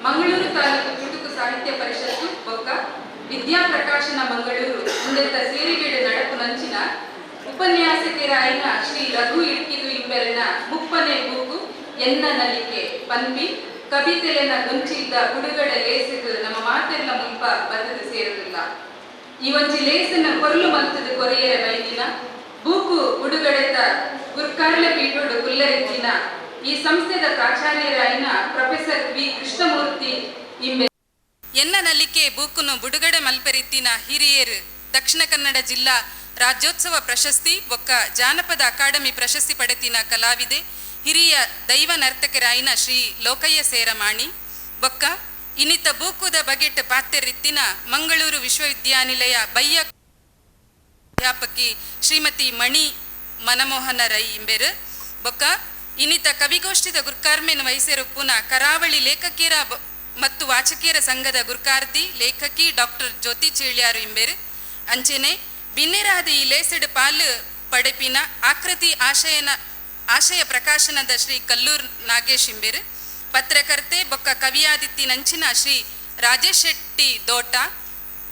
ಮಂಗಳೂರು ತಾಲೂಕು ಚುಟುಕು ಸಾಹಿತ್ಯ ಪರಿಷತ್ತು ಬೊಕ್ಕ ವಿದ್ಯಾ ಪ್ರಕಾಶನ ಮಂಗಳೂರು ಉಂದೆತ್ತ ಸೇರಿಗೆಡ್ ನಡಪುನಂಚಿನ ಉಪನ್ಯಾಸಕೆರಾಯಿನ ಶ್ರೀ ರಘು ಇಡ್ಕಿದು ಇಂಬೆರೆನ 30ನೇ ಬೂಕು ಎನ್ನ ನಲಿಕೆ ಪನ್ಪಿ ಕವಿತೆಲೆನ ಗೊಂಚಿಲ್ದ ಬುಡುಗಡೆ ಲೇಸುಗು ನಮ್ಮ ಮಾತೆರ್ಲ ಮುಲ್ಪ ಬತ್ತದ ಸೇರುದಿಲ್ಲ. ಈ ಒಂಜಿ ಲೇಸನ್ನ ಕೊರ್ಲು ಮಲ್ತದ ಕೊರಿಯರೆ ಬೈದಿನ, ಬೂಕು ಬುಡುಗಡೆತ ಗುರ್ಕಾರ್ಲೆ ಪೀಠೋಡು ಕುಲ್ಲರಿತ್ತಿನ ಈ ಸಂಸ್ಥೆದ ಪ್ರಾಚಾರ್ಯರಾಯಿನ ಪ್ರೊಫೆಸರ್ ವಿ ಕೃಷ್ಣಮೂರ್ತಿ ಇಂಬೆ, ಎನ್ನ ನಲಿಕೆ ಬೂಕುನು ಬುಡುಗಡೆ ಮಲ್ಪೆರಿತ್ತಿನ ಹಿರಿಯೆರ್ ದಕ್ಷಿಣ ಕನ್ನಡ ಜಿಲ್ಲಾ ರಾಜ್ಯೋತ್ಸವ ಪ್ರಶಸ್ತಿ ಬೊಕ್ಕ ಜಾನಪದ ಅಕಾಡೆಮಿ ಪ್ರಶಸ್ತಿ ಪಡೆತಿನ ಕಲಾವಿದೆ, ಹಿರಿಯ ದೈವ ನರ್ತಕರಾಯಿನ ಶ್ರೀ ಲೋಕಯ್ಯ ಸೇರ ಮಾಣಿ ಬೊಕ್ಕ ಇನಿತ ಬೂಕುದ ಬಗೆಟ್ ಪಾತೆರಿತ್ತಿನ ಮಂಗಳೂರು ವಿಶ್ವವಿದ್ಯಾನಿಲಯ ಬಯ್ಯ ಅಧ್ಯಾಪಕಿ ಶ್ರೀಮತಿ ಮಣಿ ಮನಮೋಹನ ರೈ ಇಂಬೆರ್ ಬೊಕ್ಕ ಇನ್ನಿತ ಕವಿಗೋಷ್ಠಿದ ಗುರ್ಕಾರ್ಮೆನ್ ವಹಿಸಿರುಪ್ಪುನ ಕರಾವಳಿ ಲೇಖಕಿಯರ ಮತ್ತು ವಾಚಕಿಯರ ಸಂಘದ ಗುರ್ಕಾರ್ದಿ ಲೇಖಕಿ ಡಾಕ್ಟರ್ ಜ್ಯೋತಿ ಚೇಳ್ಯಾರು ಇಂಬೆರ್, ಅಂಚೆನೆ ಬಿನ್ನೆರಾದ ಈ ಲೇಸಡ್ ಪಾಲು ಪಡೆಪಿನ ಆಕೃತಿ ಆಶಯನ ಆಶಯ ಪ್ರಕಾಶನದ ಶ್ರೀ ಕಲ್ಲೂರ್ ನಾಗೇಶ್ ಇಂಬೆರ್, ಪತ್ರಕರ್ತೆ ಬೊಕ್ಕ ಕವಿಯಾದಿತ್ತಿನಂಚಿನ ಶ್ರೀ ರಾಜೇಶ್ ಶೆಟ್ಟಿ ದೋಟ,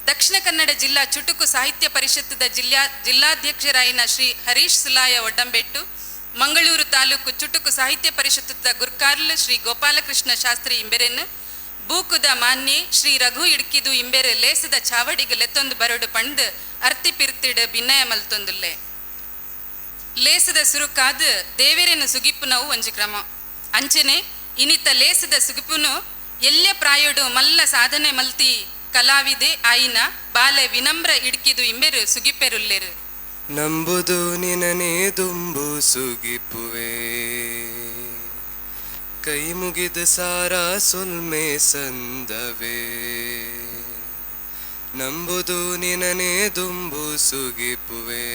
ದಕ್ಷಿಣ ಕನ್ನಡ ಜಿಲ್ಲಾ ಚುಟುಕು ಸಾಹಿತ್ಯ ಪರಿಷತ್ತದ ಜಿಲ್ಲಾಧ್ಯಕ್ಷರಾಯಿನ ಶ್ರೀ ಹರೀಶ್ ಸುಲಾಯ ಒಡ್ಡಂಬೆಟ್ಟು, ಮಂಗಳೂರು ತಾಲೂಕು ಚುಟುಕು ಸಾಹಿತ್ಯ ಪರಿಷತ್ತದ ಗುರ್ಕಾರ್ಲು ಶ್ರೀ ಗೋಪಾಲಕೃಷ್ಣ ಶಾಸ್ತ್ರಿ ಇಂಬೆರೆನ್ ಬೂಕುದ ಮಾನ್ಯೆ ಶ್ರೀ ರಘು ಇಡ್ಕಿದು ಇಂಬೆರೆ ಲೇಸದ ಚಾವಡಿಗೆ ಲೆತ್ತೊಂದು ಬರಡು ಪಂಡ್ ಅರ್ತಿ ಪಿರ್ತಿಡ್ ಭಿನ್ನಯ ಮಲ್ತೊಂದುಲ್ಲೆ. ಲೇಸದ ಸುರುಕಾದ್ ದೇವೆರೆನ ಸುಗಿಪುನವು ಒಂಜಿ ಕ್ರಮ. ಅಂಚನೆ ಇನಿತ ಲೇಸದ ಸುಗಿಪುನು ಎಲ್ಯ ಪ್ರಾಯೊಡು ಮಲ್ಲ ಸಾಧನೆ ಮಲ್ತಿ ಕಲಾವಿದೆ ಆಯಿನ ಬಾಲೆ ವಿನಮ್ರ ಇಡ್ಕಿದು ಇಂಬೆರು ಸುಗಿಪೆರುಲ್ಲೆರು. ನಂಬುದು ನಿನನೇ ದುಂಬು ಸುಗಿಪುವೆ, ಕೈ ಮುಗಿದ ಸಾರ ಸೊಲ್ಮೆ ಸಂದವೇ. ನಂಬುದು ನಿನನೇ ದುಂಬು ಸುಗಿಪುವೆ,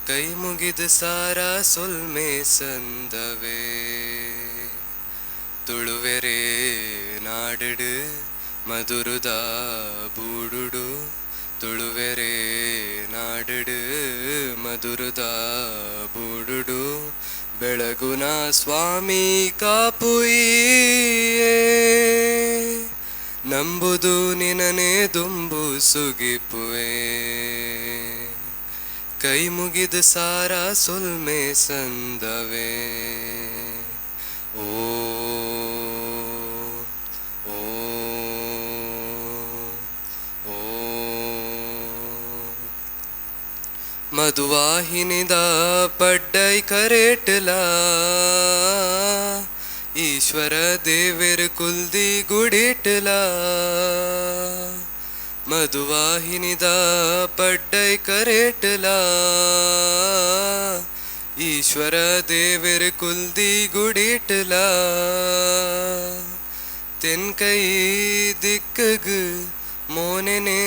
ಕೈ ಮುಗಿದ ಸಾರ ಸೊಲ್ಮೆ ಸಂದವೇ. ತುಳುವೆರೇ ನಾಡಿಡು ಮಧುರುದ ಬೂಡುಡು, ತುಳುವೆರೇ ನಾಡಿಡು ಮಧುರುದ ಬೂಡುಡು, ಬೆಳಗುನ ಸ್ವಾಮಿ ಕಾಪುಯಿಯೇ. ನಂಬುದು ನಿನನೇ ದುಂಬು ಸುಗಿಪುವೆ, ಕೈ ಮುಗಿದ ಸಾರ ಸೊಲ್ಮೆ ಸಂದವೇ. ಓ ಓ ಓ ಮಧುವಾಹಿನಿದ ಪಡ್ಡೈ ಕರೇಟಲ, ಈಶ್ವರ ದೇವೆರ್ ಕುಲ್ದಿ ಗುಡಿಟಲ. ಮಧುವಾಹಿನಿದ ಪಡ್ಡೈ ಕರೇಟಲ, ಈಶ್ವರ ದೇವೆರ್ ಕುಲ್ದಿ ಗುಡಿಟಲ. ತೆನ್ಕೈ ದಿಕ್ಕಗ್ ಮೋನೆನೆ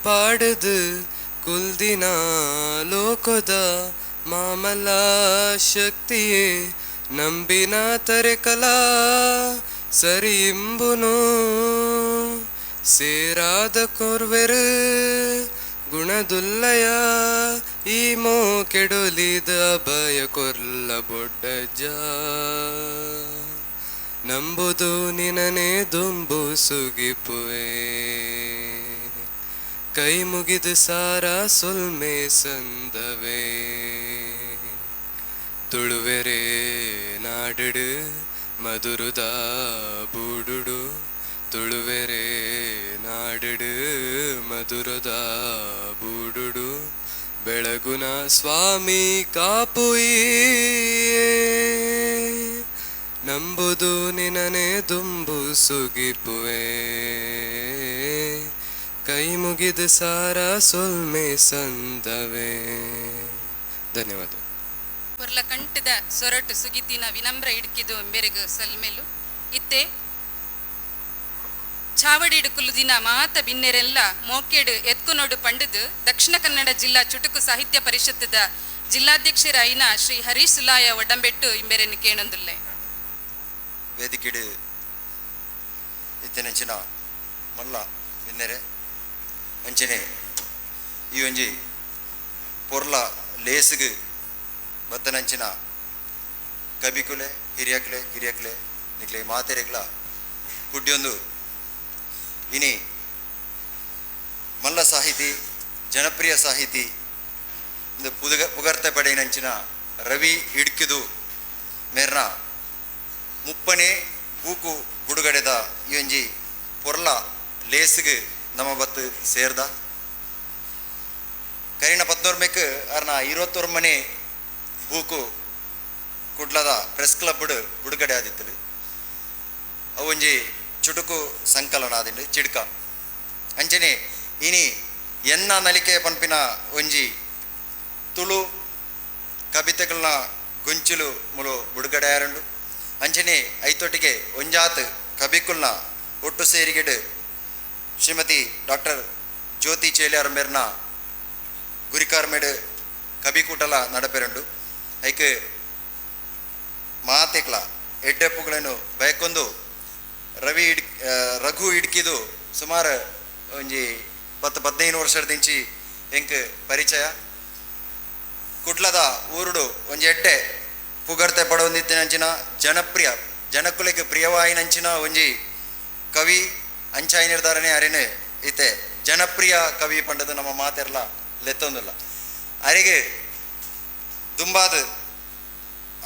ಪಾಡದು ಕುಲ್ದಿನ ಲೋಕದ ಮಾಮಲ ಶಕ್ತಿಯೇ, ನಂಬಿನ ತರೆಕಲಾ ಸರಿಯಿಂಬುನು. ಸೇರಾದ ಕೊರ್ವೆರು ಗುಣದುಲ್ಲಯ, ಈ ಮೋಕೆಡೊಲಿದ ಅಭಯ ಕೊರ್ಲ ಬೊಡ್ಡಜ್ಜ. ನಂಬುದು ನಿನನೇ ದುಂಬು ಸುಗಿಪುವೆ, ಕೈ ಮುಗಿದ ಸಾರ ಸೊಲ್ಮೆ ಸಂದವೇ. ತುಳುವೆರೇ ನಾಡಿಡು ಮಧುರುದ ಬೂಡುಡು, ತುಳುವೆರೇ ನಾಡಿಡು ಮಧುರದ ಬೂಡುಡು, ಬೆಳಗುನ ಸ್ವಾಮಿ ಕಾಪುಯಿಯೇ. ನಂಬುದು ನಿನನೇ ದುಂಬು ಸುಗಿಪುವೆ, ಕೈ ಮುಗಿದ ಸಾರ ಸೊಲ್ಮೆ ಸಂದವೇ. ಧನ್ಯವಾದ. ಪೊರ್ಲ ಕಂಠದ ಸೊರಟು ಸುಗಿತಿನ ವಿನಮ್ರ ಇಡ್ಕಿದು ಇಂಬೆರೆಗ್ ಸಲ್ಮೆಲು. ಇತ್ತೆ ಚಾವಡಿಡು ಕುಲ್ಲುದಿನ ಮಾತ ಬಿನ್ನೆರೆಲ್ಲ ಮೋಕೆಡು ಎತ್ಕುನೋಡು ಪಂಡದು ದಕ್ಷಿಣ ಕನ್ನಡ ಜಿಲ್ಲಾ ಚುಟುಕು ಸಾಹಿತ್ಯ ಪರಿಷತ್ತದ ಜಿಲ್ಲಾಧ್ಯಕ್ಷರಾಯಿನ ಶ್ರೀ ಹರೀಶ್ ಸುಲಾಯ ಒಡಂಬೆಟ್ಟು ಇಂಬೆರೆನ್ ಕೇಣೊಂದುಲ್ಲೆ. ವೇದಿಕೆಡು ಇತ್ತಿನಂಚಿನ ಮಲ್ಲ ಬಿನ್ನೆರೆ, ಅಂಚನೆ ಈ ಒಂಜಿ ಪೊರ್ಲ ಲೇಸುಗು ಬತ್ತನಂಚಿನ ಕಬಿಕುಲೆ, ಹಿರಿಯಕ್ಲೆ, ಕಿರಿಯಕ್ಲೆ, ನಿಕ್ಲೆ ಮಾತೆರೆಗ್ಲ ಕುಡ್ಯೊಂದು ಇನಿ ಮಲ್ಲ ಸಾಹಿತಿ, ಜನಪ್ರಿಯ ಸಾಹಿತಿ ಇಂದು ಪುಗರ್ತೆ ಪಡೆಯಿನಂಚಿನ ರವಿ ಇಡ್ಕಿದು ಮೇರ್ನ 30ನೇ ಬೂಕು ಬುಡುಗಡೆದ ಈ ಒಂಜಿ ಪೊರ್ಲ ಲೇಸ್ಗ್ ನಮ್ಮ ಬತ್ತು ಸೇರ್ದ. ಕರಿನ ಪತ್ನೋರ್ಮೆಕ್ ಅರ್ನ 21ನೇ ಬೂಕು ಕುಡ್ಲದ ಪ್ರೆಸ್ ಕ್ಲಬ್ ಬುಡುಗಡೆ ಆದಿತ್ತಲು. ಅವೊಂಜಿ ಚುಟುಕು ಸಂಕಲನ ಆದಿಂಡು ಚಿಡ್ಕ. ಅಂಚನೆ ಇನಿ ಎನ್ನ ನಲಿಕೆ ಪನ್ಪಿನ ಒಂಜಿ ತುಳು ಕವಿತೆಗಳನ್ನ ಗೊಂಚಿಲು ಮುಲು ಬುಡುಗಡೆ ಆರಂಡು. ಅಂಚನೆ ಐತೊಟ್ಟಿಗೆ ಒಂಜಾತ್ ಕಬಿಕುಲ್ನ ಒಟ್ಟು ಸೇರಿಗೆಡು ಶ್ರೀಮತಿ ಡಾಕ್ಟರ್ ಜ್ಯೋತಿ ಚೇಲಿಯಾರ್ ಮೇರ್ನ ಗುರಿಕಾರ್ಮೇಡು ಕಬಿಕೂಟಲ ನಡಪೆರಂಡು. ಐಕ್ ಮಾತೆಕ್ಲ ಎಡ್ಡೆಪ್ಪುಗಳನ್ನು ಬಯಕೊಂದು ರವಿ ರಘು ಇಡ್ಕಿದು ಸುಮಾರು ಒಂಜಿ 10-15 ವರ್ಷದಿಂಚಿ ಎಂಕ್ ಪರಿಚಯ. ಕುಡ್ಲದ ಊರುಡು ಒಂಜಿ ಎಡ್ಡೆ ಪುಗರ್ತೆ ಪಡವೊಂದಿತ್ತಿನಂಚಿನ ಜನಪ್ರಿಯ ಜನಕುಲೆಗ್ ಪ್ರಿಯವಾಯಿನಂಚಿನ ಒಂಜಿ ಕವಿ ಅಂಚಾಯಿನಿರ್ಧಾರಣೆ ಅರೆನೆ ಇತ್ತೆ ಜನಪ್ರಿಯ ಕವಿ ಪಂಡದು ನಮ್ಮ ಮಾತೆರ್ಲ ಲೆತ್ತೊಂದಿಲ್ಲ. ಅರೆಗೆ ದುಂಬಾದ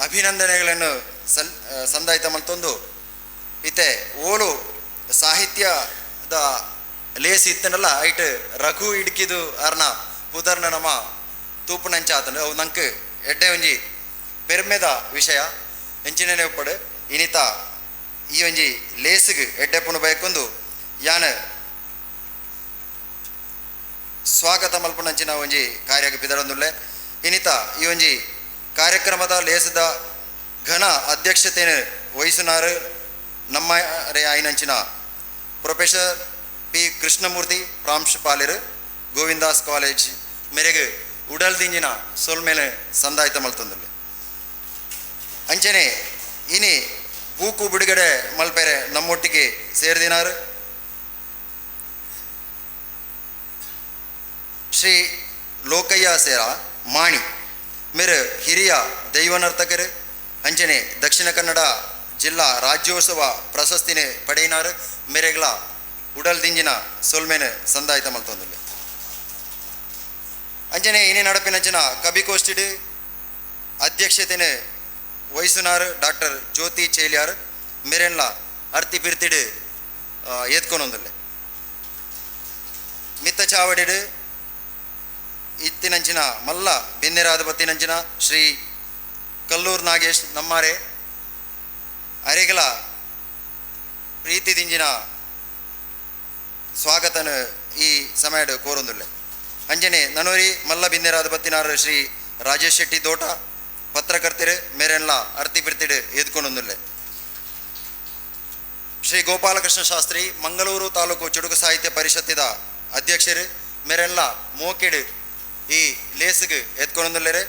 ಅಭಿನಂದನೆಗಳನ್ನು ಸಂದಾಯ್ತ ಮಲ್ತೊಂದು ಇತ್ತೆ ಓಲು ಸಾಹಿತ್ಯದ ಲೇಸ್ ಇತ್ತನಲ್ಲ ಐಟ್ ರಘು ಇಡ್ಕಿದು ಅರ್ನ ಪುದರ್ನ ನಮ್ಮ ತೂಪುನಂಚ ಆತನು. ಅವು ನಂಕ್ ಎಡ್ಡೆ ಒಂಜಿ ಪೆರ್ಮೆದ ವಿಷಯ ಎಂಚಿನ ಒಪ್ಪಡು. ಇನಿತ ಈ ಒಂಜಿ ಲೇಸ್ಗ್ ಎಡ್ಡೆಪ್ಪುನು ಬಯಕೊಂದು ಯಾನ್ ಸ್ವಾಗತ ಮಲ್ಪುನಂಚಿನ ಒಂಜಿ ಕಾರ್ಯಕ್ಕೆ ಪಿದರೊಂದುಲ್ಲೆ. ಇನಿತ ಈ ಒಂಜಿ ಕಾರ್ಯಕ್ರಮದ ಲೇಸದ ಘನ ಅಧ್ಯಕ್ಷತೆಯನ್ನು ವಹಿಸುನಾರು ನಮ್ಮ ರೇ ಆಯಿನಂಚಿನ ಪ್ರೊಫೆಸರ್ ಪಿ ಕೃಷ್ಣಮೂರ್ತಿ ಪ್ರಾಂಶುಪಾಲರು ಗೋವಿಂದಾಸ್ ಕಾಲೇಜ್ ಮೇರೆಗೆ ಉಡಲ್ದಿಂಜಿನ ಸೊಲ್ಮೇಲೆ ಸಂದಾಯ್ತ ಮಲ್ತೊಂದುಲ್ಲೆ. ಅಂಚನೆ ಇನಿ ಬೂಕು ಬಿಡುಗಡೆ ಮಲ್ಪೆರೆ ನಮ್ಮೊಟ್ಟಿಗೆ ಸೇರಿದಿನಾರು ಶ್ರೀ ಲೋಕಯ್ಯ ಸೇರ ಮಾಣಿ ಮೇರು ಹಿರಿಯ ದೈವನರ್ತಕರು ಅಂಚನೆ ದಕ್ಷಿಣ ಕನ್ನಡ ಜಿಲ್ಲಾ ರಾಜ್ಯೋತ್ಸವ ಪ್ರಶಸ್ತಿನೇ ಪಡೆಯಿನಾರು ಮೇರೆಗ್ಲ ಉಡಲ್ದಿಂಜಿನ ಸೊಲ್ಮೇನೆ ಸಂದಾಯ್ತ ಮಲ್ತೊಂದುಲ್ಲೆ. ಅಂಚನೆ ಇನಿ ನಡಪಿನಂಚಿನ ಕಬಿಗೋಷ್ಠಿಡ್ ಅಧ್ಯಕ್ಷತೆನೆ ವಹಿಸುನಾರು ಡಾಕ್ಟರ್ ಜ್ಯೋತಿ ಚೇಲಿಯಾರ್ ಮೇರೆನ್ಲ ಅರ್ತಿ ಪಿರ್ತಿಡ್ ಏತ್ಕೊನೊಂದುಲ್ಲೆ. ಮಿತ್ತ ಚಾವಡಿಡ್ ಇತ್ತಿನಂಚಿನ ಮಲ್ಲ ಬಿನ್ನೆರಾದ ಬತ್ತಿನಂಚಿನ ಶ್ರೀ ಕಲ್ಲೂರ್ ನಾಗೇಶ್ ನಮ್ಮಾರೆ ಅರೆಗಲ ಪ್ರೀತಿ ದಿಂಜಿನ ಸ್ವಾಗತನ ಈ ಸಮಯಡ್ ಕೋರೊಂದುಲ್ಲೆ. ಅಂಜನೆ ನನೋರಿ ಮಲ್ಲ ಬಿನ್ನೆರಾದ ಬತ್ತಿನಾರು ಶ್ರೀ ರಾಜೇಶ್ ಶೆಟ್ಟಿ ದೋಟ ಪತ್ರಕರ್ತರು ಮೇರೆನ್ಲ ಅರ್ತಿ ಪಿರ್ತಿಡ್ ಎದ್ಕೊನೊಂದುಲ್ಲೆ. ಶ್ರೀ ಗೋಪಾಲಕೃಷ್ಣ ಶಾಸ್ತ್ರಿ ಮಂಗಳೂರು ತಾಲೂಕು ಚುಡುಕು ಸಾಹಿತ್ಯ ಪರಿಷತ್ತಿದ ಅಧ್ಯಕ್ಷರು ಮೇರೆನ್ಲ ಮೋಕಿಡ್ ಈ ಲೇಸ್ಗ್ ಎತ್ಕೊನೊಂದುಲ್ಲೆರೆ.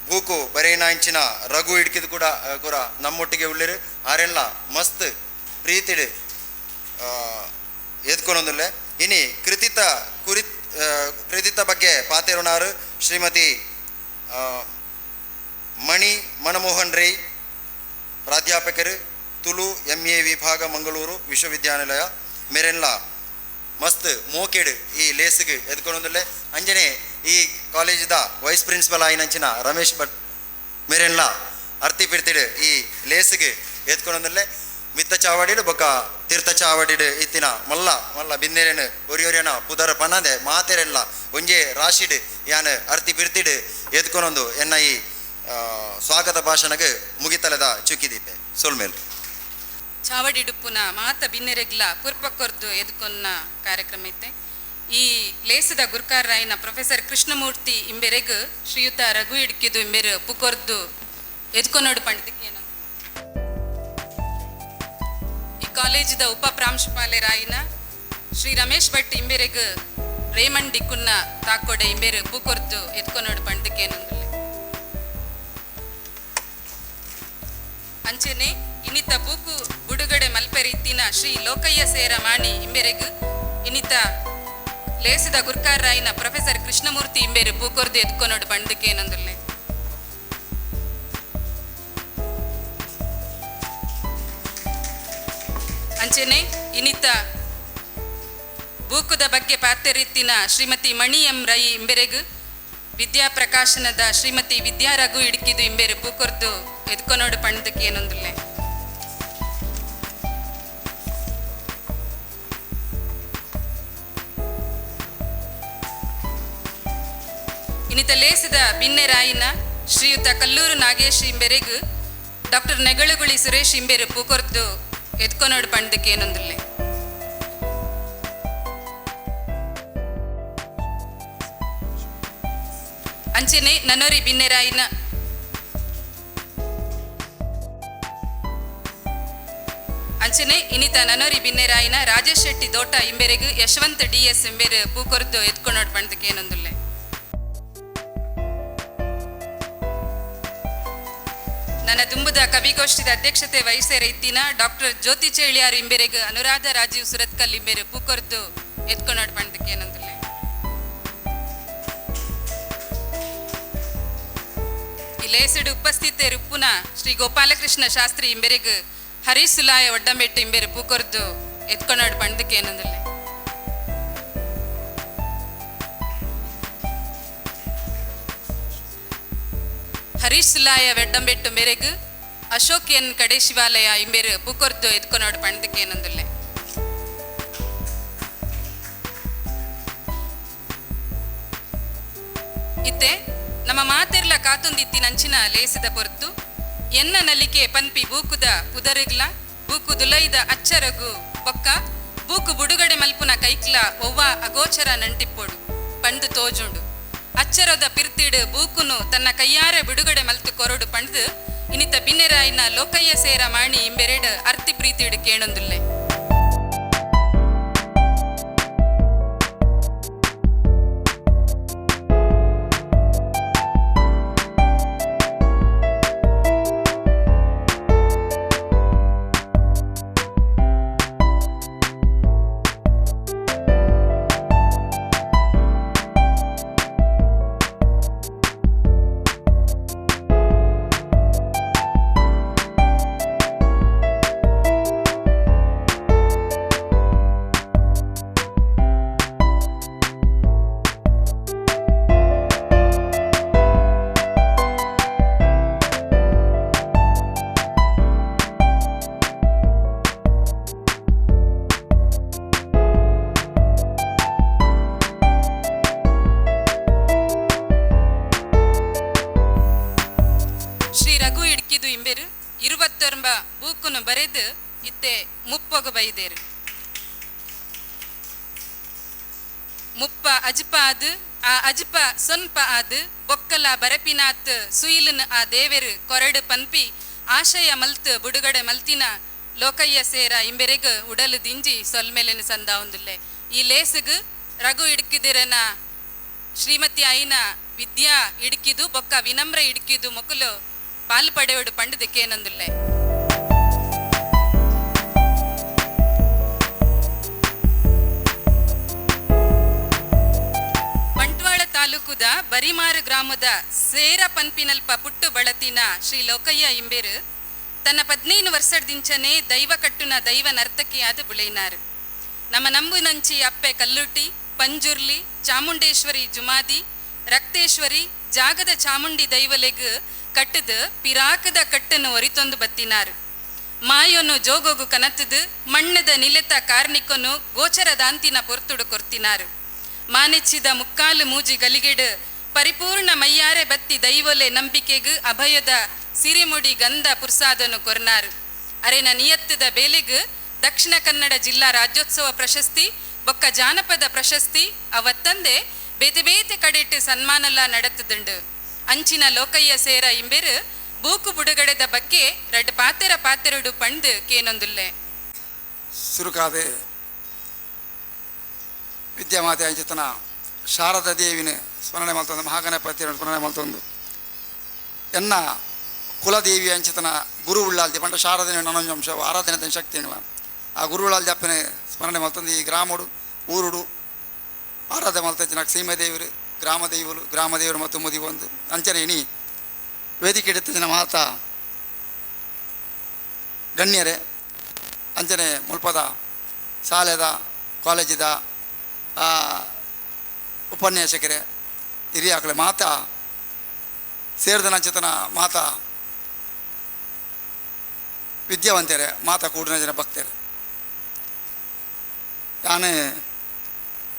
ಬೂಕು ಬರೇನಾಂಚಿನ ರಘು ಇಡ್ಕಿದ್ ಕೂಡ ಕೂಡ ನಮ್ಮೊಟ್ಟಿಗೆ ಉಳ್ಳಿರು ಆರೆಲ್ಲ ಮಸ್ತ್ ಪ್ರೀತಿಡ್ ಎತ್ಕೊನೊಂದುಲ್ಲೆ. ಇನಿ ಕೃತಿತ ಕೃತಿತ ಬಗ್ಗೆ ಪಾತೆರುನಾರು ಶ್ರೀಮತಿ ಮಣಿ ಮನಮೋಹನ್ ರೈ ಪ್ರಾಧ್ಯಾಪಕರು ತುಳು MA ವಿಭಾಗ ಮಂಗಳೂರು ವಿಶ್ವವಿದ್ಯಾನಿಲಯ ಮೇರೆಲ್ಲ ಮಸ್ತ್ ಮೋಕೆಡ್ ಈ ಲೇಸ್ಗ್ ಎದ್ಕೊನೊಂದುಲ್ಲೆ. ಅಂಜನೆ ಈ ಕಾಲೇಜಿದ ವೈಸ್ ಪ್ರಿನ್ಸಿಪಲ್ ಆಯಿನಂಚಿನ ರಮೇಶ್ ಭಟ್ ಮೇರೆಲ್ಲ ಅರ್ತಿ ಪಿರ್ತಿಡ್ ಈ ಲೇಸ್ಗ್ ಎದ್ಕೊನೊಂದುಲ್ಲೆ. ಮಿತ್ತ ಚಾವಡಿಡ್ ಬೊಕ್ಕ ತೀರ್ಥ ಚಾವಡಿಡ್ ಇತ್ತಿನ ಮಲ್ಲ ಮಲ್ಲ ಬಿನ್ನೆರೆನ್ ಒರಿಯೊರಿಯನ ಪುದರ್ ಪನದೆ ಮಾತೆರೆಲ್ಲ ಒಂಜೆ ರಾಶಿಡ್ ಯಾನ್ ಅರ್ತಿ ಪಿರ್ತಿಡ್ ಎದ್ಕೊನೊಂದು ಎನ್ನ ಈ ಸ್ವಾಗತ ಭಾಷಣಗೆ ಮುಗಿತಲದ ಚುಕ್ಕಿದೀಪೆ ಸೊಲ್ಮೇಲ್. ಚಾವಡಿಡುಪ್ಪುನ ಮಾತ ಬಿನ್ನೆರೆಗ್ಲ ಪುರ್ಪಕೊರ್ದು ಎದ್ಕೊನ್ನ ಕಾರ್ಯಕ್ರಮ ಇತ್ತೆ. ಈ ಲೇಸದ ಗುರ್ಕಾರರಾಯಿನ ಪ್ರೊಫೆಸರ್ ಕೃಷ್ಣಮೂರ್ತಿ ಇಂಬೆರೆಗ್ ಶ್ರೀಯುತ ರಘು ಇಡ್ಕಿದು ಇಂಬೆರು ಪುಕೊರ್ದು ಎದ್ಕೊನೋಡು ಪಂಡಿತಕ್ಕೆ. ಈ ಕಾಲೇಜಿದ ಉಪ ಪ್ರಾಂಶುಪಾಲರಾಯಿನ ಶ್ರೀ ರಮೇಶ್ ಭಟ್ ಇಂಬೆರೆಗ್ ರೇಮಂಡ್ ಡಿಕ್ಕುನ್ನ ತಾಕೋಡೆ ಇಂಬೆರು ಪುಕೊರ್ದು ಎದ್ಕೊನೋಡು ಪಂಡಿತಕ್ಕೆ. ಅಂಚನೆ ಇನ್ನಿತ ಬೂಕು ಬುಡುಗಡೆ ಮಲ್ಪೆರಿತ್ತಿನ ಶ್ರೀ ಲೋಕಯ್ಯ ಸೇರ ಮಾಣಿ ಇಂಬೆರೆಗ್ ಇನ್ನಿತ ಲೇಸದ ಗುರ್ಕಾರರಾಯಿನ ಪ್ರೊಫೆಸರ್ ಕೃಷ್ಣಮೂರ್ತಿ ಇಂಬೆರು ಪೂಕೊರ್ದು ಎದ್ಕೊನೋಡು ಪಂಡಕ್ಕೆ. ಅಂಚೆನೆ ಇನಿತ ಬೂಕುದ ಬಗ್ಗೆ ಪಾತೆರಿತ್ತಿನ ಶ್ರೀಮತಿ ಮಣಿ ಎಂ ರೈ ಇಂಬೆರೆಗ್, ವಿದ್ಯಾ ಪ್ರಕಾಶನದ ಶ್ರೀಮತಿ ವಿದ್ಯಾ ರಘು ಇಡ್ಕಿದು ಇಂಬೆರು ಪೂಕೊರ್ದು ಎದ್ಕೊನೋಡು ಪಂಡದಕ್ಕೆ ಏನೊಂದುಲ್ಲೆ. ಇನ್ನಿತ ಲೇಸದ ಬಿನ್ನೆರಾಯಿನ ಶ್ರೀಯುತ ಕಲ್ಲೂರು ನಾಗೇಶ್ ಇಂಬೆರೆಗ್ ಡಾಕ್ಟರ್ ನೆಗಳಗುಳಿ ಸುರೇಶ್ ಇಂಬೆರು ಪೂಕೊರ್ದು ಎದ್ಕೊನೋಡು ಪಂಡದಕ್ಕೆ ಏನೊಂದುಲ್ಲೆ. ಅಂಚೆನೆ ನನೋರಿ ಬಿನ್ನೆರಾಯಿನ ಅಂಚನೆ ಇನಿತ ನನೋರಿ ಬಿನ್ನೆರಾಯಿನ ರಾಜೇಶ್ ಶೆಟ್ಟಿ ದೋಟ ಇಂಬೆರೆಗ್ ಯಶವಂತ್ ಡಿ ಎಸ್ ಇಂಬೆರು ಪೂಕೊರ್ದು ಎತ್ಕೊನೋಡು ಪಂಡದಕ್ಕೆ ಏನೊಂದುಲ್ಲೆ. ನನ್ನ ದುಂಬುದ ಕವಿಗೋಷ್ಠಿದ ಅಧ್ಯಕ್ಷತೆ ವಹಿಸೇರ ಇತ್ತಿನ ಡಾಕ್ಟರ್ ಜ್ಯೋತಿ ಚೇಳಿಯಾರ್ ಇಂಬೆರೆಗ್ ಅನುರಾಧ ರಾಜೀವ್ ಸುರತ್ಕಲ್ ಇಂಬೆರು ಪೂಕೊರ್ದು ಎತ್ಕೊನೋಡು ಪಂಡದಕ್ಕೆ ಏನೊಂದುಲ್ಲೆ. ಈ ಲೇಸಡು ಉಪಸ್ಥಿತರುಪ್ಪುನ ಶ್ರೀ ಗೋಪಾಲಕೃಷ್ಣ ಶಾಸ್ತ್ರಿ ಇಂಬೆರೆಗ್ ಹರೀಶ್ ಸುಲಾಯ ಒಡ್ಡಂಬೆಟ್ಟು ಇಂಬೆರು ಪೂಕೊರ್ದು ಎತ್ಕೊನೋಡು ಪಂಡದಕ್ಕೆ ಏನೊಂದುಲ್ಲೆ. ಹರೀಶ್ ಸುಲಾಯ வெಡ್ಡಂಬೆಟ್ಟು ಮೆರೆಗ್ ಅಶೋಕ್ ಎನ್ ಕಡೇಶಿವಾಲಯ ಇಂಬೆರು ಪೂಕೊರ್ದು ಎತ್ಕೊನೋಡು ಪಂಡದಕ್ಕೆ ಏನೊಂದುಲ್ಲೆ. ಇತ್ತೆ ನಮ್ಮ ಮಾತೆರ್ಲ ಕಾತುಂದಿತ್ತಿ ನಂಚಿನ ಲೇಸದ ಪೊರ್ತು ಎನ್ನ ನಲಿಕೆ ಪನ್ಪಿ ಬೂಕುದ ಪುದರುಗ್ಲ ಬೂಕು ದುಲೈದ ಅಚ್ಚರಗು ಬೊಕ್ಕ ಬೂಕು ಬುಡುಗಡೆ ಮಲ್ಪುನ ಕೈಕ್ಲ ಒವ್ವ ಅಗೋಚರ ನಂಟಿಪ್ಪೋಡು ಪಂಡು ತೋಜುಂಡು. ಅಚ್ಚರದ ಪಿರ್ತಿಡು ಬೂಕುನು ತನ್ನ ಕೈಯಾರೆ ಬಿಡುಗಡೆ ಮಲ್ತು ಕೊರಡು ಪಂಡ್ದು ಇನಿತ ಬಿನ್ನೆರಾಯಿನ ಲೋಕಯ್ಯ ಸೇರ ಮಾಣಿ ಇಂಬೆರೆಡು ಅರ್ತಿ ಪ್ರೀತಿಡು ಕೇಣೊಂದುಲ್ಲೆ. ಶ್ರೀ ರಘು ಇಡ್ಕಿದು ಇಂಬೆರು 29 ಬೂಕುನು ಬರೆದು ಇತ್ತೆ ಮುಪ್ಪೊಗು ಬೈದೇರು. ಮುಪ್ಪ ಅಜ್ಪ ಆದು ಆ ಅಜ್ಪ ಸೊನ್ಪ ಆದು ಬೊಕ್ಕಲ ಬರಪಿನಾತ್ ಸುಯಿಲನ್ ಆ ದೇವೆರು ಕೊರಡು ಪನ್ಪಿ ಆಶಯ ಮಲ್ತ್ ಬುಡುಗಡೆ ಮಲ್ತಿನ ಲೋಕಯ್ಯ ಸೇರ ಇಂಬೆರೆಗ್ ಉಡಲು ದಿಂಜಿ ಸೊಲ್ಮೆಲೆನ ಸಂದಾವುಂದುಲ್ಲೆ. ಈ ಲೇಸುಗು ರಘು ಇಡ್ಕಿದಿರನ ಶ್ರೀಮತಿ ಐನ ವಿದ್ಯಾ ಇಡ್ಕಿದು ಬೊಕ್ಕ ವಿನಮ್ರ ಇಡ್ಕಿದು ಮೊಕುಲು ಪಾಲು ಪಡೆಯೋಡು ಪಂಡದಕ್ಕೇನೊಂದುಲ್ಲೆ. ಬಂಟ್ವಾಳ ತಾಲೂಕುದ ಬರಿಮಾರು ಗ್ರಾಮದ ಸೇರ ಪನ್ಪಿನಲ್ಪ ಪುಟ್ಟು ಬಳತಿನ ಶ್ರೀ ಲೋಕಯ್ಯ ಇಂಬೆರು ತನ್ನ 15 ವರ್ಷದಿಂಚನೆ ದೈವ ಕಟ್ಟುನ ದೈವ ನರ್ತಕಿಯಾದ ಬುಳೆಯಿನಾರು. ನಮ್ಮ ನಂಬುನಂಚಿ ಅಪ್ಪೆ ಕಲ್ಲುಟಿ, ಪಂಜುರ್ಲಿ, ಚಾಮುಂಡೇಶ್ವರಿ ಜುಮಾದಿ, ರಕ್ತೇಶ್ವರಿ ಜಾಗದ ಚಾಮುಂಡಿ ದೈವಲೆಗ್ ಕಟ್ಟದ ಪಿರಾಕದ ಕಟ್ಟನ್ನು ಒರಿತೊಂದು ಬತ್ತಿನಾರು. ಮಾಯೊನು ಜೋಗೋಗು ಕನತದು ಮಣ್ಣದ ನಿಲೆತ ಕಾರ್ನಿಕೊನು ಗೋಚರ ದಾಂತಿನ ಪೊರ್ತುಡು ಕೊರ್ತಿನಾರು. ಮಾನೆಚ್ಚಿದ ಮುಕ್ಕಾಲು ಮೂಜಿ ಗಲಿಗೆಡು ಪರಿಪೂರ್ಣ ಮೈಯಾರೆ ಬತ್ತಿ ದೈವೊಲೆ ನಂಬಿಕೆಗು ಅಭಯದ ಸಿರಿಮುಡಿ ಗಂಧ ಪುರ್ಸಾದನು ಕೊರ್ನಾರು. ಅರೆನ ನಿಯತ್ತದ ಬೇಲೆಗು ದಕ್ಷಿಣ ಕನ್ನಡ ಜಿಲ್ಲಾ ರಾಜ್ಯೋತ್ಸವ ಪ್ರಶಸ್ತಿ ಬೊಕ್ಕ ಜಾನಪದ ಪ್ರಶಸ್ತಿ ಅವತ್ತಂದೆ ಬೇತೆ ಬೇತೆ ಕಡೆಟ್ ಸನ್ಮಾನಲ ನಡತದುಂಡು. ಅಂಚಿನ ಲೋಕಯ್ಯ ಸೇರ ಇಂಬೆರು ಬೂಕು ಬುಡುಗಡೆದ ಬಗ್ಗೆ ರಡ್ ಪಾತೆರ ಪಾತೆರಡು ಪಂಡು ಕೇನೊಂದುಲ್ಲೆ. ಸುರುಕಾದೆ ವಿದ್ಯಾಮಾತೆ ಅಂಚಿತನ ಶಾರದಾ ದೇವಿನ ಸ್ಮರಣೆ ಮಲ್ತೊಂದು, ಮಹಾಗಣಪತಿಯನ್ನು ಸ್ಮರಣೆ ಮಲ್ತೊಂದು, ಎನ್ನ ಕುಲದೇವಿ ಅಂಚಿತನ ಗುರು ಉಳ್ಳಾಲ್ದಿ ಪಂಡ ಶಾರದೆನ ನನೊಂಜಂಶ ಆರಾಧನೆ ಶಕ್ತಿ ಆ ಗುರು ಉಳ್ಳಾಲ್ದಿ ಅಪ್ಪನೆ ಸ್ಮರಣೆ ಮಲ್ತೊಂದು ಈ ಗ್ರಾಮಡು ಊರುಡು ಆರಾಧನೆ ಮಲ್ತಂಚಿನ ಸೀಮದೇವರು ಗ್ರಾಮದೇವರು ಗ್ರಾಮದೇವರು ಮತ್ತು ಮುದಿ ಒಂದು ಅಂಚನೆ ಇನಿ ವೇದಿಕೆ ಹಿಡಿತಿನ ಮಾತಾ ಗಣ್ಯರೇ, ಅಂಚನೆ ಮುಲ್ಪದ ಶಾಲೆದ ಕಾಲೇಜಿದ ಉಪನ್ಯಾಸಕರೇ ಹಿರಿಯಾಕಲೆ ಮಾತಾ ಸೇರಿದನಂಚಿತನ ಮಾತಾ ವಿದ್ಯಾವಂತರೆ ಮಾತಾ ಕೂಡಿನ ಜನ ಭಕ್ತರೆ. ನಾನು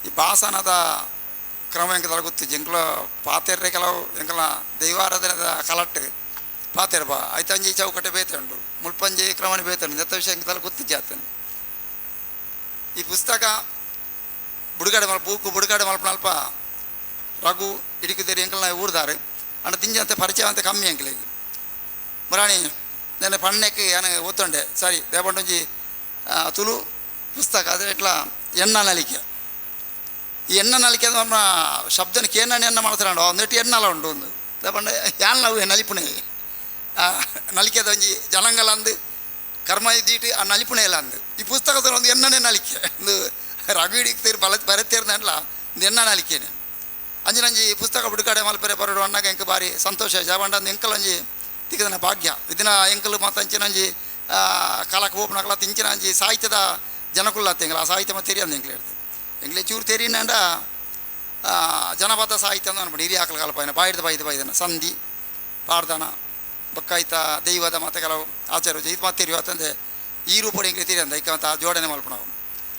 ಈ ಭಾಸನದ ಕ್ರಮ ಎಂಕದಲ್ಲ ಗೊತ್ತು ಎಂಕ್ಲ ಪಾತೆರ್ರೆ ಕೆಲವು ಎಂಕಲ ದೈವಾರಾಧನೆದ ಕಲಟ್ಟು ಪಾತೆರ್ ಬಾ ಐತಂಜಿ ಚೌಕಟ್ಟೆ ಬೇತೆ ಉಂಡು ಮುಲ್ಪಂಜಿ ಕ್ರಮಣೆ ಬೇತೆ ಉಂಡು ನೆತ್ತ ವಿಷಯ ಎಂಕದಲ್ಲ ಗೊತ್ತು ಜಾತನೆ. ಈ ಪುಸ್ತಕ ಬುಡುಗಡೆ ಮಲ್ಪ ಬೂಕು ಬುಡುಗಡೆ ಮಲ್ಪನಲ್ಪ ರಘು ಇಡಿಕುದೇರಿ ಎಂಕಲ್ನ ಊರ್ದಾರೆ ಅಂಡ ತಿಂಜಂತೆ ಪರಿಚಯ ಅಂತ ಕಮ್ಮಿ ಎಂಕಲಿಗೆ ಮುರಾಣಿ ನೆನ್ನೆ ಪಣ್ಣೆಕ್ ಯಾನು ಒತ್ತೊಂಡೆ ಸಾರಿ ದೇಪಂಡೊಂಜಿ ತುಳು ಪುಸ್ತಕ ಅದೇ ಇಟ್ಲ ಎಣ್ಣ ನಲಿಕೆ. ಈ ಎಣ್ಣ ನಲಿಕೆ ಅಂದ್ರೆ ನಮ್ಮ ಶಬ್ದನ ಕೇನಣ್ಣ ಎಣ್ಣ ಮಾಡ್ತಾರಂಡು ಒಂದಿಟ್ಟು ಎಣ್ಣಲ ಉಂಡು ಒಂದು ದೇಪಂಡ ಯಾನ್ ಅವು ನಲಿಪುಣೆ ನಲಿಕೆದ ಒಂಜಿ ಜಲಂಗಲ ಅಂದು ಕರ್ಮ ಇದ್ದೀಟ್ ಆ ನಲಿಪುಣೆ ಇಲ್ಲ ಅಂದು ಈ ಪುಸ್ತಕದ ಒಂದು ಎಣ್ಣನೆ ನಲಿಕೆ ಒಂದು ರಘು ಹಿಡಿಕ್ತೀರಿ ಬಲ ಬರತ್ತೇರ್ದಲ್ಲ ಒಂದು ಎಣ್ಣ ನಲಿಕೆನೆ ಅಂಜಿನಂಜಿ ಪುಸ್ತಕ ಬಿಡುಗಡೆ ಮಲ್ಪೆರೆ ಬರಡು ಅಣ್ಣಗ ಎಂಕ ಬಾರಿ ಸಂತೋಷ ಜಾಬಂಡ ಅಂದು ಎಂಕಲಂಜಿ ತಿಕ್ಕದನ ಭಾಗ್ಯ ಇದನ್ನ ಎಂಕಲು ಮತ್ತು ಅಂಚಿನಂಜಿ ಕಾಲಕ್ಕೆ ಹೋಗ್ನಕಲ ತಿಂಚಿನಂಜಿ ಸಾಹಿತ್ಯದ ಜನಕುಲ್ಲ ಎಂಕಲ ಆ ಸಾಹಿತ್ಯ ಮತ್ತು ತೆರಿಯಂದು ಎಂಕಲು ಹೇಳ್ದು ಎಂಗ್ಲೆ ಚೂರು ತೆರಿನಂಡ ಜನಪದ ಸಾಹಿತ್ಯ ಅಂದು ಅನ್ಪಂಡು ಹಿರಿಯ ಆಕಲ ಕಾಲಪಾಯನ ಬಾಯ್ದ ಬಾಯ್ದ ಬಾಯ್ದನ ಸಂಧಿ ಪಾಡ್ದನ ಬೊಕ್ಕಾಯ್ತ ದೈವದ ಮತ್ತು ಕೆಲವು ಆಚಾರ ಇದು ಮತ್ತೆ ತೆರಿಯು ಅಂತಂದೆ ಈ ರೂಪಡಿ ಎಂಕ್ಲೆ ತೆರಿಯಂದ ಐಕ ಅಂತ ಜೋಡಣೆ ಮಲ್ಪಣವು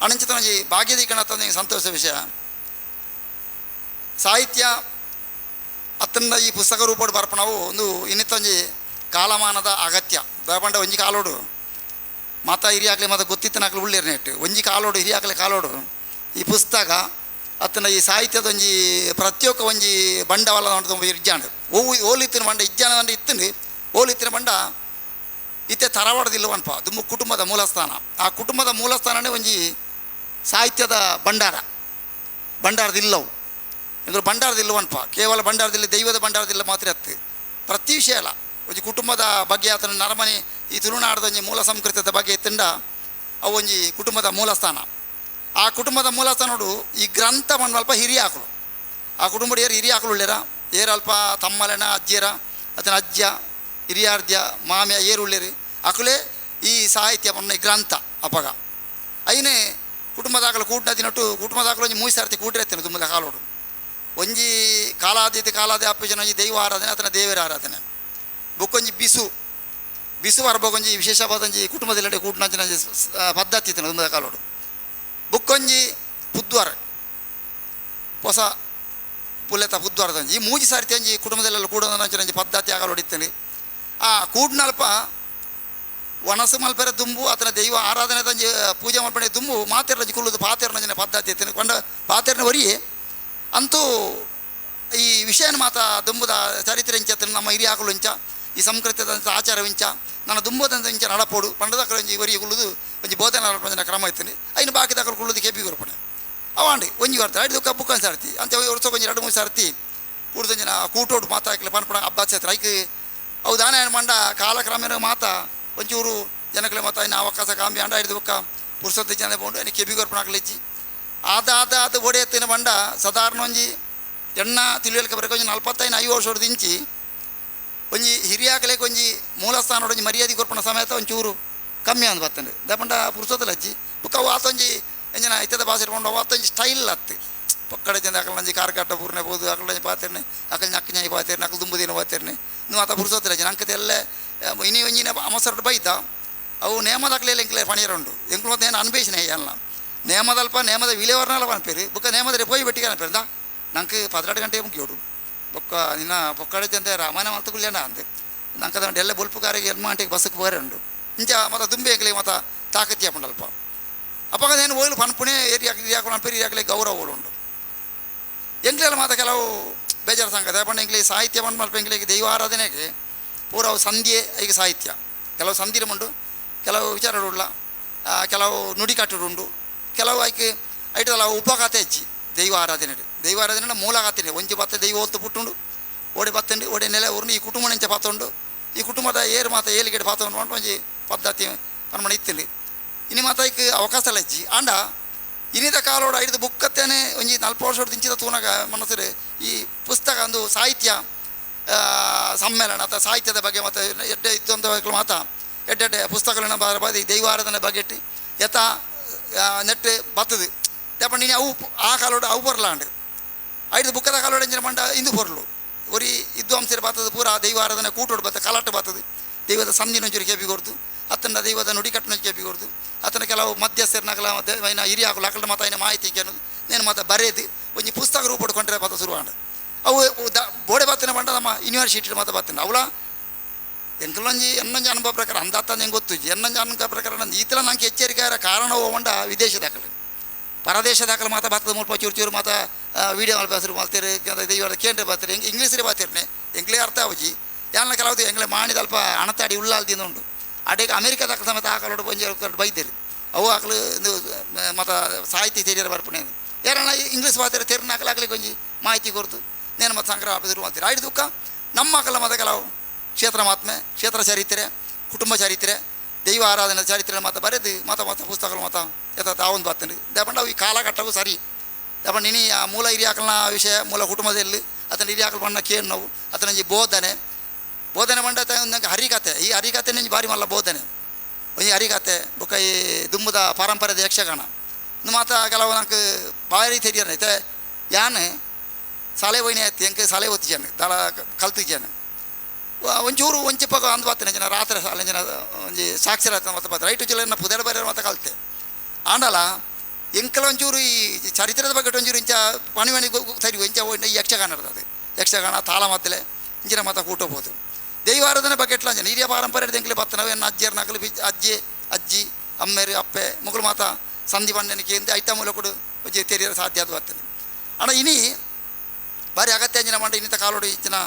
ಅಣಂಚಿತನಂಜಿ ಭಾಗ್ಯದೀಕಣ ತಂದೆ ಸಂತೋಷ ವಿಷಯ. ಸಾಹಿತ್ಯ ಅತ್ತಂದ ಈ ಪುಸ್ತಕ ರೂಪಡು ಬರ್ಪಣವು ಒಂದು ಇನ್ನಿತ್ತೊಂಜಿ ಕಾಲಮಾನದ ಅಗತ್ಯ ದಾಪಂಡ ಒಂಜಿ ಕಾಲೋಡು ಮಾತಾ ಹಿರಿಯಾಕ್ಲೆ ಮತ್ತು ಗೊತ್ತಿತ್ತನಾಕ್ಲೆ ಉಳ್ಳೇರ್ನೆಟ್ಟು ಒಂಜಿ ಕಾಲೋಡು ಹಿರಿಯಾಕ್ಲೆ ಕಾಲೋಡು ಈ ಪುಸ್ತಕ ಅತ್ತನ ಈ ಸಾಹಿತ್ಯದ ಒಂಜಿ ಪ್ರತಿಯೊಕ್ಕ ಒಂಜಿ ಬಂಡವಾಳ ಉಂಟು ಇಜ್ಜಾಂಡು ಓವು ಓಲಿತ್ತಿನ ಬಂಡ ಇಜ್ಜಾನ ಬಂಡ ಇತ್ತಂಡು ಓಲಿತ್ತಿನ ಬಂಡ ಇತ್ತೆ ತರವಾಡದಿಲ್ಲವನ್ಪ ದುಮ್ಮು ಕುಟುಂಬದ ಮೂಲಸ್ಥಾನ. ಆ ಕುಟುಂಬದ ಮೂಲಸ್ಥಾನನೇ ಒಂಜಿ ಸಾಹಿತ್ಯದ ಭಂಡಾರ ಭಂಡಾರದಿಲ್ಲವು ಎಂದ್ರೆ ಭಂಡಾರದಿಲ್ಲವನ್ಪ ಕೇವಲ ಭಂಡಾರದಿಲ್ಲ ದೈವದ ಭಂಡಾರದಿಲ್ಲ ಮಾತ್ರ ಅತ್ತು ಪ್ರತಿ ವಿಷಯ ಅಲ್ಲ ಒಂಜಿ ಕುಟುಂಬದ ಬಗ್ಗೆ ಆತನ ನರಮನೆ ಈ ತುಳುನಾಡದ ಒಂಜಿ ಮೂಲ ಸಂಸ್ಕೃತದ ಬಗ್ಗೆ ಇತ್ತಂಡ ಅವು ಒಂಜಿ ಕುಟುಂಬದ ಮೂಲಸ್ಥಾನ. ಆ ಕುಟುಂಬದ ಮೂಲಸ್ಥಾನೋಡು ಈ ಗ್ರಂಥ ಅಲ್ಪ ಹಿರಿಯ ಆಕಳು ಆ ಕುಟುಂಬದ ಏರು ಹಿರಿಯ ಆಕಳು ಉಳ್ಳೇರ ಏರು ಅಲ್ಪ ತಮ್ಮಲೆನ ಅಜ್ಜಿಯರ ಆತನ ಅಜ್ಜ ಹಿರಿಯಾರ್ದ್ಯ ಮಾಮ್ಯ ಏರು ಉಳ್ಳೇರಿ ಅಕುಲೇ ಈ ಸಾಹಿತ್ಯ ಈ ಗ್ರಂಥ ಅಪಗ ಐನೇ ಕುಟುಂಬದಾಕಲು ಕೂಟನ ತಿನ್ನಟ್ಟು ಕುಟುಂಬದಾಕಲು ಒಂಜಿ ಮೂರು ಸರ್ತಿ ಕೂಟಿರತ್ತೇನೆ ತುಂಬದ ಕಾಲೋಡು ಒಂಜಿ ಕಾಲಾದೀತಿ ಕಾಲಾದಿ ಅಪ್ಪಜನ ಒಂಜಿ ದೈವ ಆರಾಧನೆ ಆತನ ದೇವರ ಆರಾಧನೆ ಬೊಕ್ಕೊಂಜಿ ಬಿಸು ಬಿಸು ಬರ್ಬೋಕೊಂಜಿ ವಿಶೇಷವಾದಂಜಿ ಕುಟುಂಬದಲ್ಲೆಡೆ ಕೂಟನಂಚಿನ ಪದ್ಧತಿ ಇತ್ತು ತುಂಬದ ಕಾಲೋಡು ಬುಕ್ಕೊಂಜಿ ಪುದ್ವಾರ ಹೊಸ ಪುಲೆತ ಪುದ್ವಾರದಂಜಿ ಈ ಮೂಜಿ ಸಾರಿ ಒಂಜಿ ಕುಟುಂಬದಲ್ಲೆಲ್ಲ ಕೂಡೋದಂಚಿನಂಜಿ ಪದ್ಧತಿ ಆಗಲೊಡಿತ್ತೇನೆ. ಆ ಕೂಡ್ನಲ್ಪ ಒಣಸು ಮಲ್ಪೆರೆ ದುಂಬು ಆತನ ದೈವ ಆರಾಧನೆ ತಂಜಿ ಪೂಜೆ ಮಲ್ಪಣೆ ದುಂಬು ಮಾತೆರ್ಲಂಜಿ ಕುಲ್ಲುದು ಪಾತೆರ್ನಂಜಿನ ಪದ್ಧತಿ ಇತ್ತೇನೆ ಕೊಂಡ ಪಾತೆರ್ನ ಒರಿಯೇ ಅಂತೂ ಈ ವಿಷಯನ ಮಾತ ದುಂಬುದ ಚರಿತ್ರೆ ಇಂಚ ನಮ್ಮ ಹಿರಿಯಾಕಲು ಇಂಚ ಈ ಸಂಸ್ಕೃತದಂಥ ಆಚಾರವಿಂಚ ನನ್ನ ದುಂಬದಂತ ಇಂಚ ನಡಪೋಡು ಪಂಡದಕ್ಕಲು ಒಂಜಿ ಒರಿಯ ಕುಲ್ಲುದು ಒಂಜಿ ಬೋಧನೆ ನಡಪಂಜಿನ ಕ್ರಮ ಇತ್ತೇನೆ ಐನು ಬಾಕಿ ಕುಲ್ಲುದು ಕೆಪಿ ಕೊರ್ಪಣೆ ಅವಾಂಡಿ ಒಂಜಿ ಬರ್ತಾರೆ ಐದು ಬುಕ್ ಸಾರ್ತಿ ಅಂತ ವರ್ಷ ಒಂಜಿ ಎರಡು ಮೂರು ಸಾರ್ತಿ ಕೂಡ್ದೊಂಜಿನ ಕೂಟೋಡು ಮಾತಾಕ್ಲೆ ಪನ್ಪಣ ಅಬ್ಬಾಸ ಹತ್ರ ಐಕ್ ಅವು ದಾನ ಮಂಡ ಕಾಲಕ್ರಮೇಣ ಮಾತಾ ಒಂಚೂರು ಜನಕ್ಲೆ ಮಾತಾ ಇನ್ನು ಅವಕಾಶ ಕಾಂಬಿ ಅಂಡ ಹಿಡಿದು ಬುಕ್ಕ ಪುರುಷತ್ವ ಜನ ಪೋಂಡು ಇನ್ನು ಕೆಬಿ ಕೊರ್ಪಣ ಹಾಕ್ಲೆಜ್ಜಿ ಆದ ಆದ ಆದ ಒಡೆಯತ್ತಿನ ಬಂಡ ಸಾಧಾರಣ ಒಂಜಿ ಎಣ್ಣ ತಿಳಿಯಲ್ಕ ಬರಕ ಒಂಜಿ 45 50 ವರ್ಷದ ಇಂಚಿ ಒಂಜಿ ಹಿರಿಯಾಕಲೇಕ ಒಂಜಿ ಮೂಲಸ್ಥಾನ ಒಂಜಿ ಮರ್ಯಾದೆ ಕೊರ್ಪಣ ಸಮೇತ ಒಂಚೂರು ಕಮ್ಮಿ ಅಂದ್ ಬತ್ತಂಡು ದಪಂಡ ಪುರುಷೋತ್ತಲ ಅಜ್ಜಿ ಬುಕ್ಕ ಅವು ಆತೊಂಜಿ ಎಂಜಿನ ಇತ್ತದ ಭಾಷೆ ಇಟ್ಕೊಂಡು ಅವು ಆತೊಂಜಿ ಸ್ಟೈಲ್ ಅತ್ತು ಪಕ್ಕಡ ಜನ ಅಕಲಂಜಿ ಕಾರ್ಕಟ್ಟ ಪೂರ್ಣೆ ಬೋದು ಅಕಲಂಜಿ ಪಾತಿರ್ನೆ ಅಕಲ್ ನಕ್ಕ ಪಾತಿರ್ನೆ ಅಕಲ್ ದುಂಬುದಿನ ಪಾತಿರ್ನೆ ನೀವು ಆತ ಪುರುಷೋತ್ತಲ ಅಜ್ಜಿ ನಂಕತೆ ಎಲ್ಲ ಇನಿ ಒಂಜಿನ ಅವಸರ ಬೈತ ಅವು ನೇಮದಾಕ್ಲೆಲ್ಲ ಎಂಕ್ಲೆ ಪಣಿಯರ ಉಂಡು ಎಂಕ್ಲು ಮತ್ತೆ ಏನು ಅನ್ಬೇಷನೆ ಅಲ್ಲ ನೇಮದಲ್ಪ ನೇಮದ ವಿಲೇವರ್ನಲ್ಲ ಅನ್ಪೇರು ಬುಕ್ಕ ನೇಮದರೆ ಪೋಯಿ ಬೆಟ್ಟಿಗೆ ಅನ್ಪೇರು ನಂಗೆ 12 ಗಂಟೆ ಮುಗಿಯೋಡು ಬೊಕ್ಕ ನಿನ್ನ ಪೊಕ್ಕಡೆ ರಾಮಾಯಣ ಮಲ್ತುకులేనా ಅಂದೆ ನಂಗೆ ಎಲ್ಲ ಬೊಲ್ಪುಕಾರಿಗೆ ಎಲ್ಮ ಗಂಟೆಗೆ ಬಸ್ಸಕ್ಕೆ ಬೋರೆ ಉಂಡು ಇಂಚ ಮತ್ತು ದುಂಬೆ ಎಂಕ್ಲೆ ಮತ್ತು ತಾಕತ್ತಿ ಅಲ್ಪ ಅಪ್ಪ ಏನು ಓಯ್ಲು ಪನ್ಪುಣೆ ಏರಿಯಾಕ ಹಿರಿಯಾಕಲು ಅನ್ಪೇರು ಹಿರಿಯಾಕಲೆ ಗೌರವ ಉಂಡು ಎಂಕ್ಲೆಲ್ಲ ಮಾತ ಕೆಲವು ಬೇಜಾರು ಸಂಗತಿ ಪಂಡ ಎಂಕ್ಲೆ ಸಾಹಿತ್ಯ ಬಂದು ಮಲ್ಪ ಎಂಕ್ಲೆಗೆ ದೈವ ಆರಾಧನೆಗೆ ಪೂರ ಅವು ಸಂಧಿಯೇ ಈಗ ಸಾಹಿತ್ಯ ಕೆಲವು ಸಂಧಿರ ಉಂಡು ಕೆಲವು ವಿಚಾರಗಳು ಕೆಲವು ನುಡಿಕಟ್ಟುಂಡು ಉಂಡು ಕೆಲವು ಐಕೆ ಐಟಲ್ಲ ಉಪಕಥೆ ಅಜ್ಜಿ ದೈವ ಆರಾಧನೆ ದೈವ ಆರಾಧನೆ ಮೂಲ ಕಥೆ ಒಂಜಿ ಬತ್ತ ದೈವ ಹೊತ್ತು ಪುಟ್ಟುಂಡು ಓಡೆ ಬತ್ತಂಡು ಓಡೆ ನೆಲೆ ಊರ್ನು ಈ ಕುಟುಂಬ ನಿಂಚ ಪಾತುಂಡು ಈ ಕುಟುಂಬದ ಏರು ಮಾತ ಏಲಿಗೆಡೆ ಪಾತುಂಡು ಉಂಟು ಒಂಜಿ ಪದ್ಧತಿ ಪನ್ಮಣ ಇತ್ತಿಲ್ಲ ಇನಿ ಮಾತ ಐಕ್ ಅವಕಾಶ ಅಜ್ಜಿ ಆಂಡ ಇನಿದ ಕಾಲೋಡ ಐದು ಬುಕ್ಕತ್ತೇನೆ ಒಂಜಿ 40 ವರ್ಷದ ಇಂಚಿದ ತೂನಾಗ ಮನಸ್ಸು ಈ ಪುಸ್ತಕ ಒಂದು ಸಾಹಿತ್ಯ ಸಮ್ಮೇಳನ ಅಥವಾ ಸಾಹಿತ್ಯದ ಬಗ್ಗೆ ಮತ್ತು ಎಡ್ಡೆ ಇದ್ದಂಥ ಮಾತ ಎಡ್ಡೆ ಪುಸ್ತಕಗಳನ್ನ ಬಾರಿ ದೈವಾರಾಧನೆ ಬಗೆಟ್ಟು ಯಥ ನೆಟ್ಟು ಬತ್ತದು ದಪ್ಪ ನೀನು ಅವು ಆ ಕಾಲೋಡು ಅವು ಬರಲಾಂಡು ಐದು ಬುಕ್ಕದ ಕಾಲೋಡು ಎಂಜಿನ ಪಂಡ ಇಂದು ಪೊರ್ಲು ಒರಿ ವಿದ್ವಾಂಸರು ಬತ್ತದು ಪೂರ ದೈವಾರಾಧನೆ ಕೂಟೋಡು ಬತ್ತ ಕಲಾಟ ಬತ್ತದು ದೈವದ ಸಂಧಿನೊಂಚೂರು ಕೇಪಿ ಕೊಡ್ತು ಅತ್ತನ ದೈವದ ನುಡಿಕಟ್ಟುನೊಂಚು ಕೇಪಿ ಕೊಡ್ತು ಅತನ ಕೆಲವು ಮಧ್ಯಸ್ಥರನಕಲ ಮತ್ತೆ ಐನ ಹಿರಿಯ ಆಕಲು ಅಕಲ ಮಾತ ಐನ ಮಾಹಿತಿ ಕೇನು ನೇನು ಮಾತ ಬರೇದು ಒಂಜಿ ಪುಸ್ತಕ ರೂಪಡ್ ಕೊಂಡ್ರೆ ಬತ್ತ ಶುರುವಾಂಡ ಅವು ಬೋಡೆ ಬತ್ತನ ಪಂಡ ನಮ್ಮ ಯೂನಿವರ್ಸಿಟಿ ಮಾತ ಬತ್ತನ ಅವಳ ಎಂಕಲೊಂಜಿ ಎನ್ನೊಂಜಿ ಅನುಭವ ಪ್ರಕಾರ ಅಂದಾತ ಹೆಂಗೆ ಗೊತ್ತು ಎನ್ನೊಂಜಿ ಅನುಭವ ಪ್ರಕಾರ ನಂದು ಈತಲ ನಂಗೆ ಎಚ್ಚರಿಕೆ ಕಾರಣ ಹೋಗೊಂಡ ವಿದೇಶ ದಾಖಲೆ ಪರದೇಶ ದಾಖಲೆ ಮಾತ ಬರ್ತದೆ ಮುಲ್ಪ ಚೂರು ಚೂರು ಮಾತ ವೀಡಿಯೋ ಮಲ್ಪ ಹೆಸರು ಮಾಡ್ತೀರಿ ದೈವ ಕೇಂದ್ರ ಬರ್ತೀರಿ ಹೆಂಗೆ ಇಂಗ್ಲೀಷರೇ ಬಾತಿರ್ನೆ ಎಂಗ್ಲೇ ಅರ್ಥ ಆವಜಿ ಯಾನ ಕೆಲವು ಎಂಗ್ಲೇ ಮಾಡಿದ ಅಲ್ಪ ಅಣತಾಡಿ ಉಳ್ಳಾಲ್ದಿಂದ ಉಂಟು ಅಡೇಗೆ ಅಮೆರಿಕ ದಾಖಲೆ ಸಮೇತ ಆಕಲೋಡು ಪಂಜಿ ಬೈದಿರಿ ಅವು ಆಕಲು ಮತ ಸಾಹಿತ್ಯ ತೆರಿಯರ ಬರ್ಪಣೆ ಯಾರಣ್ಣ ಇಂಗ್ಲೀಷ್ ಬಾತಿರ ತೆರನ ಆಕಲಾಗಲಿ ಕೊಂಜಿ ಮಾಹಿತಿ ಕೊಡ್ತು ನೇನು ಮತ್ತು ಸಂಕ್ರ ಆಪದಿರು ಮಾಡ್ತೀರಿ ಆಯ್ತು ದುಃಖ ನಮ್ಮ ಆಕಲ ಮತ ಕೆಲವು ಕ್ಷೇತ್ರ ಮಹಾತ್ಮೆ ಕ್ಷೇತ್ರ ಚರಿತ್ರೆ ಕುಟುಂಬ ಚರಿತ್ರೆ ದೈವ ಆರಾಧನೆ ಚರಿತ್ರೆ ಮಾತ ಬರೆದು ಮಾತ ಮಾತ ಪುಸ್ತಕಗಳು ಮಾತ ಯಥ ತಾವೊಂದು ಬರ್ತೀನಿ ದಪಂಡ ಅವು ಈ ಕಾಲಘಟ್ಟವು ಸರಿ ದಪಂಡ ಇನಿ ಆ ಮೂಲ ಹಿರಿಯಾಕಲ್ನ ವಿಷಯ ಮೂಲ ಕುಟುಂಬದಲ್ಲಿ ಅತನ ಹಿರಿಯಾಕಲ್ ಬಣ್ಣ ಕೇಳು ನಾವು ಅತನ ಒಂಜಿ ಬೋಧನೆ ಬೋಧನೆ ಮಂಡ ನಂಗೆ ಹರಿಕತೆ ಈ ಹರಿಕತೆ ನಂಜಿ ಬಾರಿ ಮಲ್ಲ ಬೋಧನೆ ಒಂಜಿ ಹರಿಕತೆ ಬೊಕ್ಕ ಈ ದುಮ್ಮದ ಪಾರಂಪರ್ಯದ ಯಕ್ಷಗಾನ ಮಾತ ಕೆಲವು ನಂಗೆ ಬಾರಿ ತೆರಿಯನ ಐತೆ ಯಾನ್ ಸಾಲೆ ಹೋಯ್ನೆ ಆಯ್ತು ಎಂಕ್ ಸಾಲೆ ಓದ್ತಿದ್ದಾನೆ ದಾಳ ಕಲ್ತಿದ್ದಾನೆ ಒಂಚೂರು ಒಂಚಿಪಗ ಅಂದ್ ಬಾತನೆ ಜನ ರಾತ್ರಿ ಸಾಲೆ ಜನ ಒಂಜಿ ಸಾಕ್ಷರತೆ ಮತ್ತೆ ಬಾತ ರೈಟು ಜಿಲ್ಲೆ ಪುದೆರ ಬೇರೆ ಮತ್ತೆ ಕಲ್ತೆ ಆಂಡಲ ಎಂಕಲ ಒಂಚೂರು ಈ ಚರಿತ್ರದ ಬಗ್ಗೆ ಒಂಚೂರು ಇಂಚ ಪಣಿ ಮಣಿ ಸರಿ ಇಂಚ ಈ ಯಕ್ಷಗಾನ ಇರ್ತದೆ ಯಕ್ಷಗಾನ ತಾಳ ಮತ್ತಲೆ ಇಂಚಿನ ಮಾತ ಕೂಟೋಬೋದು ದೈವಾರಾಧನೆ ಬಗ್ಗೆ ಎಟ್ಲ ಅಂಜನ ಹಿರಿಯ ಪಾರಂಪರ್ಯ ಎಂಕಲೆ ಬತ್ತನವು ಎನ್ನ ಅಜ್ಜಿಯರ್ ನಕಲು ಅಜ್ಜಿ ಅಜ್ಜಿ ಅಮ್ಮೇರು ಅಪ್ಪೆ ಮುಗುಳು ಮಾತ ಸಂಧಿ ಬಂಡನಿಕೆ ಎಂದೆ ಐತ ಮೂಲ ಕೂಡ ಒಂಜಿ ತೆರಿಯರ ಸಾಧ್ಯ ಅದು ಬರ್ತದೆ ಅಣ್ಣ ಇನಿ ಭಾರಿ ಅಗತ್ಯ ಅಂಜಿನ ಮಂಡ ಇನ್ನಿತ ಕಾಲೋಡು ಇಂಚಿನ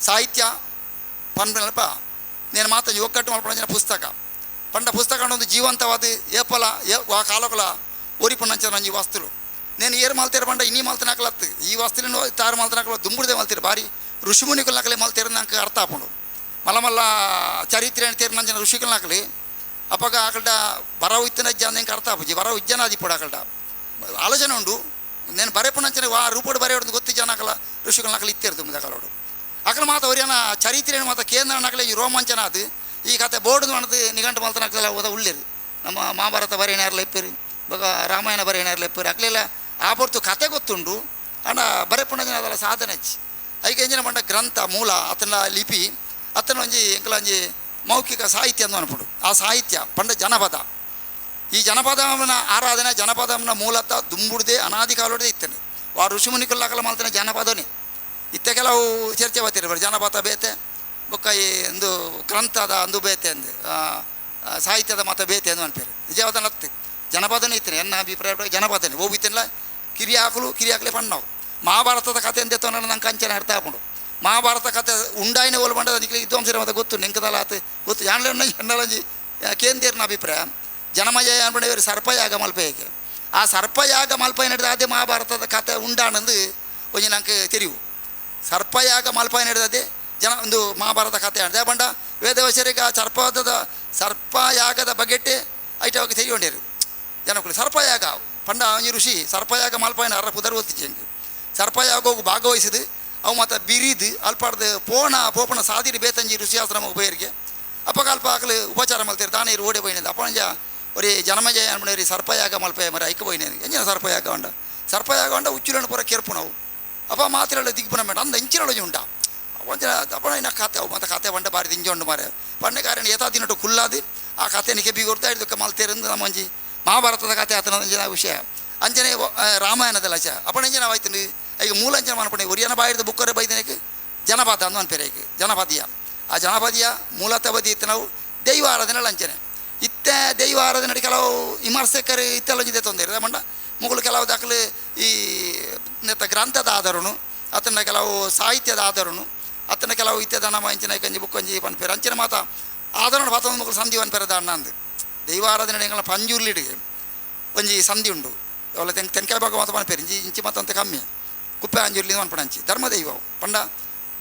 ಸಾಹಿತ್ಯ ಪನ್ಪನಲ್ಪ నేను ಮಾತ ಒಕ್ಕಟ್ಟು ಮಲ್ಪಂಚಿನ ಪುಸ್ತಕ ಪಂಡ ಪುಸ್ತಕ ಒಂದು ಜೀವಂತವಾದ ಏಪಲ ಆ ಕಾಲಕಲ ಒರಿಪುನಂಚಿನ ಒಂಜಿ ವಸ್ತುಲು నేను ಏರು ಮಲ್ತೇರು ಪಂಡ ಇನಿ ಮಲ್ತನಾಕಲತ್ತು ಈ ವಸ್ತುలను ತಾರು ಮಲ್ತನಾಕಲ ದುಂಬುಡ್ದೆ ಮಲ್ತೀರು ಭಾರಿ ಋಷಿಮುನಿಕುలు ನಕಲೆ ಮಲ್ತೇರು నాకు ಅರ್ಥ ಆಪುಂಡು ಮಲ್ಲ ಮಲ್ಲ ಚರಿತ್ರೆ ತೇರು ಋಷಿಕುలు ನಕಲಿ ಅಪ್ಪಗ ಆಕಲ್ಡ ಬರವು ಇತ್ತನ ಜನ ಎಂಕ ಅರ್ಥ ಆಪುಜಿ ಬರವು ಇಜ್ಜನ ಆದಿಪ್ಪಡು ಆಕಲ್ಡ ಆಲೋಚನೆ ಉಂಡು నేను ಬರೆಪುನಂಚಿನ ವಾ ರೂಪಡು ಬರೆಯೋಡು ಗೊತ್ತು ಜನ ಆಕಲ ಋಷಿಕುలు ನಕಲಿ ಇತ್ತೇರು ದುಂಬುದ ಕಾಲೋಡು ಅಕಲ ಮಾತ ಒರಿಯನ ಚರಿತ್ರೆಯನ್ನು ಮಾತ ಕೇಂದ್ರ ನಕಲೆ ಈ ರೋಮಾಂಚನ ಅದು ಈ ಕತೆ ಬೋರ್ಡ್ ಅನ್ನೋದು ನಿಘಂಟು ಮಲ್ತನಕಲೆಲ್ಲ ಓದ ಉಳ್ಳೇರು ನಮ್ಮ ಮಹಾಭಾರತ ಬರೆಯನಾರ್ಲ ಇಪ್ಪರು ಬೊಕ ರಾಮಾಯಣ ಬರೆಯನಾರ್ಲ ಇಪ್ಪರು ಅಕ್ಲೆಲ್ಲ ಆ ಪೊರ್ತು ಕತೆ ಗೊತ್ತುಂಡು ಅಂಡ ಬರೆಪುಣ ಜನ ಅದೆಲ್ಲ ಸಾಧನೆ ಹೆಚ್ಚು ಐಕೆ ಎಂಜಿನ ಪಂಡ ಗ್ರಂಥ ಮೂಲ ಅತನ ಲಿಪಿ ಅತನ ಒಂಜಿ ಎಂಕಲ ಒಂಜಿ ಮೌಖಿಕ ಸಾಹಿತ್ಯ ಅಂದು ಅನ್ಪುಂಡು ಆ ಸಾಹಿತ್ಯ ಪಂಡ ಜನಪದ ಈ ಜನಪದನ ಆರಾಧನೆ ಜನಪದನ ಮೂಲತಃ ದುಂಬುಡ್ದೆ ಅನಾದಿ ಕಾಲೋಡೆ ಇತ್ತನೆ ಆ ಋಷಿಮುನಿಕುಲ್ಲಾಕಲ ಮಲ್ತನ ಜನಪದನೇ ಇತ್ತೆ ಕೆಲವು ಚರ್ಚೆ ಬರ್ತಿರ್ಬೋದು ಜನಪದ ಬೇತೆ ಬೊಕ್ಕ ಈ ಒಂದು ಗ್ರಂಥದ ಅಂದು ಬೇತೆ ಅಂದು ಸಾಹಿತ್ಯದ ಮತ ಬೇತೆ ಅಂದು ಅನ್ಪೇರು ನಿಜವಾದ ನತ್ತು ಜನಪದನೇ ಇತ್ತನೆ ಎನ್ನ ಅಭಿಪ್ರಾಯ ಜನಪದನೇ ಹೋಗಿತ್ತಲ್ಲ ಕಿರಿಯಾಕಲು ಕಿರಿಯಾಕಲೇ ಪಣ್ಣವು ಮಹಾಭಾರತದ ಕತೆ ಎಂದೆತ್ತೋ ನಂಗೆ ಕಂಚನ ಅರ್ಥ ಆಪುಂಡು ಮಹಾಭಾರತ ಕತೆ ಉಂಡಾಯಿನ ಓಲ್ ಬಂಡದ ನಿಕ್ಲೆ ವಿದ್ವಾಂಸರ ಮತ್ತೆ ಗೊತ್ತು ನೆಂಕದಲ್ಲ ಆತು ಗೊತ್ತು ಯಾನ್ಲೆ ಎನ್ನಲಂಜಿ ಕೇಂದ್ರನ ಅಭಿಪ್ರಾಯ ಜನಮಯ ಅನ್ಪಂಡ ಸರ್ಪಯಾಗ ಮಲ್ಪೇಗೆ ಆ ಸರ್ಪಯಾಗ ಮಲ್ಪೈ ನಡೆದ ಅದೇ ಮಹಾಭಾರತದ ಕತೆ ಉಂಡಾನಂದು ಒಂಜಿ ನಂಗೆ ತೆರಿವು ಸರ್ಪಯಾಗ ಮಲ್ಪೈ ನಡೆದದೆ ಜನ ಒಂದು ಮಹಾಭಾರತ ಕತೆ ಅದೇ ಬಂಡ ವೇದವಶರಿಗೆ ಆ ಸರ್ಪದ ಸರ್ಪಯಾಗದ ಬಗೆಟ್ಟೆ ಐಟ ಅವಾಗ ತೆರಿಗೊಂಡೇರು ಜನಕ್ಕಳು ಸರ್ಪಯಾಗ ಪಂಡ ಒಂಜಿ ಋಷಿ ಸರ್ಪಯಾಗ ಮಲ್ಪಾಯಿನ ಅರ ಪುದರ್ ಒತ್ತಿಜಂಗೆ ಸರ್ಪಯಾಗ ಹೋಗಿ ಭಾಗವಹಿಸಿದು ಅವು ಮತ್ತು ಬಿರಿದು ಅಲ್ಪಾಡ್ದು ಪೋಣ ಪೋಪಣ ಸಾದಿರಿ ಬೇತಂಜಿ ಋಷಿ ಆಶ್ರಮಕ್ಕೆ ಪೋಯರಿಗೆ ಅಪ್ಪಗ ಅಲ್ಪ ಆಗಲು ಉಪಚಾರ ಮಲ್ತೀರಿ ತಾನೇ ಇರು ಓಡಿ ಪೋಯಿನದು ಅಪ್ಪಂಜ ಒರಿ ಜನಮಜಯ ಅನ್ಪಣೇರಿ ಸರ್ಪಯಾಗ ಮಲ್ಪೆ ಮರ ಐಕ ಪೋಯಿನೇನು ಎಂಜಿನ ಸರ್ಪಯಾಗ ಉಂಡ ಸರ್ಪಯಾಗ ಉಂಡ ಉಚ್ಚುಲನ್ನು ಪೂರ ಕೆರ್ಪುಣವು ಅಪ್ಪ ಮಾತಿರಲ್ಲ ದಿಗ್ಪುನ ಮೇಡ ಅಂದ ಇಂಚಿರೊಳಗೆ ಉಂಟ ಒಂಜ ಅಪ್ಪಣ ಇನ್ನ ಖಾತೆ ಅವು ಮತ್ತು ಖಾತೆ ಬಂಡ ಬಾರಿ ದಿಂಜಿ ಉಂಡು ಮಾರೆ ಪಂಡೆ ಕಾರಣ ಏತಾ ದಿನಟು ಕುಲ್ಲಾದಿ ಆ ಕಥೆನ ಕೆಬಿ ಕೊಡ್ತಾ ಇದ್ದಕ್ಕೆ ಮಲ್ತೇರಂದು ನಮ್ಮ ಒಂಜಿ ಮಹಾಭಾರತದ ಕಥೆ ಆತನ ಒಂಜಿನ ವಿಷಯ ಅಂಜನೆ ರಾಮಾಯಣದ ಲಚ ಅಪ್ಪಣ ಆಯ್ತು ಈಗ ಮೂಲ ಅಂಜನ ಮನಪಣೆ ಒರಿಯನ ಬಾಯಿದ ಬುಕ್ಕರೆ ಬೈದನಕ್ಕೆ ಜನಪದ ಅಂದು ಅನ್ಪೇರೇಕೆ ಜನಪದಿಯ ಆ ಜನಪದಿಯ ಮೂಲತಃ ಬದಿ ಇತ್ತು ನಾವು ದೈವ ಆರಾಧನೆ ಲಂಚನೆ ಇತ್ತೆ ದೈವ ಆರಾಧನೆ ಕೆಲವು ವಿಮರ್ಶಕರು ಇತ್ತೆಲ್ಲ ಇದೆ ತೊಂದರೆ ಮಂಡ ಮುಗುಳು ಕೆಲವು ದಾಖಲೆ ಈ ನೆತ್ತ ಗ್ರಂಥದ ಆಧಾರನು ಆತನ ಕೆಲವು ಸಾಹಿತ್ಯದ ಆಧಾರನು ಆತನ ಕೆಲವು ಇತ್ಯದ ನಮ್ಮ ಅಂಚಿನ ಕಂಜಿ ಬುಕ್ಕೊಂಜಿ ಪನ್ಪೇರು ಅಂಚಿನ ಮಾತ ಆಧಾರಣ ಪಾತ ಮುಗುಳು ಸಂಧಿ ಪನ್ಪೇರದ ಅಣ್ಣ ಅಂದು ದೈವ ಆರಾಧನೆ ಎಂಗಳ ಪಂಜುರ್ಲಿಡಿಗೆ ಒಂಜಿ ಸಂಧಿ ಉಂಡು ಅವಳ ತೆಂಕಾಯಿ ಭಾಗ ಮಾತ ಪನ್ಪೇರು ಇಂಚಿ ಇಂಚಿ ಮಾತ ಕಮ್ಮಿ ಕುಪ್ಪೆ ಅಂಜುರ್ಲಿ ಅನ್ಪಣ ಅಂಚಿ ಧರ್ಮದೈವ ಪಂಡ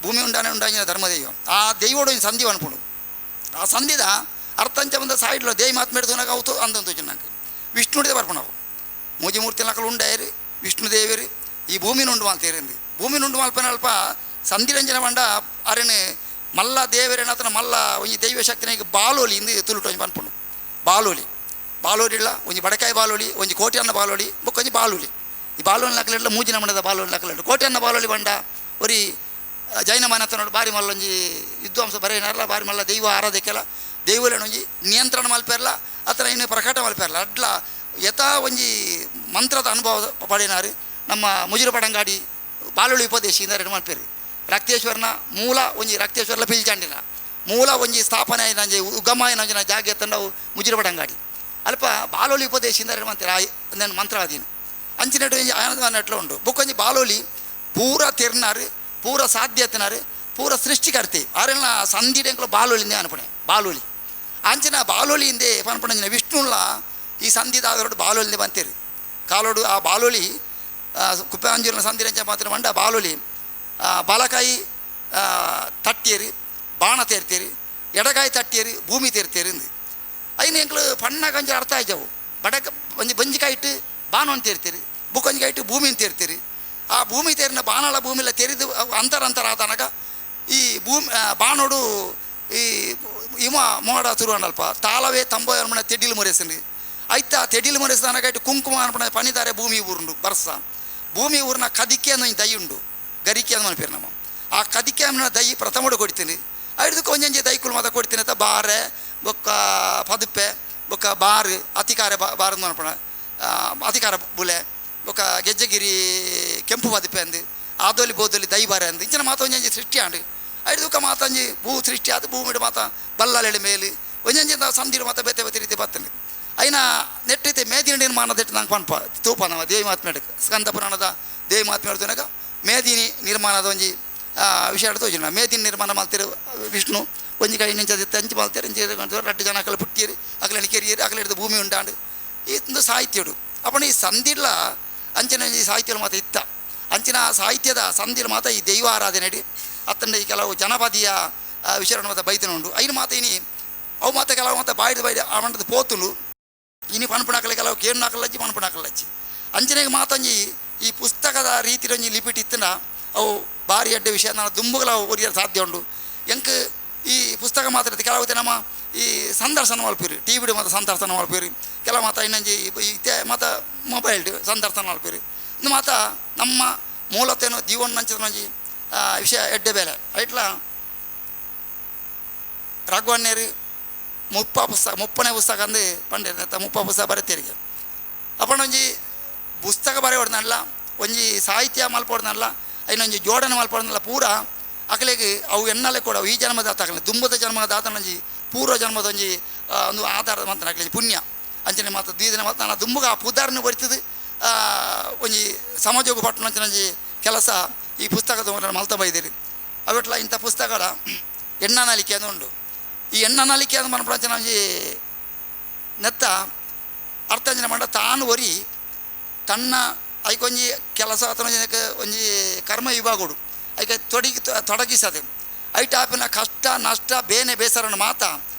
ಭೂಮಿ ಉಂಡಾನೆ ಉಂಡಾಂಜಿನ ಧರ್ಮದೈವ ಆ ದೈವೋಡು ಒಂಜಿ ಸಂಧಿ ಅನ್ಪುಂಡು ಆ ಸಂಧಿದ ಅರ್ಥಂಚ ಬಂದ ಸಾಯಿಡ್ಲ ದೇಯಿ ಮಾತು ಮೇಡ್ದು ಅವತು ಅಂದಂತ ನಂಗೆ ವಿಷ್ಣುಡಿದ ಬರ್ಪಣವು ಮೂಜಿ ಮೂರ್ತಿ ನಕಲು ಉಂಡಾಯರು ವಿಷ್ಣು ದೇವರು ಈ ಭೂಮಿ ನುಂಡು ಮಾಲ್ತೇರಿಂದು ಭೂಮಿ ನುಂಡು ಮಲ್ಪನ ಅಲ್ಪ ಸಂಧಿರಂಜನ ಬಂಡ ಅರೆನು ಮಲ್ಲ ದೇವರೇನಾತನ ಮಲ್ಲ ಒಂಜಿ ದೈವ ಶಕ್ತಿನ ಬಾಲೋಲಿ ಇಂದು ತುಳುಟು ಒಂಜಿ ಪನ್ಪುಂಡು. ಬಾಲೋಲಿ ಬಾಲೋಲಿಲ್ಲ ಒಂಜಿ ಬಡಕಾಯಿ ಬಾಲೋಲಿ, ಒಂಜಿ ಕೋಟ್ಯನ್ನ ಬಾಲೋಲಿ, ಬೊಕ್ಕೊಂಜಿ ಬಾಲೋಲಿ. ಈ ಬಾಲೋಲಿ ನಕಲಿಡ್ಲ ಮೂಜಿನ ಮಣದ ಬಾಲೋಲಿ ನಕಲಿಡು. ಕೋಟ್ಯನ್ನ ಬಾಲೋಲಿ ಬಂಡ ಒರಿ ಜೈನ ಮಾನತನೋಡು ಬಾರಿ ಮಲ್ಲೊಂಜಿ ವಿದ್ವಾಂಸ ಬರೆಯನಾರಲ್ಲ, ಬಾರಿ ಮಲ್ಲ ದೈವ ಆರಾಧಕ್ಕೆಲ್ಲ ದೈವಲೇನೊಂಜಿ ನಿಯಂತ್ರಣ ಮಲ್ಪೆರ್ಲ ಅತ್ರ ಇನ್ನು ಪ್ರಕಟ ಮಲ್ಪೆರ್ಲ ಅಡ್ಲ ಯಥಾ ಒಂಜಿ ಮಂತ್ರದ ಅನುಭವ ಪಡೆಯಿನಾರು ನಮ್ಮ ಮುಜುರು ಪಡಂಗಾಡಿ ಬಾಲೋಳಿ ಉಪದೇಶಿಂದ ರೆಡಿ ಮಲ್ಪೇರು. ರಕ್ತೇಶ್ವರನ ಮೂಲ ಒಂಜಿ ರಕ್ತೇಶ್ವರಲ ಪಿಲ್ಚಾಂಡಿನ ಮೂಲ ಒಂಜಿ ಸ್ಥಾಪನೆ ನಂಜಿ ಉಗಮ ನಂಜಿನ ಜಾಗೆ ತಂಡವು ಮುಜುರು ಪಡಂಗಾಡಿ ಅಲ್ಪ ಬಾಲೋಲಿ ಉಪದೇಶಿಂದ ರೆಡಿ ಮಂತ್ರ ನಾನು ಮಂತ್ರವಾದೀನ ಅಂಚಿನಟ್ಟು ಒಂಜಿ ಆನಂದ ಉಂಟು. ಬೊಕ್ಕೊಂಜಿ ಬಾಲೋಲಿ ಪೂರ ತೆರ್ನಾರು, ಪೂರ ಸಾಧ್ಯತೆನಾರು, ಪೂರ ಸೃಷ್ಟಿಕರ್ತೆ ಆರೆಲ್ಲ ಸಂಧಿಡೆಂಕಲು ಬಾಲೋಲಿಂದೆ ಅನ್ಪಣೆ ಬಾಲೋಲಿ ಅಂಚಿನ ಬಾಲೋಲಿ ಹಿಂದೆ ಪನ್ಪಣಂಜಿನ ವಿಷ್ಣುಲ್ಲ ಈ ಸಂಧಿದಾದರೋಡು ಬಾಲೋಲಿಂದೆ ಬಂತೀರಿ ಕಾಲೋಡು. ಆ ಬಾಲೋಲಿ ಕುಪ್ಪಂಜೂರಿನ ಸಂಧಿರಂಚ ಮಾತ್ರ ಮಂಡ ಬಾಲೋಲಿ ಬಾಲಕಾಯಿ ತಟ್ಟಿಯರಿ, ಬಾಣ ತೇರ್ತೀರಿ, ಎಡಗಾಯಿ ತಟ್ಟಿಯರಿ, ಭೂಮಿ ತೇರ್ತೀರಿ ಇಂದು ಐನು ಎಂಕ್ಲು ಪಣ್ಣ ಕಂಜ ಅರ್ಥ ಆಯ್ತವು. ಬಡಕ ಒಂಜಿ ಬಂಜಿಕಾಯಿಟ್ಟು ಬಾಣವನ್ನು ತೇರ್ತೀರಿ, ಬುಕ್ಕೊಂಜಿಕಾಯಿಟ್ಟು ಭೂಮಿನ ತೇರ್ತೀರಿ. ಆ ಭೂಮಿ ತೇರಿನ ಬಾಣಲ ಭೂಮಿಲ ತೆರೆದು ಅಂತರ ಅಂತರ ಆದನಗ ಈ ಭೂಮಿ ಬಾಣೋಡು ಈ ಇಮ ಮೋಡ ತುರುವನಲ್ಪ ತಾಳವೇ ತಂಬ ಅನ್ಪಣ ತೆಡಿಲು ಮೊರೆಸಿನಿ ಐತ ತೆಡಿಲು ಮೊರೆಸಿದನಗ ಇಟ್ಟು ಕುಂಕುಮ ಅನ್ಪಣ ಪನಿದಾರೆ ಭೂಮಿ ಊರುಂಡು ಬರ್ಸ ಭೂಮಿ ಊರಿನ ಕದಿಕೆ ಅನ್ನೋ ದೈ ಉಂಡು, ಗರಿಕೆ ಅನ್ನೋ ಪೇರು ನಮ್ಮ ಆ ಕದಿಕೆ ಅನ್ನೋ ದೈ ಪ್ರಥಮಡು ಕೊಡ್ತೀನಿ. ಐದಕ್ಕೆ ಒಂಜೊಂಜಿ ದೈಕುಲು ಮಾತ ಕೊಡ್ತೀನಿ ಅಂತ ಬಾರೆ ಬೊಕ್ಕ ಪದುಪೆ ಬೊಕ್ಕ ಬಾರು ಅತಿಕಾರ ಬಾರು ಅನ್ಪಣ ಅತಿಕಾರ ಬುಲೆ ಬೊಕ್ಕ ಗೆಜ್ಜೆಗಿರಿ ಕೆಂಪು ಪದುಪೆ ಅಂದು ಆದೋಲಿ ಬೋದೋಲಿ ದೈ ಬಾರೆ ಅಂದು ಇಂಚಿನ ಮಾತ ಒಂಜೊಂಜಿ ಸೃಷ್ಟಿ ಆಂಡು. ಐದುಕ ಮಾತಂಜಿ ಭೂ ಸೃಷ್ಟಿ ಆದ ಭೂಮಿಡು ಮಾತ ಬಲ್ಲಲೆಳೆ ಮೇಲು ಒಂಜೊಂಜಿ ಸಂಧಿಡು ಮಾತ ಬೇತೆ ಬೇತೆ ರೀತಿ ಬರ್ತನೆ. ಐನ ನೆಟ್ಟೈತೆ ಮೇದಿನ ನಿರ್ಮಾಣದ ನಂಗೆ ಪನ್ಪ ತೂಪ ನಮ್ಮ ದೇವಿ ಮಾತ್ಮೇಡ ಸ್ಕಂದ ಪುರಾಣದ ದೇವಿ ಮಾತ್ಮೇಡ್ತನಕ ಮೇದಿನಿ ನಿರ್ಮಾಣದ ಒಂಜಿ ವಿಷಯ ತೋಜಿನ ಮೇದಿನ ನಿರ್ಮಾಣ ಮಾಡ್ತಿರು ವಿಷ್ಣು ಒಂಜಿ ಕೈ ನಿಂಚದಿತ್ತು ಅಂಚು ಮಾಡ್ತಾರೆ ಇಂಚಿ ರಡ್ಡು ಜನ ಅಕಲ ಪುಟ್ಟಿಯರು ಅಕಲ ಕೆರಿಯರು ಅಕಲ ಹಿಡಿದು ಭೂಮಿ ಉಂಟಾಂಡು ಈ ಒಂದು ಸಾಹಿತ್ಯಡು. ಅಪ್ಪಣ ಈ ಸಂಧಿಡ್ಲ ಅಂಚಿನ ಈ ಸಾಹಿತ್ಯದ ಮಾತ ಇತ್ತ ಅಂಚಿನ ಸಾಹಿತ್ಯದ ಸಂಧಿಲ ಮಾತ ಈ ದೈವ ಆರಾಧನೆ ಅತ್ತಂಡ ಈ ಕೆಲವು ಜನಪದೀಯ ವಿಷಯವನ್ನು ಮಾತ ಬೈತನ ಉಂಡು. ಐನು ಮಾತ ಇನಿ ಅವು ಮಾತ ಕೆಲವು ಮಾತ ಬಾಯ್ದು ಬಾಯ್ದು ಆ ಮಂಡದ ಪೋತುಂಡು ಇನಿ ಪನ್ಪುಣಾಕಲೆ ಕೆಲವು ಕೇನು ನಾಕಲಜ್ಜಿ ಪನ್ಪುಣಾಕಲಜ್ಜಿ ಅಂಚನೆಗೆ ಮಾತಂಜಿ ಈ ಪುಸ್ತಕದ ರೀತಿ ಒಂಜಿ ಲಿಪಿಟ್ ಇತ್ತನ ಅವು ಭಾರಿ ಅಡ್ಡ ವಿಷಯ ನಾನು ದುಂಬುಗಳ ಒರಿಯಲು ಸಾಧ್ಯ ಉಂಡು. ಎಂಕ್ ಈ ಪುಸ್ತಕ ಮಾತ್ರ ಕೆಲವು ನಮ್ಮ ಈ ಸಂದರ್ಶನ ಮಲ್ಪೀರಿ ಟಿ ವಿಡು ಮಾತ ಸಂದರ್ಶನ ಮಲ್ಪೀರಿ ಕೆಲವು ಮಾತ ಇನ್ನೊಂಜಿ ಇತ್ತೆ ಮಾತ ಮೊಬೈಲ್ ಸಂದರ್ಶನ ಮಲ್ಪೀರಿ ಇನ್ನು ಮಾತ ನಮ್ಮ ಮೂಲತೇನು ಜೀವನ ವಿಷಯ ಎಡ್ಡೆ ಬೇಲೆ ಐಟ್ಲ ರಾಘವಣ್ಣೇರಿ ಮುಪ್ಪ ಪುಸ್ತಕ ಮುಪ್ಪನೇ ಪುಸ್ತಕ ಅಂದು ಪಂಡೇರಿ ಮುಪ್ಪ ಪುಸ್ತಕ ಬರೀತೀರಿಗೆ ಅಪ್ಪಣ ಒಂಜಿ ಪುಸ್ತಕ ಬರೆಯೋಡ್ನಲ್ಲ ಒಂಜಿ ಸಾಹಿತ್ಯ ಮಲ್ಪೋಡ್ನಲ್ಲ ಐನೊಂಜಿ ಜೋಡಣೆ ಮಲ್ಪೋಡ್ನಲ್ಲ ಪೂರ ಅಕಲೆಗೆ ಅವು ಎನ್ನಲೆ ಕೂಡ ಈ ಜನ್ಮದ ಆತಕಲೆ ದುಂಬದ ಜನ್ಮದ ಆತನೊಂಜಿ ಪೂರ್ವ ಜನ್ಮದ ಒಂಜಿ ಒಂದು ಆಧಾರ ಮಾತ್ರ ಅಕಲೆ ಪುಣ್ಯ ಅಂಚನೆ ಮಾತ್ರ ದೀದಿನ ಮಾತ್ರ ನಾನು ದುಂಬುಗ ಆ ಪುದಾರನ್ನು ಬರಿತದೆ ಒಂಜಿ ಸಮಾಜೋಗ ಪಟ್ಟಣಂಚಿನೊಂಜಿ ಕೆಲಸ ಈ ಪುಸ್ತಕದ ಮಲ್ತ ಬೈದಿರಿ. ಅವೆಟ್ಲ ಇಂಥ ಪುಸ್ತಕಗಳ ಎಣ್ಣ ನಲಿಕೆ ಅದು ಉಂಡು. ಈ ಎಣ್ಣ ನಲಿಕೆ ಅದು ಮನಪಂಚನ ಒಂಜಿ ನೆತ್ತ ಅರ್ಥಂಜನ ಮಂಡ ತಾನು ಒರಿ ತನ್ನ ಐಕೊಂಜಿ ಕೆಲಸ ಅಥವಾ ಒಂಜಿ ಕರ್ಮ ವಿಭಾಗಡು ಐಕೆ ತೊಡಗಿ ತೊಡಗಿಸದೆ ಐಟ ಆಪಿನ ಕಷ್ಟ ನಷ್ಟ ಬೇನೆ ಬೇಸರನ್ನು ಮಾತ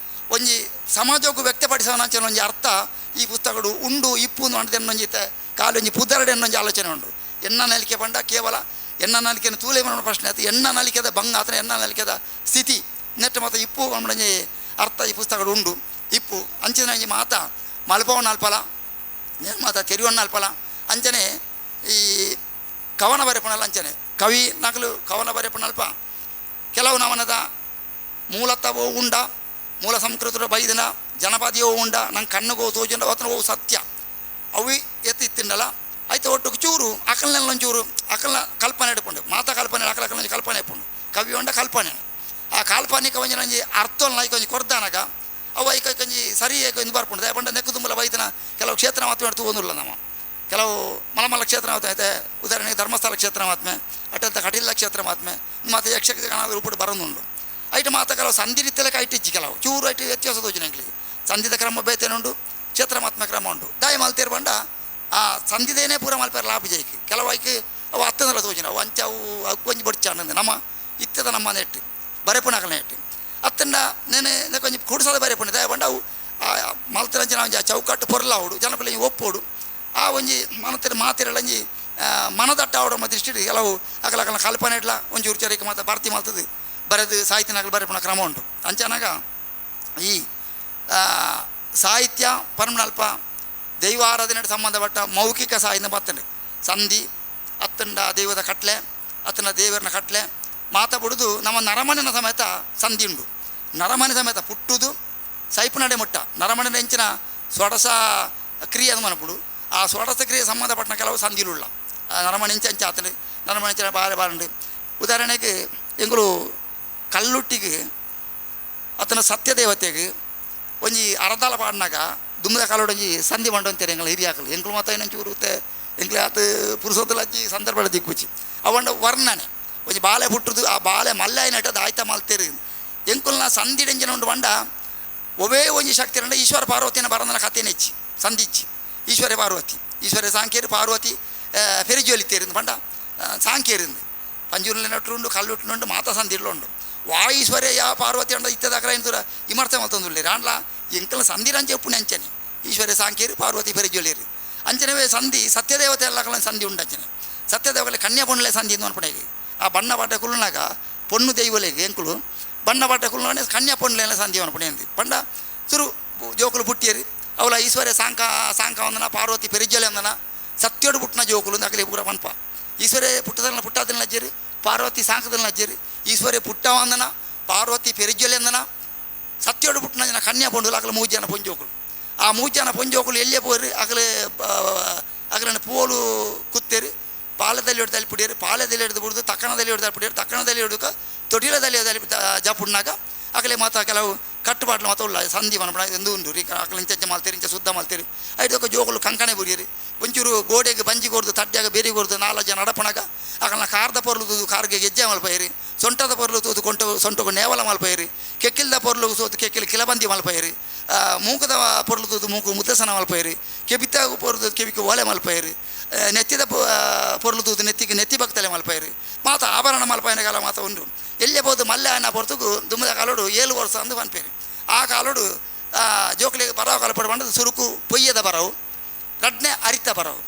ಒಂಜಿ ಸಮಾಜಕ್ಕೂ ವ್ಯಕ್ತಪಡಿಸೋಣ ಒಂಜಿ ಅರ್ಥ ಈ ಪುಸ್ತಕಡು ಉಂಡು ಇಪ್ಪು ಒಂಜಿ ಕಾಲೊಂಜಿ ಪುದರಡೆ ಒಂಜಿ ಆಲೋಚನೆ ಉಂಡು. ಎಣ್ಣ ನಲಿಕೆ ಪಂಡ ಕೇವಲ ಎಣ್ಣ ನಲಿಕೆಯನ್ನು ತೂಲೆ ಮಾಡೋ ಪ್ರಶ್ನೆ ಆಯ್ತು. ಎಣ್ಣ ನಲಿಕೆದ ಭಂಗ ಆತನ ಎಣ್ಣ ನಲಿಕೆದ ಸ್ಥಿತಿ ನೆಟ್ಟು ಮಾತ ಇಪ್ಪು ಒಂಜಿ ಅರ್ಥ ಈ ಪುಸ್ತಕಡು ಉಂಡು ಇಪ್ಪು ಅಂಚಿನ ಒಂಜಿ ಮಾತ ಮಲ್ಪವನ ಅಲ್ಪಲ ಏನು ಮಾತ ತೆರಿವಣ್ಣ ಅಲ್ಪಲ ಅಂಚನೆ ಈ ಕವನ ಬರೆಪಣಲ್ಲ ಅಂಚನೆ ಕವಿ ನಕಲು ಕವನ ಬರೆಪಣಲ್ಪ ಕೆಲವು ನವನದ ಮೂಲತವೋ ಉಂಡ ಮೂಲ ಸಂಸ್ಕೃತರ ಬೈದಿನ ಜನಪದಿಯೋ ಉಂಡ ನಂಗೆ ಕಣ್ಣುಗೋ ತೋಜುಂಡ ಅವತನ ಓ ಸತ್ಯ ಅವು ಎತ್ತಿ ಇತ್ತಿಂಡಲ್ಲ ಆಯ್ತು ಒಟ್ಟು ಚೂರು ಅಕಲ್ನೆಲ್ಲ ಒಂಚೂರು ಅಕಲ್ನ ಕಲ್ಪನೆ ಹಿಡ್ಕೊಂಡು ಮಾತಾ ಕಲ್ಪನೆ ಅಕಲ ಅಕಲ ಕಲ್ಪನೆ ಇಪ್ಪುಂಡು ಕವಿ ಉಂಡ ಕಲ್ಪನೆ ಆ ಕಾಲ್ಪನಿಕ ಒಂಜಿ ಒಂಜಿ ಅರ್ಥವನ್ನು ಐಕೊಂಜಿ ಒಂಜಿ ಕೊರ್ದಾನಗ ಅವು ಐಕ ಒಂಜಿ ಸರಿ ಐಕ ಒಂದು ಬರ್ಪುಂಡು ದಯಪಂಡ ನೆಕ್ಕು ತುಂಬಲ ಬೈತನ ಕೆಲವು ಕ್ಷೇತ್ರ ಮಾತ್ರ ತೂವೊಂದುಲ್ಲ ನಮ್ಮ ಕೆಲವು ಮಲಮಲ ಕ್ಷೇತ್ರ ಮಾತ್ರ ಉದಾಹರಣೆಗೆ ಧರ್ಮಸ್ಥಳ ಕ್ಷೇತ್ರ ಮಾತ್ಮೆ ಅಟಂತ ಕಟೀಲ ಕ್ಷೇತ್ರ ಮಾತ್ಮೆ ಮತ್ತು ಯಕ್ಷಗಾನ ರೂಪುಡು ಬರೋದುಂಡು ಐಟ್ ಮಾತ ಕೆಲವು ಸಂಧಿ ರೀತಿಯಲ್ಲ ಐಟ್ ಕೆಲವು ಚೂರು ಐಟ್ ವ್ಯತ್ಯಾಸ ತೋಜಿನ ಎಂಕ್ಲಿಗೆ ಸಂಧಿದ ಕ್ರಮ ಬೇತೇನುಂಡು ಕ್ಷೇತ್ರ ಮಾತ್ಮೆ ಕ್ರಮ ಉಂಡು ದಾಯ ಮಲ್ತೇರು ಬಂಡ ಆ ಸಂಧಿದೇನೆ ಪೂರ ಮಲ್ಪೇರ ಲಾಭ ಜೈಕ್ ಕೆಲವು ಐಕ್ ಅವು ಅತ್ತಂದಲ ತೋಜಿನ ಅವು ಅಂಚ ಅವು ಅವು ಕೊಂಚ ಬಡ್ಚಾಂಡ ನಮ್ಮ ಇತ್ತದ ನಮ್ಮ ನೆಟ್ಟು ಬರೆಪುಣಕಲ ನೆಟ್ಟು ಅತ್ತಂಡ ನೇನೆ ಕೊಂಚ ಕುಡ್ಸದ ಬರೆಪುಣ ದಯ ಬಂಡ ಅವು ಆ ಮಲ್ತರಂಚಿನ ಒಂಜಿ ಆ ಚೌಕಟ್ಟು ಪೊರ್ಲಾವುಡು ಜನಕುಲು ಒಪ್ಪೋಡು ಆ ಒಂಜಿ ಮನತಿರ ಮಾತಿರಲಂಜಿ ಮನದಟ್ಟ ಆವಡ ದೃಷ್ಟಿ ಕೆಲವು ಅಕಲ ಅಕಲ ಕಲ್ಪನೆ ಇಡ್ಲ ಒಂಜಿ ಉರ್ಚರಿಕೆ ಮಾತ ಭರ್ತಿ ಮಲ್ತದೆ ಬರೆದು ಸಾಹಿತ್ಯನಾಗಲು ಬರೆಪುಣ ಕ್ರಮ ಉಂಟು. ಅಂಚನಾಗ ಈ ಸಾಹಿತ್ಯ ಪರ್ಮಣಲ್ಪ ದೈವ ಆರಾಧನೆ ಸಂಬಂಧಪಟ್ಟ ಮೌಖಿಕ ಸಾಹಿತ್ಯ ಬರ್ತದೆ. ಸಂಧಿ ಅತ್ತಂಡ ದೈವದ ಕಟ್ಲೆ ಅತ್ತಂಡ ದೇವರನ ಕಟ್ಲೆ ಮಾತ ಬಿಡುದು ನಮ್ಮ ನರಮನೆನ ಸಮೇತ ಸಂಧಿ ಉಂಡು. ನರಮನೆ ಸಮೇತ ಪುಟ್ಟುದು ಸೈಪು ನಡೆ ಮುಟ್ಟ ನರಮನೆ ಹೆಂಚಿನ ಸೊಡಸ ಕ್ರಿಯೆ ಅದು ಮನಪುಡು. ಆ ಸೊಡಸ ಕ್ರಿಯೆ ಸಂಬಂಧಪಟ್ಟ ಕೆಲವು ಸಂಧಿಲುಳ್ಳ ನರಮನೆ ಹೆಂಚ ಅಂಚ ಆತಂಡು ನರಮನೆ ಹೆಂಚಿನ ಬಾರೆ ಬಾರಂಡು. ಉದಾಹರಣೆಗೆ ಎಂಗಳು ಕಲ್ಲುಟ್ಟಿಗೆ ಅತನ ಸತ್ಯದೇವತೆಗೆ ಒಂಜಿ ಅರದಾಲ ಪಾಡ್ನಾಗ ದುಮ್ಮದ ಕಾಲೋಡೊಂಜಿ ಸಂಧಿ ಮಂಡೊಂತಾರೆ ಎಂಗಳ ಹಿರಿಯಾಕಲು. ಎಂಗಳು ಮಾತ ಏನಂಚೂರು ಎಂಕ್ಲೆ ಆತ ಪುರುಷೋತ್ತಲಜ್ಜಿ ಸಂದರ್ಭ ದಿಕ್ಕುಚಿ ಅವಂಡ ವರ್ಣನೆ ಒಂಜಿ ಬಾಲೆ ಪುಟ್ಟುದು ಆ ಬಾಲೆ ಮಲ್ಲಾಯಿ ನಟದ ಆಯ್ತ ಮಲ್ತೇರು ಎಂಕುಲ್ನ ಸಂಧಿ ಡೆಂಜಿನ ಉಂಡು ಬಂಡ ಒವೇ ಒಂಜಿ ಶಕ್ತಿ ರಂಡ ಈಶ್ವರ ಪಾರ್ವತಿನ ಬರಂದನ ಕತೆ ನೆಚ್ಚಿ ಸಂಧಿಚ್ಚಿ. ಈಶ್ವರ ಪಾರ್ವತಿ ಈಶ್ವರ ಸಾಂಕೇರು ಪಾರ್ವತಿ ಪೆರಿಜೋಲಿ ಬಂಡ ಸಾಂಕೇರಿಂದು ಪಂಜೂರಲ್ಲಿ ನಟ್ಟುಂಡು ಕಲ್ಲುಟ್ಟುಂಡು ಮಾತಾ ಸಂಧಿಡ್ಲುಂಡು. ವಾ ಈಶ್ವರ ಯಾ ಪಾರ್ವತಿ ಅಂಡ ಇತ್ತದಾಕ್ರ ಇಂತುರ ವಿಮರ್ಶೆ ಮಲ್ತೊಂದುಲ್ಲೇರು ಆಂಡ್ಲ ಎಂಕಲ್ನ ಸಂಧಿರಂಚೆ ಉಪ್ಪುನೆ ಅಂಚನೆ ಈಶ್ವರ ಸಾಂಕೇರು ಪಾರ್ವತಿ ಪೆರಿಜೋಲಿರು ಅಂಚನೆ ಸಂಧಿ ಸತ್ಯದೇವತೆ ಎಲ್ಲ ಸಂಧಿ ಉಂಡು ಅಂಚನೆ ಸತ್ಯದೇವತೆ ಕನ್ಯಾ ಪೊಣ್ಣಲೆ ಸಂಧಿ ಅನ್ಪಡೆಗೆ ಆ ಬಣ್ಣ ಪಾಟ ಕುಲ್ಲುನಾಗ ಪೊಣ್ಣು ದೈವಲೆಗೆ ಎಂಕುಲು ಬಣ್ಣ ಪಾಟ ಕುಲ್ಲುನೇ ಕನ್ಯಾ ಪೊಣ್ಣಲೆ ಸಂಧಿ ಅನ್ಪಡೆ ಅಂದು ಪಂಡ ಸುರು ಜೋಕುಲು ಪುಟ್ಟಿಯರು ಅವಳ ಈಶ್ವರ ಸಾಂಕ ಸಾಂಕ ಒಂದನ ಪಾರ್ವತಿ ಪೆರಿಜೋಲೆ ಅಂದನ ಸತ್ಯೋಡು ಪುಟ್ಟಿನ ಜೋಕುಲು ಅಕಲೆ ಪೂರ ಪನ್ಪ. ಈಶ್ವರೇ ಪುಟ್ಟದಲ್ಲ ಪುಟ್ಟಾದಲ್ಲ ಅಜ್ಜೇರಿ ಪಾರ್ವತಿ ಸಾಂಕದಲ್ಲ ಅಜ್ಜೇರಿ ಈಶ್ವರೇ ಪುಟ್ಟವಂದನ ಪಾರ್ವತಿ ಪೆರಿಜೋಲೆ ಅಂದನ ಸತ್ಯೋಡು ಪುಟ್ಟಿನ ಜನ ಕನ್ಯಾ ಪೊಂಡುಲು ಅಕಲ ಮೂರು ಜನ ಪೊಂಜೋಕುಲು. ಆ ಮೂರು ಜನ ಪೊಂಜೋಕುಲು ಎಲ್ಲೇ ಪೋರು ಅಕಲೆ ಅಕಲನ್ನು ಪೋಲು ಕುತ್ತೇರಿ ಪಾಲದಲ್ಲಿ ಹಿಡ್ದು ತಲುಪಿಡಿಯರು ಪಾಲದಲ್ಲಿ ಹಿಡಿದು ಬಿಡುದು ತಕ್ಕಣದಲ್ಲಿ ಹಿಡಿದು ತಲುಪಿಡಿಯರು ತಕ್ಕಣದಲ್ಲಿ ಹಿಡಿದು ತೊಟಿಲದಲ್ಲಿ ತಲುಪಿ ಜಪುಣ್ಣಾಗ ಅಕಲೆ ಮಾತ ಕೆಲವು ಕಟ್ಟುಪಾಟ್ಲು ಮಾತ ಉಲ್ಲ ಸಂಧಿ ಮನಪಣ ಎಂದು ಉಂಡು ರೀ ಅಕಲೆ ಇಂಚ ಮಲ್ತೇರಿ ಇಂಚ ಶುದ್ಧ ಮಲ್ತೇರಿ ಐದೊಕ್ಕ ಜೋಕುಲು ಕಂಕಣೆ ಬುರಿಯರಿ ಒಂಚೂರು ಗೋಡೆಗೆ ಬಂಜಿ ಕೊರ್ದು ತಡ್ಡ್ಯಾಗ ಬೇರಿ ಕೊರ್ದು ನಾಲ್ಕು ಜನ ಅಡಪಣಾಗ ಅಕಲ್ನ ಕಾರ್ದ ಪೊರ್ಲು ತೂದು ಕಾರ್ಗೆ ಗೆಜ್ಜೆ ಮಲ್ಪೈರಿ ಸೊಂಟದ ಪೊರ್ಲು ತೂದು ಕೊಂಟ ಸೊಂಟకు ನೇವಲ ಮಲ್ಪೈರಿ ಕೆಕ್ಕಿಲ್ದ ಪೊರ್ಲು ಸೋತು ಕೆಕ್ಕಿಲ್ ಕಿಲಬಂದಿ ಮಲ್ಪೈರಿ ಮೂಕದ ಪೊರ್ಲು ತೂದು ಮೂಕು ಮುದ್ದಸನ ಮಲ್ಪೈರಿ ಕೆಬಿತ ಪೊರ್ಲು ಕೆಬಿಗೆ ಓಲೆ ಮಲ್ಪೈರಿ ನೆತ್ತಿದ ಪೊರ್ಲು ತೂದು ನೆತ್ತಿಗೆ ನೆತ್ತಿ ಭಕ್ತಲೆ ಮಲ್ಪೈರಿ ಮಾತ ಆಭರಣ ಮಲ್ಪೈನ ಕಾಲ ಮಾತ ಉಂಡು. ಎಲ್ಲೇ ಬೋದು ಮಲ್ಲೆ ಅನ್ನ ಪೊರ್ತುಗು ದುಮ್ಮದ ಕಾಲೋಡು 7 ವರ್ಷ ಅಂದು ಪನ್ಪೇರಿ. ಆ ಕಾಲೋಡು ಜೋಕುಲಿಗೆ ಬರವು ಕಾಲ ಪಂಡದು ಸುರುಕು ಪೊಯ್ಯದ ಬರವು ರಡ್ನೆ ಅರಿತ ಬರವು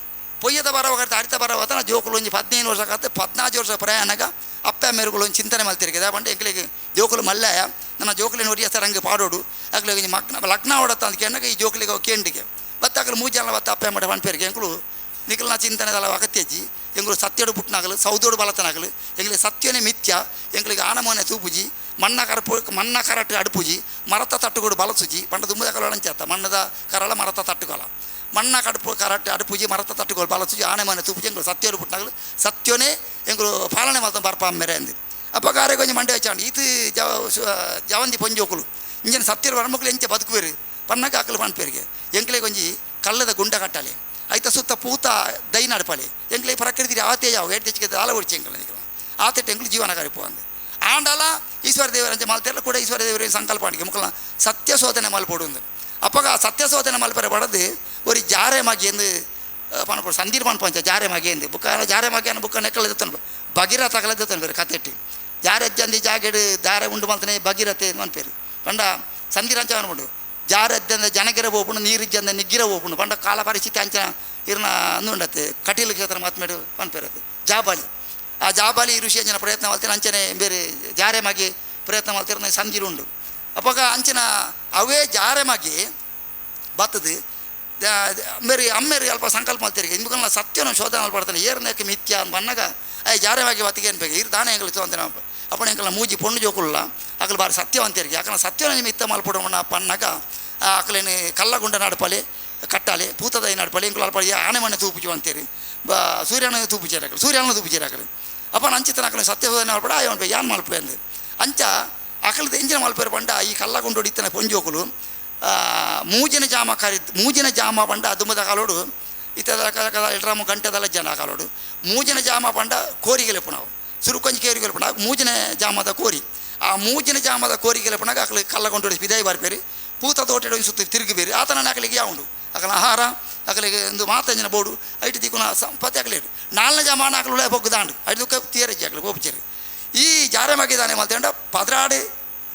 ಪೊಯ್ಯದ ಬರವು ಕರ್ತ ಅರಿತ ಬರವು ಅತನ ಜೋಕುಲು ಒಂಜಿ 15 ವರ್ಷ ಕತ್ತೆ 14 ವರ್ಷ ಪ್ರಯಾಣಗ ಅಪ್ಪ ಮೇರುಗಳು ಒಂದು ಚಿಂತನೆ ಮಲ್ತಿರಿಗೆ ಪಂಡ ಎಂಕ್ಲಿಗೆ ಜೋಕುಲು ಮಲ್ಲಾಯ ನನ್ನ ಜೋಕುಲಿನ ಒರಿಯ ಸರಂಗ್ ಪಾಡೋಡು ಅಕ್ಲಿಗೆ ಒಂಜಿ ಮಗ್ನ ಲಗ್ನ ಓಡತ್ತ ಅಂತ ಕೇಂಡಾಗ ಈ ಜೋಕುಲಿಗೆ ಅವು ಕೇಂಡಿಗೆ ಬತ್ತ ಅಕ್ಲು ಮೂರು ಜನ ಬತ್ತ ಅಪ್ಪ ಮಡ ಪನ್ಪೇರಿಗೆ ಎಂಕುಲು ನಿಕಲ್ನ ಚಿಂತನೆದಲ್ಲ ಅಗತ್ಯಜ್ಜಿ ಎಂಗಳು ಸತ್ಯಡು ಪುಟ್ಟನಾಗಲು ಸೌದೋಡು ಬಲತನಾಗಲು ಎಂಗಳಿಗೆ ಸತ್ಯನೇ ಮಿಥ್ಯ ಎಂಗಳಿಗೆ ಆನಮೋನೆ ತೂಪುಜಿ ಮಣ್ಣ ಕರಪು ಮಣ್ಣ ಕರಟು ಅಡುಪುಜಿ ಮರತ ತಟ್ಟುಗೋಡು ಬಲಸುಜಿ ಪಂಡ ದುಮ್ಮದ ಕಲೋಣ ಅಂಚತ್ತ ಮಣ್ಣದ ಕರಳ ಮರತ ತಟ್ಟುಕೊಲ ಮಣ್ಣ ಕಡುಪು ಕರಟು ಅಡುಪುಜಿ ಮರತ ತಟ್ಟುಗೋಳು ಬಲಸುಜಿ ಆನೆ ಮನೆ ತೂಪುಜಿ ಎಂಗಳು ಸತ್ಯೋಡು ಪುಟ್ಟನಾಗಲು ಸತ್ಯನೇ ಎಂಗಳು ಪಾಲನೆ ಮಾತ್ರ ಬರ್ಪ ಮೇರೆ ಅಂದು ಅಪ್ಪ ಕೊಂಚ ಮಂಡೆ ವಚ್ಚಾಂಡು ಈತು ಜವಂದಿ ಪೊಂಜೋಕುಲು ಇಂಜನ ಸತ್ಯರು ಬರಮಕ್ಕಳು ಎಂಚ ಬದುಕುವೇರು ಪನ್ನಕ ಅಕಲು ಪನ್ಪೇರಿಗೆ ಎಂಕ್ಲೆ ಕೊಂಜಿ ಕಲ್ಲದ ಗುಂಡ ಕಟ್ಟಾಲೆ ಐತ ಸುತ್ತ ಪೂತ ದೈ ನಡಪಾಲೆ ಎಂಕ್ಲೆ ಪ್ರಕೃತಿ ಆತೇ ಯಾವ ಏಟ್ ತೆಚ್ಚಿಗೆ ದಾಲ ಒಡಿಚಿ ಎಂಕಲ್ ಆತೆಟ್ ಎಂಕ್ಲು ಜೀವನ ಕರಿಪು ಅಂದೆ ಆಂಡಲ ಈಶ್ವರ ದೇವರಂಚ ಮಲ್ತೆಲ್ಲ ಕೂಡ ಈಶ್ವರ ದೇವರ ಸಂಕಲ್ಪ ಆಂಡಿಗೆ ಮುಕ್ಕಲ ಸತ್ಯ ಶೋಧನೆ ಮಲ್ಪೋಡು ಅಂದು. ಅಪ್ಪಗ ಸತ್ಯ ಶೋಧನೆ ಮಲ್ಪರೆ ಬಡದು ಒರಿ ಜಾರೆ ಮಗಿ ಎಂದು ಪನಪೋಡು ಸಂದೀರ್ ಪನ್ಪಂಚ ಜಾರೆ ಮಗಿ ಎಂದು ಬುಕ್ಕ ಜಾರೆ ಮಗಿ ಅನ್ನ ಬುಕ್ಕ ನೆಕ್ಕಲ ದೆತ್ತನು ಭಗೀರಥ ಅಕಲ ದೆತ್ತನು ಬೇರೆ ಕತೆಟ್ಟಿ ಜಾರೆ ಅಜ್ಜಂದಿ ಜಾಗೆಡು ದಾರೆ ಉಂಡು ಮಲ್ತನೆ ಭಗೀರಥೆ ಮನ್ಪೇರು ಪಂಡ ಸಂದಿರಂಚ ಅನ್ಕೊಂಡು ಜಾರೆ ಅಜ್ಜಂದ ಜನಗಿರ ಹೋಪುಂಡು ನೀರಿಜ್ಜಂದ ನಿಗ್ಗಿರ ಹೋಪುಂಡು ಪಂಡ ಕಾಲ ಪರಿಸ್ಥಿತಿ ಅಂಚ ಇರ್ನ ಅಂದುಂಡತ್ತೆ ಕಟೀಲು ಕ್ಷೇತ್ರ ಮಾತ್ಮೇಡು ಪನ್ಪೇರದು ಜಾಬಾಲಿ ಆ ಜಾಬಾಲಿ ಋಷಿ ಅಂಚನ ಪ್ರಯತ್ನ ಮಲ್ತಿನ ಅಂಚನೆ ಬೇರೆ ಜಾರೆ ಮಗಿ ಪ್ರಯತ್ನ ಮಲ್ತಿರ ಸಂದಿರು ಉಂಡು. ಅಪ್ಪಗ ಅಂಚಿನ ಅವೇ ಜಾರೆ ಮಗಿ ಬತ್ತದು ಮೇರಿ ಅಮ್ಮೇರಿ ಅಲ್ಪ ಸಂಕಲ್ಪ ಮಲ್ತಿರಿಗೆ ಇಂಬುಕಲ್ನ ಸತ್ಯನ ಶೋಧನೆ ಮಲ್ಪಡ್ತಾನೆ ಏರ್ನೇಕ ಮಿಥ್ಯ ಅಂತ ಬನ್ನಾಗ I ಜಾರೆ ಮಗಿ ಬತ್ತಿಗೆ ಅನ್ಬೇಕು ಇರ್ ದಾನ ಎಂಗ್ಲು ಅಂತ ಅಪ್ಪಣ ಎಂಕಲ್ನ ಮೂಜಿ ಪೊಣ್ಣು ಜೋಕುಲ್ಲ ಅಕಲು ಬಾರಿ ಸತ್ಯವಂತರಿಗೆ ಯಾಕಂದ್ರೆ ಸತ್ಯನ ಮಿತ್ತ ಮಲ್ಪಡೋಣ ಪನ್ನಾಗ ಅಕಲೇನು ಕಲ್ಲಗುಂಡ ನಡಪಾಲಿ ಕಟ್ಟಾలి ಪೂತದೈ ನಡಪಾಲಿ ಎಂಕುಲು ಅಲ್ಪ ಆನೆ ಮನೆ ತೂಪುಜು ಅಂತೀರಿ ಸೂರ್ಯನ ತೂಪುಜೇರು ಅಕಲು ಸೂರ್ಯನ ತೂಪುಜೇರು ಅಕಲು ಅಪ್ಪ ಅಂಚಿತನ ಅಕಲು ಸತ್ಯಶೋಧನೆ ಮಲ್ಪಡ ಆಯ್ ಯಾನ್ ಮಲ್ಪೆ ಅಂದು ಅಂಚ ಅಕಲದ ಎಂಜಿನ ಮಲ್ಪೇರು ಪಂಡ ಈ ಕಲ್ಲಗುಂಡು ಇತ್ತನ ಪೊಂಜೋಕುಲು ಮೂಜಿನ ಜಾಮ ಕರಿ ಮೂಜಿನ ಜಾಮ ಪಂಡ ದುಮ್ಮದ ಕಾಲೋಡು ಇತ್ತದ ಎಲ್ರಾಮು ಗಂಟೆದಲ್ಲ ಜನ ಕಾಲೋಡು ಮೂಜಿನ ಜಾಮ ಪಂಡ ಕೋರಿಗೆ ಲೆಪ್ಪುನವು ಸುರುಕೊಂಜಿ ಕೇರಿಗೆ ಲೆಪ್ಪುನ ಮೂಜಿನ ಜಾಮದ ಕೋರಿ ಆ ಮೂಜಿನ ಜಾಮದ ಕೋರಿಗೆ ಲೆಪ್ಪುನಾಗ ಅಕಲು ಕಲ್ಲಗೊಂಡು ಬಿದಾಯಿ ಬರ್ಪೇರಿ ಪೂತ ತೋಟೆಡು ಸುತ್ತ ತಿರುಗಿ ಬೇರಿ ಆತನ ಅಕಲಿಗೆ ಯಾವುಂಡು ಅಕಲ ಆಹಾರ ಅಕಲಿಗೆ ಒಂದು ಮಾತಂಜನ ಬೋಡು ಐಟು ದಿಕ್ಕುನ ಸಂಪತ್ತಿ ಅಕಲೇಡು ನಾಲ್ನ ಜಾಮಾನ ಅಕಲು ಬೊಗ್ಗುದಾಂಡು ಐದು ತೀರಜ್ಜಿ ಅಕಲು ಗೋಪುಚೇರಿ ಈ ಜಾರೆ ಮಗಿದಾನೆ ಮಲ್ತೇಂಡ ಪದ್ರಾಡು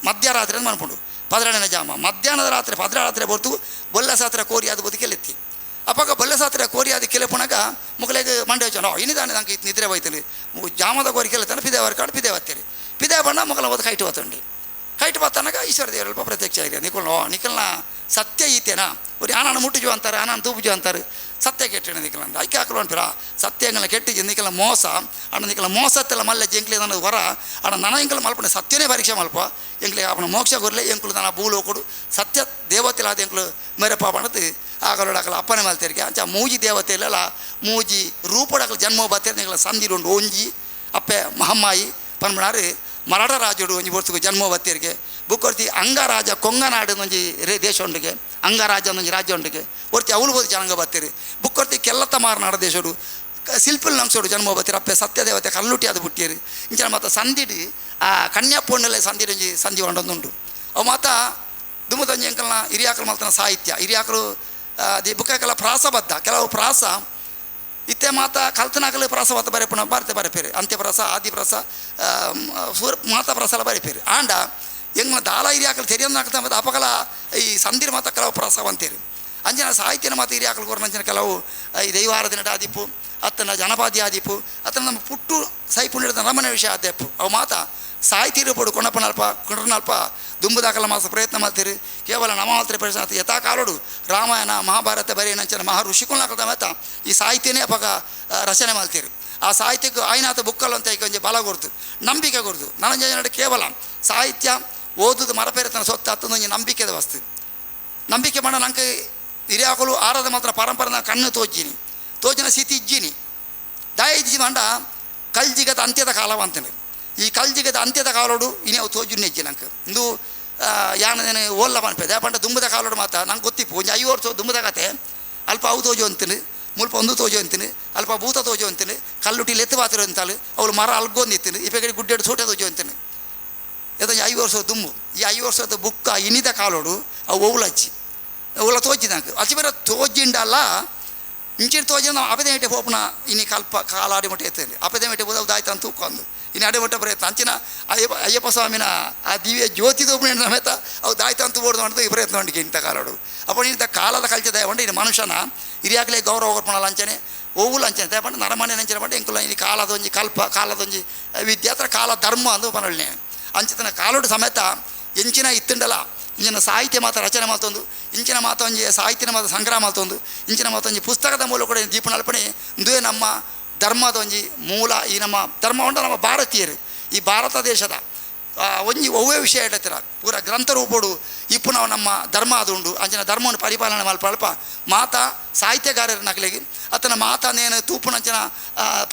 ಮಧ್ಯರಾತ್ರಿ ಅಂತ ಮನ್ಪುಂಡು ಪದ್ರಾಡಿನ ಜಾಮ ಮಧ್ಯಾಹ್ನದ ರಾತ್ರಿ ಪದ್ರಾತ್ರಿ ಹೊರ್ತು ಬೊಲ್ಲ ಸಾತ್ರ ಕೋರಿ ಅದು ಬದುಕೆಲೆತ್ತಿ ಅಪ್ಪಗ ಬೊಲ್ಲ ಸಾತ್ರ ಕೋರಿ ಅದು ಕೆಲೆಪುಣಗ ಮುಗಲೆಗೆ ಮಂಡೆ ವಚ್ಚ ಇನ್ನಿದಾನೆ ನಂಗೆ ಇತ್ತು ನಿದ್ರೆ ಹೋಯ್ತಲ್ಲಿ ಜಾಮದ ಕೋರಿ ಕೆಲೆತಾನೆ ಪಿದೆ ಕಾಡು ಪಿದೆ ಹತ್ತೀರಿ ಪಿದೆ ಬಣ್ಣ ಮೊಗಲ ಹೋದ ಕೈಟು ಹೋತುಂಡಿ ಕೈಟು ಬತ್ತನಗ ಈಶ್ವರ ದೇವರಲ್ಪ ಪ್ರತ್ಯಕ್ಷ ಆಗಿದೆ ನಿಕುಲ್ ನಿಕಲ್ನ ಸತ್ಯ ಈತೇನಾ ஒரு ಆನಾನ ಮುಟ್ಟುಜು ಅಂತಾರೆ ಆನಾನ ತೂಪುಜು ಅಂತಾರೆ ಸತ್ಯ ಕೆಟ್ಟಿನ ನಿಕಲ ಅಂತ ಐಕೆ ಹಾಕಲು ಅನ್ಪಿರ ಸತ್ಯ ಅಂಗಲ ಕೆಟ್ಟಿಜು ನಿಕಲ ಮೋಸ ಅಣ್ಣ ನಿಕಲ ಮೋಸತ್ತೆಲ್ಲ ಮಲ್ಲ ಜಂಕ್ಲಿ ನನ್ನ ಹೊರ ಅಣ್ಣ ನನ ಎಂಕಲ ಮಲ್ಪನೆ ಸತ್ಯನೇ ಪರೀಕ್ಷೆ ಮಲ್ಪ ಎಂಕ್ಲೆ ಅವನ ಮೋಕ್ಷ ಕೊರ್ಲೆ ಎಂಕುಲು ನನ್ನ ಭೂಲೋ ಕೊಡು ಸತ್ಯ ದೇವತೆಲಾದ ಎಂಕುಲು ಮೇರೆ ಪಾಪಣದು ಆಗಲೋಡ ಅಕಲ ಅಪ್ಪನೆ ಮಲ್ತೇರಿಗೆ ಅಂಚ ಮೂಜಿ ದೇವತೆ ಇಲ್ಲಲ್ಲ ಮೂಜಿ ರೂಪಡಕಲ ಜನ್ಮ ಬತ್ತೇರಿ ನಿಕಲ ಸಂದಿರುಂಡು ಒಂಜಿ ಅಪ್ಪೆ ಮಹಮ್ಮಾಯಿ ಪನ್ಮನಾರು ಮರಾಠ ರಾಜುಡು ಒಂಜಿ ವರ್ಷకు ಜನ್ಮ ಬತ್ತೇರಿಗೆ ಬುಕ್ಕೊರ್ತಿ ಅಂಗರಾಜ ಕೊಂಗನಾಡು ಒಂಜಿ ರೇ ದೇಶ ಉಂಡಿಗೆ ಅಂಗರಾಜ ಒಂಜಿ ರಾಜ್ಯ ಉಂಡಿಗೆ ಒರ್ತಿ ಅವಳು ಬೋದು ಜನಾಂಗ ಬತ್ತೀರಿ ಬುಕ್ಕೊರ್ತಿ ಕೆಲ್ಲತ್ತ ಮಾರನಾಡ ದೇಶಡು ಶಿಲ್ಪಿಲ್ ನಂಗ್ಸೋಡು ಜನ್ಮ ಬತ್ತೀರಿ ಅಪ್ಪೆ ಸತ್ಯದೇವತೆ ಕಲ್ಲುಟಿ ಅದು ಬುಟ್ಟಿಯರು ಇಂಚಿನ ಮಾತ ಸಂದಿಡಿ ಆ ಕನ್ಯಾಪೊಣ್ಣಲೆ ಸಂದಿಡಿ ಒಂಜಿ ಸಂಧಿ ಒಂಡೊಂದುಂಡು ಅವು ಮಾತ ದುಮ್ಮದಂಜಿ ಅಂಕಲ್ನ ಹಿರಿಯಾಕಲು ಮಲ್ತನ ಸಾಹಿತ್ಯ ಹಿರಿಯಾಕಲು the ಬುಕ್ಕಕೆಲ್ಲ ಪ್ರಾಸಬದ್ಧ ಕೆಲವು ಪ್ರಾಸ ಇತ್ತೆ ಮಾತ ಕಲ್ತನಾಗಲು ಪ್ರಾಸ ಮಾತ ಬರೆಪುಣ ಭಾರತ ಬರೆಪೇರು ಅಂತ್ಯಪ್ರಾಸ ಆದಿಪ್ರಾಸ ಸೂರ ಮಾತ ಪ್ರಾಸಲ ಬರೆಪೇರು ಆಂಡ ಎಂಗ್ಲ ದಾಲ ಹಿರಿಯಾಕಲು ತೆರಿಯಂದಾಗ್ತಾ ಮತ್ತು ಅಪಕಲ ಈ ಸಂದಿರ ಮಾತ ಕೆಲವು ಪ್ರಾಸ ಅಂತೀರಿ ಅಂಜನ ಸಾಹಿತ್ಯನ ಮಾತ ಹಿರಿಯಾಕಲು ಕೊರನಂಚಿನ ಕೆಲವು ಈ ದೈವಾರಾಧನೆ ಆದಿಪ್ಪು ಅತ್ತನ ಜನಪಾದಿ ಆದಿಪ್ಪು ಅತ್ತನ ನಮ್ಮ ಪುಟ್ಟು ಸೈಪುಣ್ಯದ ನರಮನೆ ವಿಷಯ ಆದೆಪ್ಪು ಅವು ಮಾತ ಸಾಹಿತ್ಯ ರೂಪಡು ಕೊಣಪನಲ್ಪ ಕೊಣನಲ್ಪ ದುಂಬುದಾಕಲ ಮಾಸ ಪ್ರಯತ್ನ ಮಾಡ್ತೀರಿ ಕೇವಲ ನಮ್ಮ ಮಾತ್ರ ಪ್ರಯತ್ನ ಯಥಾ ಕಾಲೋಡು ರಾಮಾಯಣ ಮಹಾಭಾರತ ಬರೆಯನಂಚಿನ ಮಹಾ ಋಷಿಕುಲ್ನಾಕದ ಮಾತ ಈ ಸಾಹಿತ್ಯನೇ ಅಪಗ ರಚನೆ ಮಾಡ್ತೀರಿ ಆ ಸಾಹಿತ್ಯಕ್ಕೆ ಆಯ್ನಾತ ಬುಕ್ಕಲ್ ಅಂತ ಈಗ ಒಂಜಿ ಬಲ ಕೊಡ್ತು ನಂಬಿಕೆ ಕೊಡ್ತು ನನ್ನ ಕೇವಲ ಸಾಹಿತ್ಯ ಓದುದು ಮರಪೇರತನ ಸೊತ್ತು ಅತ್ತೊಂದು ನಂಬಿಕೆದ ವಸ್ತು ನಂಬಿಕೆ ಮಾಡ ನಂಗೆ ಹಿರಿಯಾಕಲು ಆರಾಧ ಮಾತ್ರ ಪರಂಪರೆ ಕಣ್ಣು ತೋಜಿನಿ ತೋಜಿನ ಸ್ಥಿತಿ ಇಜ್ಜಿನಿ ದಾಯಿಜಿ ಮಂಡ ಕಲ್ಜಿಗದ ಅಂತ್ಯದ ಕಾಲವ ಅಂತಾನೆ ಈ ಕಲ್ಜಿಗದ ಅಂತ್ಯದ ಕಾಲೋಡು ಇನಿ ಅವು ತೋಜು ನೆಜ್ಜಿ ನಂಗೆ ಇಂದು ಯಾನ ಓಲ್ಲ ಪನ್ಪೆ ಪಂಡ ದುಂಬದ ಕಾಲೋಡು ಮಾತ್ರ ನಂಗೆ ಗೊತ್ತಿಪ್ಪು ಒಂಜಿ 5 ವರ್ಷ ದುಂಬದ ಕತೆ ಅಲ್ಪ ಅವು ತೋಜು ಅಂತೀನಿ ಮುಲ್ಪ ಒಂದು ತೋಜು ಅಂತೀನಿ ಅಲ್ಪ ಭೂತ ತೋಜು ಅಂತೀನಿ ಕಲ್ಲುಟಿ ಲೆತ್ತು ಪಾತಿರು ಅಂತಾಳು ಅವಳು ಮರ ಅಲ್ಗೊಂದಿತ್ತೀನಿ ಇಪ್ಪೆ ಗುಡ್ಡೆಡು ಸೋಟೆ ತೋಜು ಅಂತೀನಿ ಎತ್ತ 5 ವರ್ಷ ದುಂಬು ಈ 5 ವರ್ಷದ ಬುಕ್ಕ ಇನಿದ ಕಾಲೋಡು ಅವು ಓವುಲಚ್ಚಿ ಅವಳ ತೋಜಿ ನಂಗೆ ಅಚ್ಚಿ ಬೇರೆ ತೋಜಿಂಡಲ್ಲ ಇಂಚಿನ ತೋಜಿ ನಾವು ಅಪದೇ ಇಟ್ಟೆ ಪೋಪನ ಇನಿ ಕಲ್ಪ ಕಾಲಾಡಿ ಮಟ್ಟ ಎತ್ತೇನೆ ಅಪದೇ ಮೆಟ್ಟೆ ಹೋದ ದಾಯ್ತು ಅಂತ ತೂಕೊಂಡು ಇನ್ನು ಅಡೆ ಮಟ್ಟ ಪ್ರಯತ್ನ ಅಂಚಿನ ಅಯ್ಯಪ್ಪ ಅಯ್ಯಪ್ಪ ಸ್ವಾಮಿನ ಆ ದಿವ್ಯ ಜ್ಯೋತಿ ತೋಪುನ ಸಮೇತ ಅವು ದಾಯ್ತು ಅಂತ ಬೋಡ್ದು ಅಂತ ಈ ಪ್ರಯತ್ನ ಉಂಟು ಇಂಥ ಕಾಲೋಡು ಅಪ್ಪ ಇಂಥ ಕಾಲದ ಕಲ್ಚದ ಉಂಟು ಇನ್ನು ಮನುಷ್ಯನ ಹಿರಿಯಾಗಲೇ ಗೌರವ ಕೊರ್ಪಣಲ್ಲ ಅಂಚನೆ ಓವುಲು ಅಂಚನೆ ದಯಪಂಡ ನರಮನೆ ಅಂಚನೆ ಪಂಡ ಎಂಕುಲ ಇನ್ನು ಕಾಲದೊಂಜಿ ಕಲ್ಪ ಕಾಲದೊಂಜಿ ವಿದ್ಯೆ ಹತ್ರ ಕಾಲ ಧರ್ಮ ಅಂದು ಪನೊಳ್ಳೆ ಅಂಚಿತನ ಕಾಲೋಡು ಸಮೇತ ಎಂಚಿನ ಇತ್ತುಂಡಲ ಇಂಚಿನ ಸಾಹಿತ್ಯ ಮಾತ್ರ ರಚನೆ ಮಾತೊಂದು ಇಂಚಿನ ಮಾತೊಂಜಿ ಸಾಹಿತ್ಯನ ಮಾತ್ರ ಸಂಗ್ರಹ ಮಾತೊಂದು ಇಂಚಿನ ಮಾತೊಂಜಿ ಪುಸ್ತಕದ ಮೂಲಕ ಕೂಡ ದೀಪನಲ್ಪಣೆ ಇಂದುವೇ ನಮ್ಮ ಧರ್ಮದ ಒಂಜಿ ಮೂಲ ಈ ನಮ್ಮ ಧರ್ಮ ಉಂಡ ನಮ್ಮ ಭಾರತೀಯರು ಈ ಭಾರತ ದೇಶದ ಒಂಜಿ ಒವ್ವೇ ವಿಷಯ ಹೇಳ್ತೀರ ಪೂರ ಗ್ರಂಥ ರೂಪೋಡು ಇಪ್ಪು ನಾವು ನಮ್ಮ ಧರ್ಮ ಅದು ಉಂಡು ಅಂಚಿನ ಧರ್ಮವನ್ನು ಪರಿಪಾಲನೆ ಮಲ್ಪ ಅಲ್ಪ ಮಾತಾ ಸಾಹಿತ್ಯಗಾರರ ನಕಲಿಗೆ ಅತನ ಮಾತಾ ನೇನು ತೂಪುನಂಚಿನ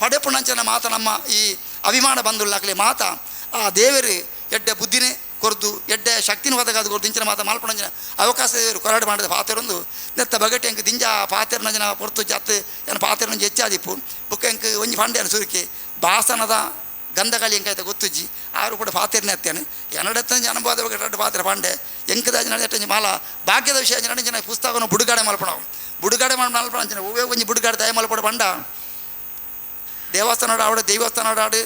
ಪಡೆಪುನಂಚಿನ ಮಾತ ನಮ್ಮ ಈ ಅಭಿಮಾನ ಬಂದುಳ್ಳಾಗಲಿ ಮಾತಾ ಆ ದೇವರು ಎಡ್ಡೆ ಬುದ್ಧಿನೇ ಕೊರ್ದು ಎಡ್ಡೆ ಶಕ್ತಿನ ಒದಗಾದ ಕೊರ್ದು ಇಂಚಿನ ಮಾತ ಮಲ್ಪಣಂಚಿನ ಅವಕಾಶ ದೇವರು ಕೊರಾಡು ಮಾಡಿದ ಪಾತೆರೊಂದು ನೆತ್ತ ಬಗಟೆ ಎಂಕ್ ದಿಂಜ ಪಾತೆರನಂಚಿನ ಪೊರ್ತು ಜಾತ್ ಏನು ಪಾತೆರನಂಚ ಹೆಚ್ಚಾದಿಪ್ಪು ಬುಕ್ಕ ಎಂಕ್ ಒಂಜಿ ಫಂಡೆನ ಸುರುಕಿ ಬಾಸನದ ಗಂಧಗಾಳಿ ಎಂಕೈತೆ ಗೊತ್ತುಜ್ಜಿ ಆರು ಕೂಡ ಪಾತೆರನೆ ಅತ್ತೇನೆ ಎನ್ನಡೆತ್ತಂಜಿ ಅನುಭವದ ಬಗ್ಗೆ ರಡ್ಡು ಪಾತ್ರೆ ಪಾಂಡೆ ಎಂಕದ ನಡೆಟಂಜಿ ಮಾಲ ಭಾಗ್ಯದ ವಿಷಯ ಅಂಚಿನ ಪುಸ್ತಕವನ್ನು ಬುಡುಗಡೆ ಮಲ್ಪಣ ಬುಡುಗಡೆ ಮಾಡಿ ಮಲ್ಪಣ ಅಂಚಿನ ಹೂವೇ ಒಂಜಿ ಬುಡುಗಡೆ ದಯ ಮಲ್ಪಡ ಪಂಡ ದೇವಸ್ಥಾನ ಆಡು ದೇವಸ್ಥಾನ ಆಡು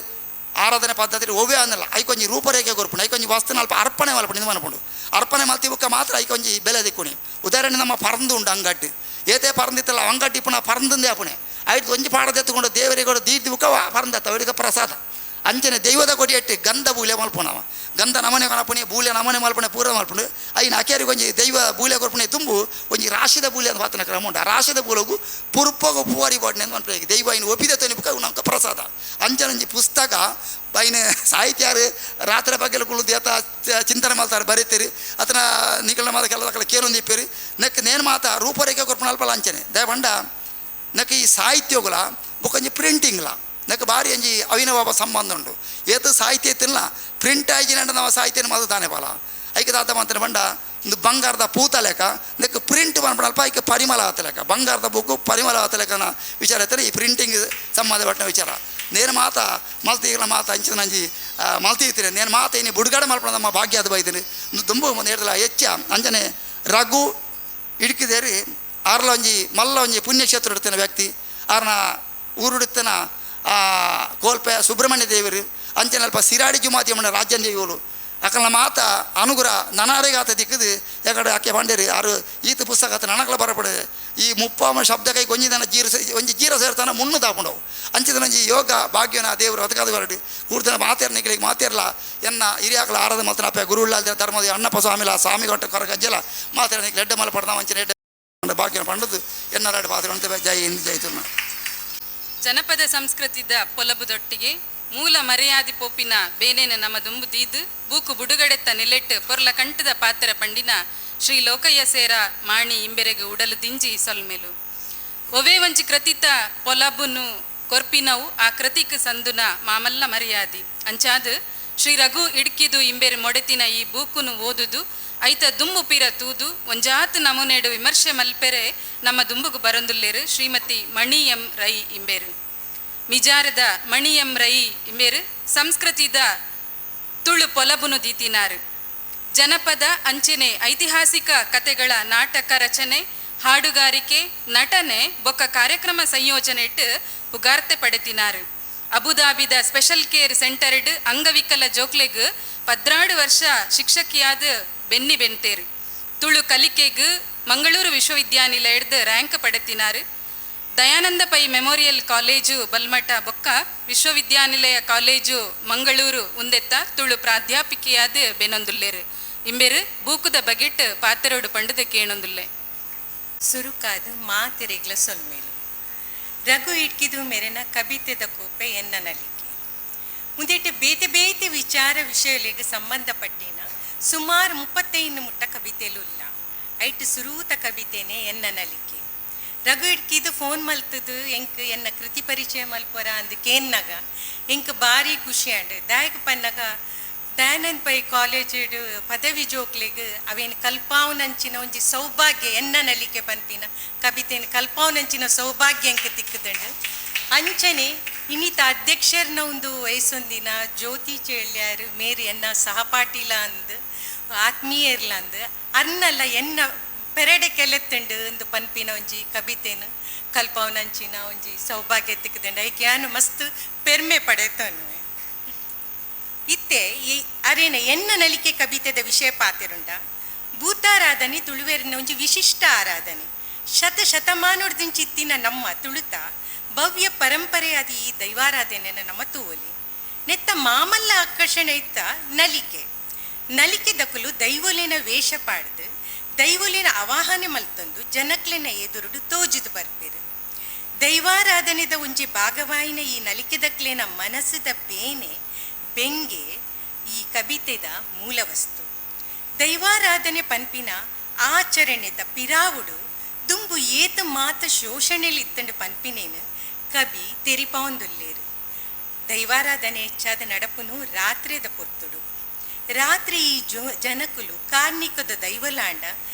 ಆರಾಧನೆ ಪದ್ಧತಿ ಒವ್ವೇ ಅನ್ನಲ್ಲ ಐಕೊಂಜಿ ರೂಪರೇಖೆ ಕೊರ್ಪುಂಡು ಐಕೊಂಜಿ ವಸ್ತುನ ಅಲ್ಪ ಅರ್ಪಣೆ ಮಲ್ಪುಂಡು ಇದು ಮನ್ಪುಂಡು ಅರ್ಪಣೆ ಮಲ್ತಿ ಬುಕ್ಕ ಮಾತ್ರ ಐಕೊಂಜಿ ಬೆಲೆ ದಿಕ್ಕುಣಿ ಉದಾಹರಣೆ ನಮ್ಮ ಪರಂದು ಉಂಡು ಅಂಗಟ್ಟು ಏತೇ ಪರಂದಿತ್ತಲ್ಲ ಅಂಗಟ್ಟು ಇಪ್ಪುನ ಪರಂದಂದೇ ಅಪುಣೆ ಐದು ಒಂಜಿ ಪಾಡದೆತ್ತುಕೊಂಡು ದೇವರಿಗೆ ದೀರ್ತಿ ಬುಕ್ಕ ಪರಂದತ್ತ ಅವರಿಗೆ ಪ್ರಸಾದ ಅಂಚನೆ ದೈವದ ಕೊಡಿಯಟ್ಟು ಗಂಧ ಬೂಲೆ ಮಲ್ಪುಣವ ಗಂಧ ನಮನೆ ಕಣಪುಣಿ ಬೂಲೆ ನಮನೆ ಮಲ್ಪುಣೆ ಪೂರ ಮಲ್ಪುಂಡು ಐನ ಅಕೇರಿಗೆ ಒಂಜಿ ದೈವ ಬೂಲೆ ಕೊರ್ಪುಣೆ ತುಂಬು ಒಂಜಿ ರಾಶಿದ ಬೂಲೆ ಅಂತ ಪಾತನ ಕ್ರಮ ಉಂಟು ಆ ರಾಶಿದ ಬೂಲಗು ಪುರ್ಪಗ ಪೂವರಿ ಬಾಡ್ನೆ ಅಂತ ಮನ್ಪುಣೆ ದೈವ ಐನ ಒಪ್ಪಿದ ತೊನಿಬುಕ ನಮ್ಗೆ ಪ್ರಸಾದ ಅಂಚನೆ ಒಂಜಿ ಪುಸ್ತಕ ಐನ ಸಾಹಿತ್ಯಾರು ರಾತ್ರಿ ಬಗ್ಗೆ ಕುಳ್ದು ಏತ ಚಿಂತನೆ ಮಾಡ್ತಾರೆ ಬರೀತೀರಿ ಅತನ ನಿಕಲ್ನ ಮಾತ ಕೆಲವು ಕೇರೊಂದು ಇಪ್ಪೇರಿ ನೆಕ್ ನೇನು ಮಾತ ರೂಪರೇಖೆ ಕೊರ್ಪುಣ ಅಲ್ಪಲ ಅಂಚನೆ ದಯಪಂಡ ನೆಕ್ ಈ ಸಾಹಿತ್ಯಗಳ ಬೊಕೊಂಜಿ ಪ್ರಿಂಟಿಂಗ್ಲ నాకు ಭಾರಿ ಅಂಜಿ ಅವಿನವ ಸಂಬಂಧ ಉಂಟು ಏತು ಸಾಹಿತ್ಯ ತಿನ್ನಲ ಪ್ರಿಂಟ್ ಆಗಿ ನಮ್ಮ ಸಾಹಿತ್ಯನ ಮಾತ್ರ ತಾನೇ ಬಾಲ ಐಕೆ ತಾತ ಮಾತ್ರ ಬಂಡ ಒಂದು ಬಂಗಾರದ ಪೂತ ಲೆಕ್ಕ ನೆಕ್ ಪ್ರಿಂಟ್ ಅಲ್ಪ ಐಕೆ ಪರಿಮಳ ಆತ ಲೆಕ್ಕ ಬಂಗಾರದ ಬುಕ್ಕು ಪರಿಮಳ ಆತ ಲೆಕ್ಕನ ವಿಚಾರ ಇರ್ತಾರೆ ಈ ಪ್ರಿಂಟಿಂಗ್ ಸಂಬಂಧಪಟ್ಟ ವಿಚಾರ ನೇನು ಮಾತ ಮಲ್ತೀಗಲ ಮಾತ ಅಂಚಿನ ಅಂಜಿ ಮಲ್ತೀರ್ತೀನಿ ನೇನು ಮಾತ ಇನ್ನು ಬುಡುಗಡೆ ಮಲ್ಪಣ ನಮ್ಮ ಭಾಗ್ಯ ಅದು ಬೈತೀನಿ ದುಂಬು ಒಂದು ಹೇಳ್ದಲ್ಲ ಹೆಚ್ಚ ಅಂಜನೆ ರಘು ಇಡ್ಕಿದೇರಿ ಆರ್ಲ ಒಂಜಿ ಮಲ್ಲ ಒಂಜಿ ಪುಣ್ಯಕ್ಷೇತ್ರ ಇಡ್ತೇನೆ ವ್ಯಕ್ತಿ ಆರ್ನ ಊರುಡುತ್ತನ ಕೋಲ್ಪೆ ಸುಬ್ರಹ್ಮಣ್ಯ ದೇವರು ಅಂಚನೆ ಅಲ್ಪ ಸಿರಾಡಿ ಜುಮಾತಿ ರಾಜ್ಯ ದೇವರು ಅಕಲ್ನ ಮಾತ ಅನುಗುರ ನನಾರಿಗಾತ ದಿಕ್ಕದು ಯಾಕಡೆ ಆಕೆ ಬಂಡೇರಿ ಆರು ಈತ ಪುಸ್ತಕ ಆತ ನನಗಳ ಬರಪಡೆ ಈ ಮುಪ್ಪಾಮ ಶಬ್ದ ಕೈ ಒಂಜಿದನ ಜೀರ ಒಂಜಿ ಜೀರ ಸೇರ್ತಾನ ಮುಣ್ಣು ತಾಪುಂಡವು ಅಂಚಿದ ಒಂಜಿ ಯೋಗ ಭಾಗ್ಯನ ದೇವರು ಅದಕ್ಕಾದ ಹೊರಡು ಕೂಡ್ತನ ಮಾತೇರ್ ನಿಕಲಿಗೆ ಮಾತೇರ್ಲ ಎನ್ನ ಹಿರಿಯಾಕಲ ಆರಾಧ ಮಾತ್ರ ಅಪ್ಪ ಗುರುಳ್ಳ ಧರ್ಮದ ಅಣ್ಣಪ್ಪ ಸ್ವಾಮಿಲ ಸ್ವಾಮಿ ಕೊಟ್ಟ ಕೊರಗಜ್ಜಲ ಮಾತೇರ ನಿಕಲೆ ಎಡ್ಡೆ ಮಲ ಪಡ್ದ ವಂಚನೆ ಎಡ್ಡೆ ಭಾಗ್ಯನ ಪಂಡದು ಎನ್ನರಾಡು ಪಾತ್ರ ಅಂತ ಜೈ ಹಿಂದ್ ಜೈ ತುಳುನಾಡು. ಜನಪದ ಸಂಸ್ಕೃತಿದ ಪೊಲಬುದೊಟ್ಟಿಗೆ ಮೂಲ ಮರ್ಯಾದಿ ಪೋಪಿನ ಬೇನೇನ ನಮ್ಮ ದುಂಬು ದೀದು ಬೂಕು ಬುಡುಗಡೆತ್ತ ನಿಲೆಟ್ಟು ಪೊರ್ಲ ಕಂಠದ ಪಾತ್ರ ಪಂಡಿನ ಶ್ರೀ ಲೋಕಯ್ಯ ಸೇರ ಮಾಣಿ ಇಂಬೆರೆಗೆ ಉಡಲು ದಿಂಜಿ ಸೊಲ್ಮೆಲು. ಒವೇ ಒಂಜಿ ಕೃತಿತ ಪೊಲಬುನು ಕೊರ್ಪಿನವು ಆ ಕೃತಿಕ್ ಸಂದುನ ಮಾಮಲ್ಲ ಮರ್ಯಾದಿ. ಅಂಚಾದು ಶ್ರೀ ರಘು ಇಡ್ಕಿದು ಇಂಬೆರೆ ಮೊಡೆತಿನ ಈ ಬೂಕುನು ಓದುದು ಐತ ದುಂಬು ಪೀರ ತೂದು ಒಂಜಾತ್ ನಮೂನೆಡು ವಿಮರ್ಶೆ ಮಲ್ಪೆರೆ ನಮ್ಮ ದುಂಬುಗು ಬರೊಂದುಲ್ಲೇರು ಶ್ರೀಮತಿ ಮಣಿ ಎಂ ರೈ ಇಂಬೇರು. ಮಿಜಾರದ ಮಣಿ ಎಂ ರೈ ಇಂಬೇರು ಸಂಸ್ಕೃತಿದ ತುಳು ಪೊಲಬುನು ದೀತಿನಾರು. ಜನಪದ ಅಂಚನೆ ಐತಿಹಾಸಿಕ ಕತೆಗಳ ನಾಟಕ ರಚನೆ, ಹಾಡುಗಾರಿಕೆ, ನಟನೆ ಬೊಕ್ಕ ಕಾರ್ಯಕ್ರಮ ಸಂಯೋಜನೆ ಇಟ್ಟು ಪುಗಾರ್ತೆ ಪಡೆತಿನಾರು. ಅಬುದಾಬಿದ ಸ್ಪೆಷಲ್ ಕೇರ್ ಸೆಂಟರ್ಡ್ ಅಂಗವಿಕಲ ಜೋಕ್ಲೆಗ್ 14 ವರ್ಷ ಶಿಕ್ಷಕಿಯಾದ ಬೆನ್ನಿ ಬೆನ್ತೇರು. ತುಳು ಕಲಿಕೆಗ್ ಮಂಗಳೂರು ವಿಶ್ವವಿದ್ಯಾನಿಲಯದ ರ್ಯಾಂಕ್ ಪಡೆತಿನಾರು. ದಯಾನಂದ ಪೈ ಮೆಮೋರಿಯಲ್ ಕಾಲೇಜು ಬಲ್ಮಠ ಬೊಕ್ಕ ವಿಶ್ವವಿದ್ಯಾನಿಲಯ ಕಾಲೇಜು ಮಂಗಳೂರು ಉಂದೆತ್ತ ತುಳು ಪ್ರಾಧ್ಯಾಪಿಕೆಯಾದ ಬೆನೊಂದುಲ್ಲೇರು. ಇಂಬೆರು ಬೂಕುದ ಬಗೆಟ್ ಪಾತೆರೋಡು ಪಂಡದ ಕೇಣೊಂದುಲ್ಲೆ. ಸುರುಕಾದ ಮಾತೆರೆಗ್ಲ ಸೊಲ್ಮೇಲು ರಘು ಇಟ್ಕಿದು ಮೇರೆನ ಕವಿತೆದ ಕೋಪೆ ಎನ್ನ ನಲಿಕೆ ಮುಂದೆಟ್ಟು ಬೇತೆ ಬೇತೆ ವಿಚಾರ ವಿಷಯಗಳಿಗೆ ಸಂಬಂಧಪಟ್ಟಿನ ಸುಮಾರು 35 ಮುಟ್ಟ ಕವಿತೆಲು ಇಲ್ಲ. ಐಟ್ ಸುರೂತ ಕವಿತೆನೆ ಎನ್ನ ನಲಿಕೆ. ರಘು ಇಟ್ಕಿದು ಫೋನ್ ಮಲ್ತದು ಎಂಕ್ ಎನ್ನ ಕೃತಿ ಪರಿಚಯ ಮಲ್ಪೊರ ಅಂದ್ ಕೇನ್ನಾಗ ಎಂಕ್ ಭಾರಿ ಖುಷಿ ಆಂಡ್. ದಾಯಕ ಪನ್ನಾಗ ದಯಾನಂದ್ ಪೈ ಕಾಲೇಜ್ ಪದವಿ ಜೋಕ್ಲೆಗ್ ಅವೇನು ಕಲ್ಪಾವನಂಚಿನ ಒಂಜಿ ಸೌಭಾಗ್ಯ ಎನ್ನ ನಲಿಕೆ ಪನ್ಪಿನ ಕವಿತೆನ ಕಲ್ಪಾವನಂಚಿನ ಸೌಭಾಗ್ಯ ಎಂಕ್ ತಿಕ್ಕುದುಂಡು. ಅಂಚನೆ ಇನ್ನಿತ ಅಧ್ಯಕ್ಷರ್ನ ಒಂದು ವಯಸ್ಸೊಂದಿನ ಜ್ಯೋತಿ ಚೇಳ್ಯಾರು ಮೇರಿ ಎನ್ನ ಸಹಪಾಠಿಲ ಅಂದ್ ಆತ್ಮೀಯರ್ಲ ಅಂದ್ ಅರ್ನಲ್ಲ ಎನ್ನ ಪೆರಡೆ ಕೆಲೆತ್ತುಂಡು ಅಂದು ಪನ್ಪಿನ ಒಂಜಿ ಕವಿತೆನು ಕಲ್ಪಾವನಂಚಿನ ಒಂಜಿ ಸೌಭಾಗ್ಯ ತಿಕ್ಕುದುಂಡು. ಐಕೆ ಯಾನು ಮಸ್ತ್ ಪೆರ್ಮೆ ಪಡೆತನು. ಇತ್ತೆ ಈ ಅರೇನ ಎನ್ನ ನಲಿಕೆ ಕವಿತೆದ ವಿಷಯ ಪಾತಿರುಂಡ. ಭೂತಾರಾಧನೆ ತುಳುವೆರಿನ ಒಂಜಿ ವಿಶಿಷ್ಟ ಆರಾಧನೆ. ಶತ ಶತಮಾನೋಡ್ದಿಂಚಿತ್ತಿನ ನಮ್ಮ ತುಳುತ ಭವ್ಯ ಪರಂಪರೆಯಾದ ಈ ದೈವಾರಾಧನೆಯನ್ನು ನಮ್ಮ ತೂವಲಿ. ನೆತ್ತ ಮಾಮಲ್ಲ ಆಕರ್ಷಣೆ ಇತ್ತ ನಲಿಕೆ. ನಲಿಕೆ ದಕುಲು ದೈವೊಲಿನ ವೇಷ ಪಾಡ್ದು ದೈವೊಲಿನ ಆವಾಹನೆ ಮಲ್ತಂದು ಜನಕ್ಲೆನ ಎದುರುಡು ತೋಜಿದು ಬರ್ಪೇರು. ದೈವಾರಾಧನೆದ ಒಂಜಿ ಭಾಗವಾಯಿನ ಈ ನಲಿಕೆ ದಕ್ಲೆನ ಮನಸ್ಸದ ಬೇನೆ ಬೆಂಗೆ ಈ ಕವಿತೆದ ಮೂಲವಸ್ತು. ದೈವಾರಾಧನೆ ಪನ್ಪಿನ ಆಚರಣೆದ ಪಿರಾವುಡು ದುಂಬು ಏತ ಮಾತ ಶೋಷಣೆಲಿ ಇತ್ತಂಡು ಪನ್ಪಿನೇನು ಕವಿ ತೆರಿಪಾವಂದುಲ್ಲೇರು. ದೈವಾರಾಧನೆ ಹೆಚ್ಚಾದ ನಡಪುನು ರಾತ್ರಿದ ಪೊರ್ತುಡು. ರಾತ್ರಿ ಈ ಜನಕುಲು ಕಾರ್ಣಿಕದ ದೈವಲಾಂಡ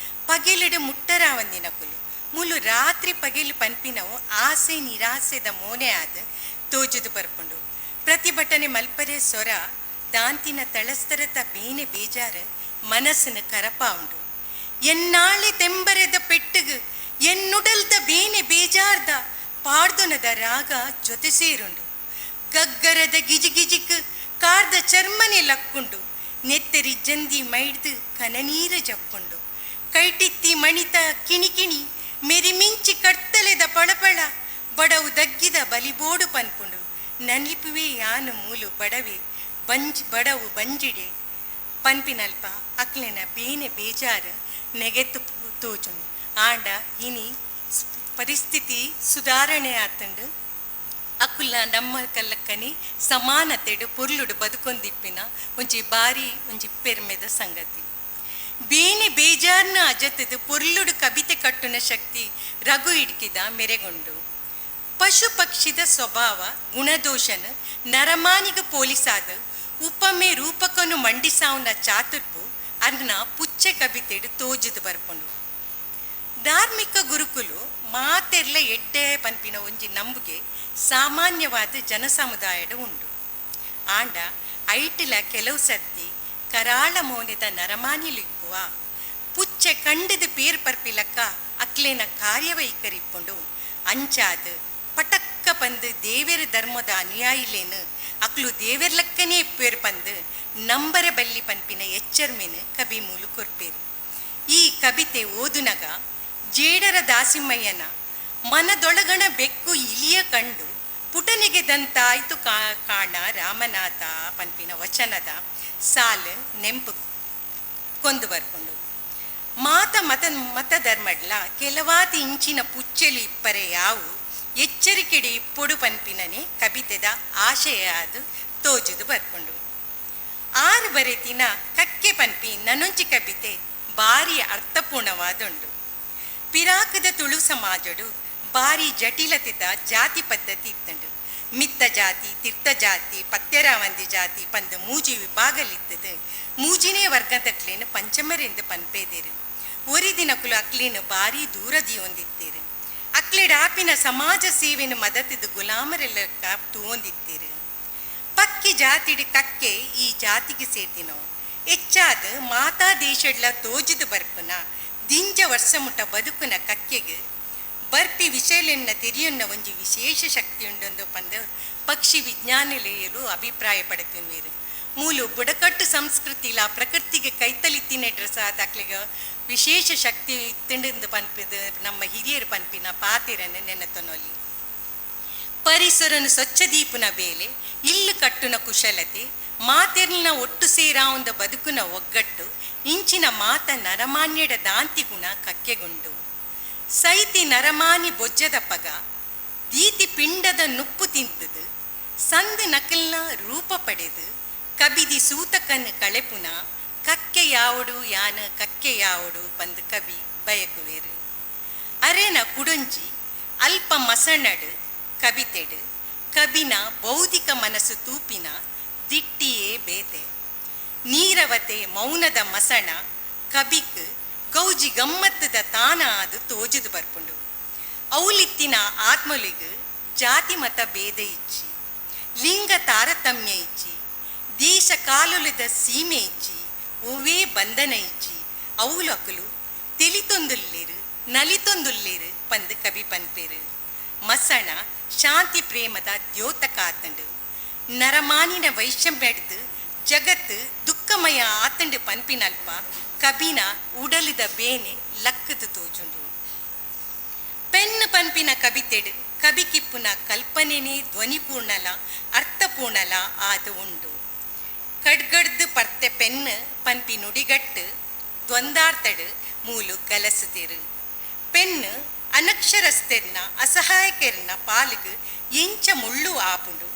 ಪಗೆಲಿಡು ಮುಟ್ಟರಾವಂದಿನಕುಲು ಮುಲು ರಾತ್ರಿ ಪಗೆಲು ಪನ್ಪಿನವು ಆಸೆ ನಿರಾಸೆದ ಮೋನೆ ಆದ ತೋಜುದು ಬರ್ಪುಂಡು. ಪ್ರತಿಭಟನೆ ಮಲ್ಪರೆ ಸೊರ ದಾಂತಿನ ತಳಸ್ತರತ ಬೇನೆ ಬೇಜಾರ ಮನಸ್ಸಿನ ಕರಪಾವುಂಡು. ಎನ್ನಾಳೆ ತೆಂಬರೆದ ಪೆಟ್ಟುಗು ಎನ್ನುಡಲ್ದ ಬೇನೆ ಬೇಜಾರ್ದ ಪಾಡ್ದೊನದ ರಾಗ ಜೊತೆ ಸೇರುಂಡು. ಗಗ್ಗರದ ಗಿಜಿಗಿಜಿಕ್ ಕಾರ್ದ ಚರ್ಮನೆ ಲಕ್ಕುಂಡು. ನೆತ್ತೆರಿ ಜಂದಿ ಮೈಡ್ದು ಕನನೀರ ಜಪ್ಪುಂಡು. ಕೈಟಿತ್ತಿ ಮಣಿತ ಕಿಣಿಕಿಣಿ ಮೆರಿಮಿಂಚಿ ಕಡ್ತಲೆದ ಪಳಪಳ ಬಡವು ದಗ್ಗಿದ ಬಲಿಬೋಡು ಪನ್ಪುಂಡು. ನಲಿಪುವೆ ಯಾನು ಮೂಲು ಬಡವೆ ಬಂಜ್ ಬಡವು ಬಂಜಿಡೆ ಪನ್ಪಿನಲ್ಪ ಅಕ್ಲೆನ ಬೇನೆ ಬೇಜಾರು ನೆಗೆತ್ತು ತೋಜುಂಡು. ಆಂಡ ಇನಿ ಪರಿಸ್ಥಿತಿ ಸುಧಾರಣೆ ಆತಂಡು. ಅಕುಲ ನಮ್ಮ ಕಲ್ಲಕ್ಕನಿ ಸಮಾನತೆಡು ಪೊರ್ಲುಡು ಬದುಕೊಂದಿಪ್ಪಿನ ಒಂಜಿ ಬಾರಿ ಒಂಜಿ ಪೆರ್ಮೆದ ಸಂಗತಿ. ಬೇನೆ ಬೇಜಾರ್ನ ಅಜತದ ಪೊರ್ಲುಡು ಕವಿತೆ ಕಟ್ಟುನ ಶಕ್ತಿ ರಘು ಇಡ್ಕಿದ ಮೆರೆಗೊಂಡು. ಪಶು ಪಕ್ಷಿದ ಸ್ವಭಾವ ಗುಣದೋಷನ ನರಮಾನಿಗ ಪೊಲೀಸಾದ ಉಪಮೆ ರೂಪಕನು ಮಂಡಿಸಾವನ ಚಾತುರ್ಪು ಅರ್ನ ಪುಚ್ಚೆ ಕವಿತೆಡು ತೋಜುದು ಬರ್ಪುಂಡು. ಧಾರ್ಮಿಕ ಗುರುಕುಲು ಮಾತೆರ್ಲ ಎಡ್ಡೆ ಪನ್ಪಿನ ಒಂಜಿ ನಂಬುಗೆ ಸಾಮಾನ್ಯವಾದ ಜನಸಮುದಾಯದ ಉಂಡು. ಆಂಡ ಐಟಿಲ ಕೆಲವು ಸರ್ತಿ ಕರಾಳ ಮೋನೆದ ನರಮಾನಿಲಿಪ್ಪುವ ಪುಚ್ಚೆ ಕಂಡದ ಪೇರ್ ಪರ್ಪಿಲಕ್ಕ ಅಕ್ಲೇನ ಕಾರ್ಯವೈಖರಿಪ್ಪುಂಡು. ಅಂಚಾದ ಪಟಕ್ಕ ಪಂದು ದೇವೆರ ಧರ್ಮದ ಅನುಯಾಯಿಲೇನು ಅಕ್ಲು ದೇವೆರ್ಲಕ್ಕನೇ ಪೇರ್ ಪಂದು ನಂಬರ ಬಲ್ಲಿ ಪನ್ಪಿನ ಎಚ್ಚರ್ಮೆನು ಕವಿ ಮೂಲು ಕೊರ್ಪೇರು. ಈ ಕವಿತೆ ಓದುನಗ ಜೇಡರ ದಾಸಿಮಯ್ಯನ ಮನದೊಳಗಣ ಬೆಕ್ಕು ಇಲಿಯ ಕಂಡು ಪುಟನಿಗೆ ದಂತಾಯ್ತು ಕಾಣ ರಾಮನಾಥ ಪನ್ಪಿನ ವಚನದ ಸಾಲು ನೆಂಪು ಕೊಂದು ಬರ್ಕೊಂಡು. ಮಾತ ಮತ ಮತಧರ್ಮಡ್ಲ ಕೆಲವಾತಿ ಇಂಚಿನ ಪುಚ್ಚೆಲು ಇಪ್ಪರೆ ಯಾವು ಎಚ್ಚರಿಕೆಡೆ ಇಪ್ಪೊಡು ಪನ್ಪಿನನೆ ಕವಿತೆದ ಆಶಯ ಅದು ತೋಜುದು ಬರ್ಕೊಂಡು. ಆರು ಬರೆತಿನ ಕಕ್ಕೆ ಪನ್ಪಿ ನನೊಂಚಿ ಕವಿತೆ ಭಾರಿ ಅರ್ಥಪೂರ್ಣವಾದುಂಡು. ಪಿರಾಕದ ತುಳು ಸಮಾಜಡು ಭಾರಿ ಜಟಿಲತೆದ ಜಾತಿ ಪದ್ಧತಿ ಇತ್ತಂಡು. ಮಿತ್ತ ಜಾತಿ, ತಿರ್ತ ಜಾತಿ, ಪತ್ಯರಾವಂದಿ ಜಾತಿ ಪಂದು ಮೂಜಿ ವಿಭಾಗಲಿತ್ತದು. ಮೂಜಿನೇ ವರ್ಗದಕ್ಲೇನು ಪಂಚಮರೆಂದು ಪನ್ಪೇದಿರು. ಒರಿ ದಿನಕುಲು ಅಕ್ಲೇನು ಭಾರಿ ದೂರ ದೀವೊಂದಿತ್ತೀರು. ಅಕ್ಲೆಡ್ ಆಪಿನ ಸಮಾಜ ಸೇವೆನು ಮದತಿದು ಗುಲಾಮರೆಲ್ಲ ತೂವೊಂದಿತ್ತೀರು. ಪಕ್ಕಿ ಜಾತಿಡ್ ಕಕ್ಕೆ ಈ ಜಾತಿಗೆ ಸೇರ್ದಿನವು. ಹೆಚ್ಚಾದ ಮಾತಾ ದೇಶಡ್ಲ ತೋಜಿದು ಬರ್ಪುನ ದಿಂಜ ವರ್ಷ ಮುಟ್ಟ ಬದುಕುನ ಕಕ್ಕೆಗೆ ಬರ್ಪಿ ವಿಷಯಲೆನ್ನ ತೆರಿಯೊನ್ನ ಒಂಜಿ ವಿಶೇಷ ಶಕ್ತಿ ಉಂಡೊಂದು ಪಂದು ಪಕ್ಷಿ ವಿಜ್ಞಾನಿಲೆಯರು ಅಭಿಪ್ರಾಯ ಪಡೆತಿನ್ವೀರು. ಮೂಲು ಬುಡಕಟ್ಟು ಸಂಸ್ಕೃತಿಲ ಪ್ರಕೃತಿಗೆ ಕೈತಲಿತ್ತಿನ ಡ್ರೆಸ್ ಆದಾಕ್ಲಿಗ ವಿಶೇಷ ಶಕ್ತಿ ತಿಂಡಿಂದು ಪನ್ಪಿದ ನಮ್ಮ ಹಿರಿಯರು ಪನ್ಪಿನ ಪಾತಿರನ್ನು ನೆನತನೊಲಿ. ಪರಿಸರನು ಸ್ವಚ್ಛ ದೀಪುನ ಬೇಲೆ, ಇಲ್ಲು ಕಟ್ಟುನ ಕುಶಲತೆ, ಮಾತೆರ್ನ ಒಟ್ಟು ಸೇರಾವಂದ ಬದುಕುನ ಒಗ್ಗಟ್ಟು, ಇಂಚಿನ ಮಾತ ನರಮಾನ್ಯಡ ದಾಂತಿ ಗುಣ ಕಕ್ಕೆಗುಂಡು. ಸೈತಿ ನರಮಾನಿ ಬೊಜ್ಜದ ಪಗ ದೀತಿ ಪಿಂಡದ ನುಪ್ಪು ತಿಂತದು ಸಂದ್ ನಕಲ್ನ ರೂಪ ಪಡೆದು ಕಬಿದಿ ಸೂತಕನ್ ಕಳೆಪುನ ಕಕ್ಕೆ ಯಾವಡು ಯಾನ ಕಕ್ಕೆ ಯಾವಡು ಪಂದು ಕವಿ ಬಯಕುವೇರು. ಅರೆನ ಕುಡೊಂಜಿ ಅಲ್ಪ ಮಸಣಡು ಕವಿತೆಡು ಕಬಿನ ಬೌದ್ಧಿಕ ಮನಸ್ಸು ತೂಪಿನ ದಿಟ್ಟಿಯೇ ಬೇತೆ. ನೀರವತೆ ಮೌನದ ಮಸಣ ಕಬಿಕ್ ಗೌಜಿ ಗಮ್ಮತ್ತದ ತಾನ ಅದು ತೋಜುದು ಬರ್ಪುಂಡು. ಔಲಿತ್ತಿನ ಆತ್ಮಲಿಗ್ ಜಾತಿ ಮತ ಭೇದ ಇಚ್ಚಿ, ಲಿಂಗ ತಾರತಮ್ಯ ಇಚ್ಚಿ, ದೇಶ ಕಾಲುಲಿದ ಸೀಮೆ ಇಚ್ಚಿ, ಒವ್ವೇ ಬಂಧನ ಇಚ್ಚಿ, ಅವುಲಕುಲು ತಿಳಿತೊಂದುಲ್ಲೇರು ನಲಿತೊಂದುಲ್ಲೇರು ಪಂದು ಕವಿ ಪನ್ಪೇರು. ಮಸಣ ಶಾಂತಿ ಪ್ರೇಮದ ದ್ಯೋತಕಾತಂಡು. ನರಮಾನಿನ ವೈಷಮ್ಯಡ್ದು ಜಗತ್ತು ದುಃಖಮಯ ಆತಂಡು ಪನ್ಪಿನಲ್ಪ ಕಬಿನ ಉಡಲಿದ ಬೇನೆ ಲಕ್ಕದು ತೋಜುಂಡು. ಪೆನ್ನು ಪನ್ಪಿನ ಕವಿತೆಡು ಕಬಿಕಿಪ್ಪುನ ಕಲ್ಪನೆನೇ ಧ್ವನಿಪೂರ್ಣಲ ಅರ್ಥಪೂರ್ಣಲ ಆದು ಉಂಡು. ಕಡ್ಗಡ್ದು ಪರ್ತೆ ಪೆನ್ನು ಪನ್ಪಿ ನುಡಿಗಟ್ಟು ದ್ವಂದಾರ್ತಡು ಮೂಲು ಗಲಸುದಿರು. ಪೆನ್ನು ಅನಕ್ಷರಸ್ಥೆರ್ನ ಅಸಹಾಯಕರ್ನ ಪಾಲಿಗೆ ಎಂಚ ಮುಳ್ಳು ಆಪುಂಡು,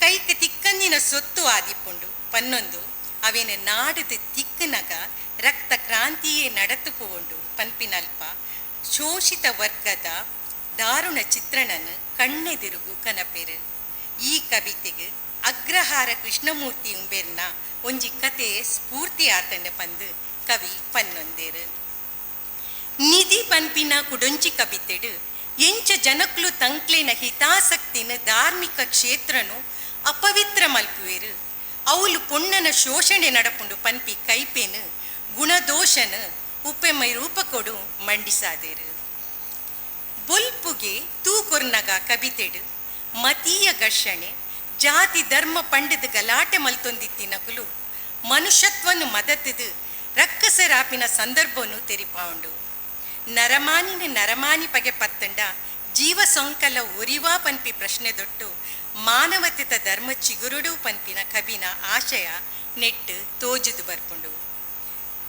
ಕೈಗೆ ತಿಕ್ಕಂದಿನ ಸೊತ್ತು ಆದಿಪ್ಪುಂಡು ಪನ್ನೊಂದು ಅವೇನ ನಾಡದ ತಿಕ್ಕನಗ ರಕ್ತ ಕ್ರಾಂತಿಯೇ ನಡತು ಪೋಂಡು ಪನ್ಪಿನಲ್ಪ ಶೋಷಿತ ವರ್ಗದ ದಾರುಣ ಚಿತ್ರಣನ ಕಣ್ಣೆದಿರುಗು ಕನಪೆರು. ಈ ಕವಿತೆಗೆ ಅಗ್ರಹಾರ ಕೃಷ್ಣಮೂರ್ತಿ ಉಂಬೆರ್ನ ಒಂಜಿ ಕತೆ ಸ್ಫೂರ್ತಿ ಆತಂಡ ಪಂದು ಕವಿ ಪನ್ನೊಂದೇರು. ನಿಧಿ ಪನ್ಪಿನ ಕುಡೊಂಚಿ ಕವಿತೆಡು ಎಂಚ ಜನಕ್ಲು ತಂಕ್ಲೆನ ಹಿತಾಸಕ್ತಿನ ಧಾರ್ಮಿಕ ಕ್ಷೇತ್ರನು ಅಪವಿತ್ರ ಮಲ್ಪುವೇರು, ಅವಲು ಪೊಣ್ಣನ ಶೋಷಣೆ ನಡಪುಂಡು ಪನ್ಪಿ ಕೈಪೇನು ಗುಣದೋಷನ ಉಪ್ಪೆಮೈ ರೂಪ ಕೊಡು ಮಂಡಿಸಾದೇರು. ಬೊಲ್ಪುಗೆ ತೂಕೊರ್ನಗ ಕವಿತೆಡು ಮತೀಯ ಘರ್ಷಣೆ ಜಾತಿ ಧರ್ಮ ಪಂಡಿದ ಗಲಾಟೆ ಮಲ್ತೊಂದಿತ್ತಿನಕುಲು ಮನುಷ್ಯತ್ವನು ಮದತಿದು ರಕ್ಕಸರಾಪಿನ ಸಂದರ್ಭವನ್ನು ತೆರಿಪಾವುಂಡು. ನರಮಾನಿನ ನರಮಾನಿ ಪಗೆ ಪತ್ತಂಡ ಜೀವ ಸೊಂಕಲ ಒರಿವಾ ಪನ್ಪಿ ಪ್ರಶ್ನೆ ದೊಟ್ಟು ಮಾನವತೆತ ಧರ್ಮ ಚಿಗುರುಡು ಪನ್ಪಿನ ಕವಿನ ಆಶಯ ನೆಟ್ಟು ತೋಜುದು ಬರ್ಪುಂಡು.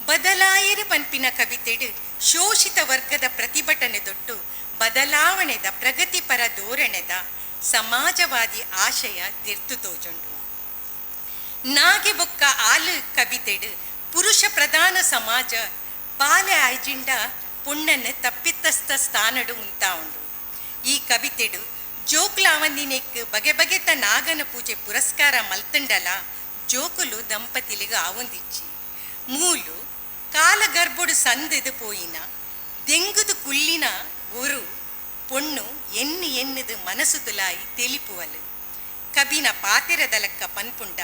ಬದಲಾಯಿರು ಪನ್ಪಿನ ಕವಿತೆಡು ಶೋಷಿತ ವರ್ಗದ ಪ್ರತಿಭಟನೆ ದೊಟ್ಟು ಬದಲಾವಣೆದ ಪ್ರಗತಿಪರ ಧೋರಣೆದ ಸಮಾಜವಾದಿ ಆಶಯ ದಿರ್ತು ತೋಜುಂಡು. ನಾಗೆ ಬೊಕ್ಕ ಆಲು ಕವಿತೆಡು ಪುರುಷ ಪ್ರಧಾನ ಸಮಾಜ ಬಾಲೆ ಆಯ್ಜಿಂಡ ಪುಣ್ಣನ್ನು ತಪ್ಪಿತಸ್ಥ ಸ್ಥಾನಡು ಉಂಟಾ ಉಂಡು. ಈ ಕವಿತೆಡು ಜೋಕ್ಲಾವಂದಿನೆಕ್ ಬಗೆ ಬಗೆತ ನಾಗನ ಪೂಜೆ ಪುರಸ್ಕಾರ ಮಲ್ತಂಡಲ ಜೋಕುಲು ದಂಪತಿಲಿಗ ಆವೊಂದಿಚ್ಚಿ. ಮೂಲು ಕಾಲಗರ್ಭೊಡು ಸಂದೆದು ಪೋಯಿನ ದೆಂಗುದು ಕುಲ್ಲಿನ ಒರು ಪೊಣ್ಣು ಎನ್ನು ಎನ್ನುದು ಮನಸ್ಸು ತುಲಾಯಿ ತೆಲಿಪುವಲು. ಕಬಿನ ಪಾತಿರದಲಕ್ಕ ಪನ್ಪುಂಡ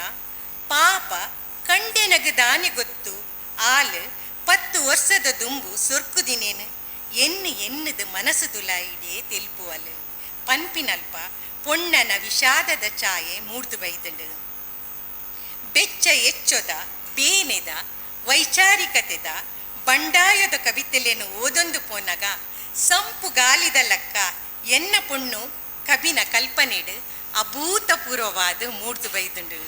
ಪಾಪ ಕಂಡೆನಗು ದಾನಿ ಗೊತ್ತು ಆಲು 10 ವರ್ಷದ ದುಂಬು ಸೊರ್ಕುದಿನೇನು ಎನ್ನು ಎನ್ನುದು ಮನಸ್ಸು ತುಲಾಯಿಡೇ ತೆಲ್ಪುವಲು. ಪನ್ಪಿನಲ್ಪ ಪೊಣ್ಣನ ವಿಷಾದದ ಛಾಯೆ ಮೂಡ್ದು ಬೈದಂಡು. ಬೆಚ್ಚ ಎಚ್ಚೊದ ಬೇನೆದ ವೈಚಾರಿಕತೆದ ಬಂಡಾಯದ ಕವಿತೆಲೆನು ಓದೊಂದು ಪೋನಗ ಸಂಪು ಗಾಲಿದ ಲಕ್ಕ ಎನ್ನ ಪೊಣ್ಣು ಕಬಿನ ಕಲ್ಪನೆಡು ಅಭೂತಪೂರ್ವವಾದ ಮೂಡ್ದು ಬೈದುಂಡು.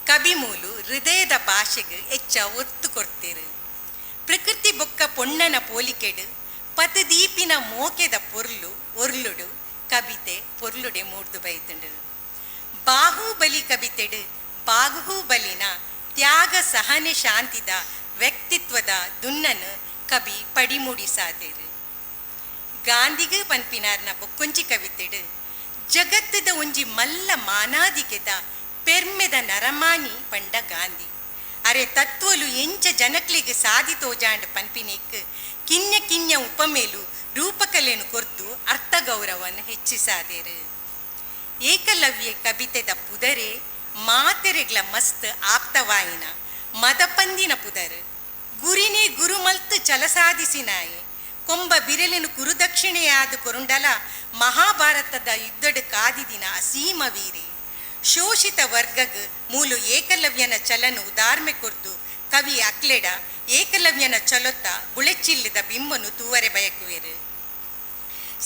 ಕಬಿ ಮೂಲು ಹೃದಯದ ಭಾಷೆಗೆ ಹೆಚ್ಚ ಒತ್ತು ಕೊಡ್ತೀರು. ಪ್ರಕೃತಿ ಬೊಕ್ಕ ಪೊಣ್ಣನ ಪೋಲಿಕೆಡು ಪತದೀಪಿನ ಮೋಕೆದ ಪೊರ್ಲು ಒರ್ಲುಡು ಕವಿತೆ ಪೊರ್ಲುಡೆ ಮೂಡ್ದು ಬೈದುಂಡು. ಬಾಹುಬಲಿ ಕವಿತೆಡು ಬಾಹುಬಲಿನ ತ್ಯಾಗ ಸಹನೆ ಶಾಂತಿದ ವ್ಯಕ್ತಿತ್ವದ ದುನ್ನನು ಕವಿ ಪಡಿಮೂಡಿಸಾದೇರು. ಗಾಂಧಿಗೆ ಪನ್ಪಿನಾರ್ನ ಬೊಕ್ಕೊಂಜಿ ಕವಿತೆಡು ಜಗತ್ತದ ಒಂಜಿ ಮಲ್ಲ ಮಾನಾದಿಗೆದ ಪೆರ್ಮೆದ ನರಮಾನಿ ಪಂಡ ಗಾಂಧಿ. ಅರೆ ತತ್ವಲು ಎಂಚ ಜನಕ್ಲಿಗೆ ಸಾದಿ ತೋಜಾಂಡ್ ಪನ್ಪಿನೇಕ್ ಕಿನ್ಯ ಕಿನ್ಯ ಉಪಮೇಲು ರೂಪಕಲೆನು ಕೊರ್ತು ಅರ್ಥ ಗೌರವವನ್ನು ಹೆಚ್ಚಿಸಾದೇರು. ಏಕಲವ್ಯ ಕವಿತೆದ ಪುದರೆ ಮಾತೆರೆಗ್ಲ ಮಸ್ತ್ ಆಪ್ತವಾಯಿನ ಮದಪಂದಿನ ಪುದರು ಗುರಿನೇ ಗುರುಮಲ್ತು ಚಲಸಾಧಿಸಿನಾಯೆ ಕೊಂಬ ಬಿರಲಿನ ಕುರುದಕ್ಷಿಣೆಯಾದ ಕೊರುಂಡಲ ಮಹಾಭಾರತದ ಯುದ್ಧಡು ಕಾದಿದಿನ ಅಸೀಮ ವೀರೆ. ಶೋಷಿತ ವರ್ಗಗ್ ಮೂಲು ಏಕಲವ್ಯನ ಚಲನು ಉದಾರ್ಮೆ ಕೊರ್ದು ಕವಿ ಅಕ್ಲೆಡ ಏಕಲವ್ಯನ ಚಲೊತ್ತ ಬುಳೆಚಿಲ್ಲದ ಬಿಂಬನು ತೂವರೆ ಬಯಕುವೆರು.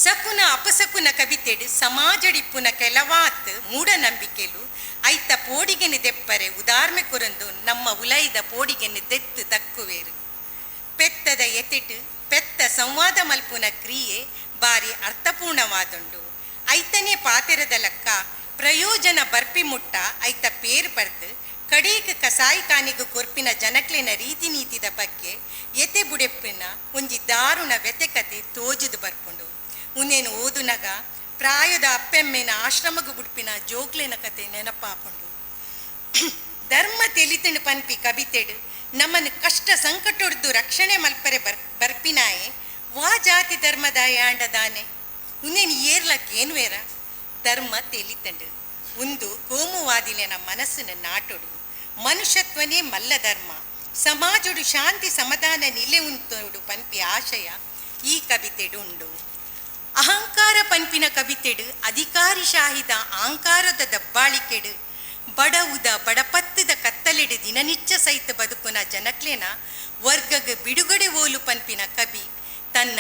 ಸಕುನ ಅಪಸಕುನ ಕವಿತೆಡು ಸಮಾಜಡಿಪ್ಪುನ ಕೆಲವಾತ್ ಮೂಢನಂಬಿಕೆಲು ಐತ ಪೋಡಿಗೆನೆ ದೆಪ್ಪರೆ ಉದಾರ್ಮೆ ಕೊರಂದು ನಮ್ಮ ಉಲೈದ ಪೋಡಿಗೆನೆ ದೆತ್ತು ತಕ್ಕುವೇರು. ಪೆತ್ತದ ಎತಿಟು ಪೆತ್ತ ಸಂವಾದ ಮಲ್ಪುನ ಕ್ರಿಯೆ ಬಾರಿ ಅರ್ಥಪೂರ್ಣವಾದುಂಡು. ಐತನೇ ಪಾತೆರದ ಲಕ್ಕ ಪ್ರಯೋಜನ ಬರ್ಪಿ ಮುಟ್ಟ ಐತ ಪೇರ್ ಪರ್ದು ಕಡೀಕ್ ಕಸಾಯಿಖಾನಿಗೂ ಕೊರ್ಪಿನ ಜನಕ್ಲೆನ ರೀತಿ ನೀತಿದ ಬಗ್ಗೆ ಎತೆ ಬುಡೆಪ್ಪಿನ ಒಂಜಿ ದಾರುಣ ವ್ಯತೆಕತೆ ತೋಜುದು ಬರ್ಪುಂಡು. ಉನ್ನೇನು ಓದುನಗ ಪ್ರಾಯದ ಅಪ್ಪೆಮ್ಮೆನ ಆಶ್ರಮಗು ಬುಡ್ಪಿನ ಜೋಗ್ಲೆನ ಕತೆ ನೆನಪಾಪುಂಡು. ಧರ್ಮ ತೆಲಿತಣು ಪನ್ಪಿ ಕವಿತೆಡು ನಮ್ಮನ್ನು ಕಷ್ಟ ಸಂಕಟೊಡ್ದು ರಕ್ಷಣೆ ಮಲ್ಪರೆ ಬರ್ಪಿನಾಯೆ ವಾ ಜಾತಿ ಧರ್ಮದಾಯ ಆಂಡದಾನೆ ಉನ್ನೇನು ಏರ್ಲಕ್ಕೇನು ಧರ್ಮ ತೆಲಿತಂಡು ಉಂದು ಕೋಮುವಾದಿಲೆನ ಮನಸ್ಸಿನ ನಾಟೊಡು ಮನುಷ್ಯತ್ವನೇ ಮಲ್ಲ ಧರ್ಮ ಸಮಾಜಡು ಶಾಂತಿ ಸಮಾಧಾನ ನಿಲೆ ಉಂಟೋಡು ಪನ್ಪಿ ಆಶಯ ಈ ಕವಿತೆಡು ಉಂಡು. ಅಹಂಕಾರ ಪನ್ಪಿನ ಕವಿತೆಡು ಅಧಿಕಾರಿಶಾಹಿದ ಅಹಂಕಾರದ ದಬ್ಬಾಳಿಕೆಡು ಬಡವುದ ಬಡಪತ್ತದ ಕತ್ತಲೆಡು ದಿನನಿಚ್ಚ ಸಹಿತ ಬದುಕುನ ಜನಕ್ಲೇನ ವರ್ಗಗ ಬಿಡುಗಡೆ ಓಲು ಪನ್ಪಿನ ಕವಿ ತನ್ನ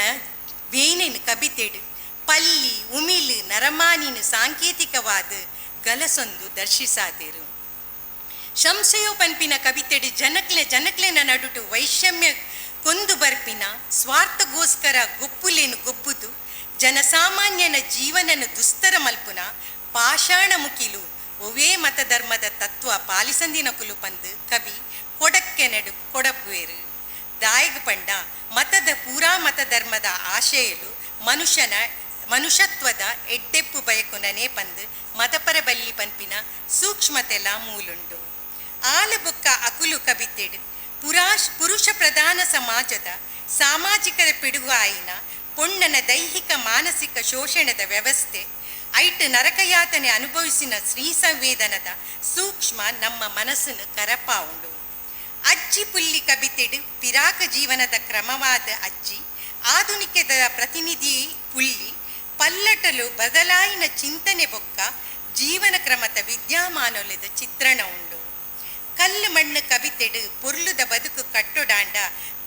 ವೇನೆನ್ ಕವಿತೆಡು ಪಲ್ಲಿ ಉಮಿಲು ನರಮಾನಿನ ಸಾಂಕೇತಿಕವಾದ ಗಲಸೊಂದು ದರ್ಶಿಸಾದೇರು. ಶಂಸೆಯೋ ಪನ್ಪಿನ ಕವಿತೆಡು ಜನಕ್ಲೆನ ನಡುಟು ವೈಷಮ್ಯ ಕೊಂದು ಬರ್ಪಿನ ಸ್ವಾರ್ಥಗೋಸ್ಕರ ಗೊಪ್ಪುಲೇನು ಗೊಬ್ಬುದು ಜನಸಾಮಾನ್ಯನ ಜೀವನನ ದುಸ್ತರ ಮಲ್ಪುನ ಪಾಷಾಣ ಮುಕಿಲು ಒವೇ ಮತಧರ್ಮದ ತತ್ವ ಪಾಲಿಸಂದಿನ ಕುಲು ಪಂದು ಕವಿ ಕೊಡಕ್ಕೆನಡು ಕೊಡಪುವೇರು. ದಾಯಗ ಪಂಡ ಮತದ ಪೂರಾ ಮತಧರ್ಮದ ಆಶಯಲು ಮನುಷ್ಯತ್ವದ ಎಡ್ಡೆಪ್ಪು ಬಯಕುನನೇ ಪಂದು ಮತಪರ ಬಲ್ಲಿ ಪನ್ಪಿನ ಸೂಕ್ಷ್ಮತೆಲ ಮೂಲುಂಡು. ಆಲಬುಕ್ಕ ಅಕುಲು ಕವಿತೆಡು ಪುರುಷ ಪ್ರಧಾನ ಸಮಾಜದ ಸಾಮಾಜಿಕ ಪಿಡುಗಾಯಿನ ಪೊಣ್ಣನ ದೈಹಿಕ ಮಾನಸಿಕ ಶೋಷಣದ ವ್ಯವಸ್ಥೆ ಐಟ್ ನರಕಯಾತನೆ ಅನುಭವಿಸಿನ ಸ್ತ್ರೀ ಸಂವೇದನದ ಸೂಕ್ಷ್ಮ ನಮ್ಮ ಮನಸ್ಸನ್ನು ಕರಪಾವುಂಡು. ಅಜ್ಜಿ ಪುಲ್ಲಿ ಕವಿತೆಡು ಪಿರಾಕ ಜೀವನದ ಕ್ರಮವಾದ ಅಜ್ಜಿ ಆಧುನಿಕದ ಪ್ರತಿನಿಧಿ ಪುಲ್ಲಿ ಪಲ್ಲಟಲು ಬದಲಾಯಿನ ಚಿಂತನೆ ಬೊಕ್ಕ ಜೀವನ ಕ್ರಮದ ವಿದ್ಯಮಾನೊಲೆದ ಚಿತ್ರಣ ಉಂಡು. ಕಲ್ಲು ಮಣ್ಣು ಕವಿತೆಡು ಪೊರ್ಲುದ ಬದುಕು ಕಟ್ಟೊಡಾಂಡ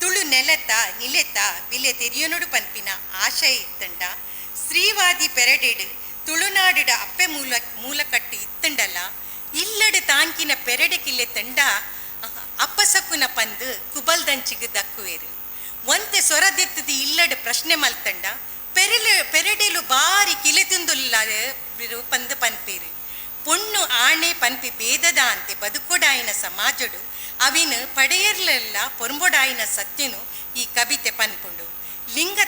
ತುಳು ನೆಲತ ನಿಲೆತ ಬಿಲೆ ತೆರಿಯನೊಡು ಪನ್ಪಿನ ಆಶಯ ಇತ್ತಂಡ ಸ್ತ್ರೀವಾದಿ ಪೆರಡೆಡು ತುಳುನಾಡಿಡ ಅಪ್ಪೆ ಮೂಲಕಟ್ಟು ಇತ್ತಂಡಲ್ಲ ಇಲ್ಲಡು ತಾಂಕಿನ ಪೆರಡೆ ಕಿಲ್ಲೆ ತಂಡ ಅಪ್ಪಸಕುನ ಪಂದು ಕುಬಲ್ದಂಚಿಗೆ ದಕ್ಕುವೇರು. ಒಂತೆ ಸೊರದೆತ್ತದು ಇಲ್ಲಡು ಪ್ರಶ್ನೆ ಮಲ್ತಂಡ ಪೆರಡೆಲು ಬಾರಿ ಕಿಲೆ ತಿಂದುಲ್ಲ ಪಂದು ಪನ್ಪೇರು. ಪೊಣ್ಣು ಆಣೆ ಪನ್ಪಿ ಭೇದದ ಅಂತೆ ಬದುಕೊಡಾಯಿನ ಸಮಾಜಡು ಅವಿನ ಪಡೆಯರ್ಲೆಲ್ಲ ಪೊರ್ಂಬೊಡಾಯಿನ ಸತ್ಯನು ಈ ಕವಿತೆ ಪನ್ಪುಂಡು. ಲಿಂಗ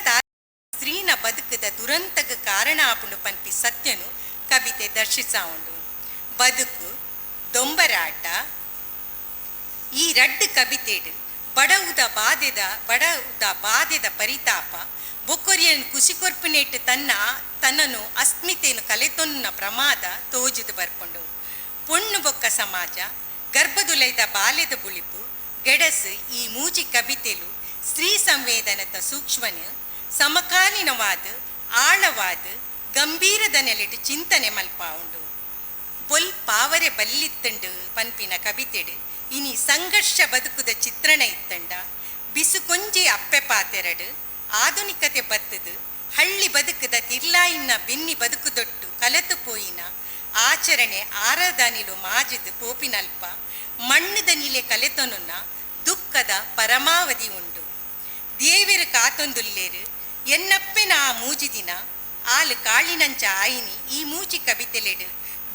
ಸ್ತ್ರೀನ ಬದುಕದ ದುರಂತಗ ಕಾರಣ ಆಪುಂಡು ಪನ್ಪಿ ಸತ್ಯನು ಕವಿತೆ ದರ್ಶಿಸಾವುಂಡು. ಬದುಕು ದೊಂಬರಾಟ ಈ ರಡ್ಡು ಕವಿತೆಡು ಬಡವುದ ಬಾಧೆದ ಪರಿತಾಪ ಬೊಕ್ಕೊರಿಯನ್ ಕುಸಿಕೊರ್ಪಿನೇಟ್ ತನ್ನನು ಅಸ್ಮಿತೆಯನ್ನು ಕಲೆತೊನ್ನ ಪ್ರಮಾದ ತೋಜುದು ಬರ್ಪುಂಡು. ಪೊಣ್ಣು ಬೊಕ್ಕ ಸಮಾಜ ಗರ್ಭದುಲೈದ ಬಾಲ್ಯದ ಬುಳಿಪು ಗೆಡಸು ಈ ಮೂಜಿ ಕವಿತೆಲು ಸ್ತ್ರೀ ಸಂವೇದನದ ಸೂಕ್ಷ್ಮನು ಸಮಕಾಲೀನವಾದ ಆಳವಾದ ಗಂಭೀರದ ನೆಲೆಟು ಚಿಂತನೆ ಮಲ್ಪಾವುಂಡು. ಬೊಲ್ ಪಾವರೆ ಬಲ್ಲಿತ್ತಂಡು ಪನ್ಪಿನ ಕವಿತೆಡು ಇನಿ ಸಂಘರ್ಷ ಬದುಕುದ ಚಿತ್ರಣ ಇತ್ತಂಡ ಬಿಸುಕೊಂಜಿ ಅಪ್ಪೆ ಪಾತೆರಡು ಆಧುನಿಕತೆ ಬತ್ತದು ಹಳ್ಳಿ ಬದುಕದ ತಿರ್ಲಾಯಿನ ಬೆನ್ನಿ ಬದುಕುದೊಟ್ಟು ಕಲತು ಪೋಯಿನ ಆಚರಣೆ ಆರಾಧನಿಲು ಮಾಜಿದ ಪೋಪಿನಲ್ಪ ಮಣ್ಣದ ನಿಲೆ ಕಲೆತೊನುನ ದುಃಖದ ಪರಮಾವಧಿ ಉಂಡು. ದೇವೆರು ಕಾತೊಂದುಲ್ಲೇರು ಎನ್ನಪ್ಪೆನ ಆ ಮೂಜಿ ದಿನ ಆಲು ಕಾಳಿನಂಚ ಆಯಿನಿ ಈ ಮೂಚಿ ಕವಿತೆಲೆಡು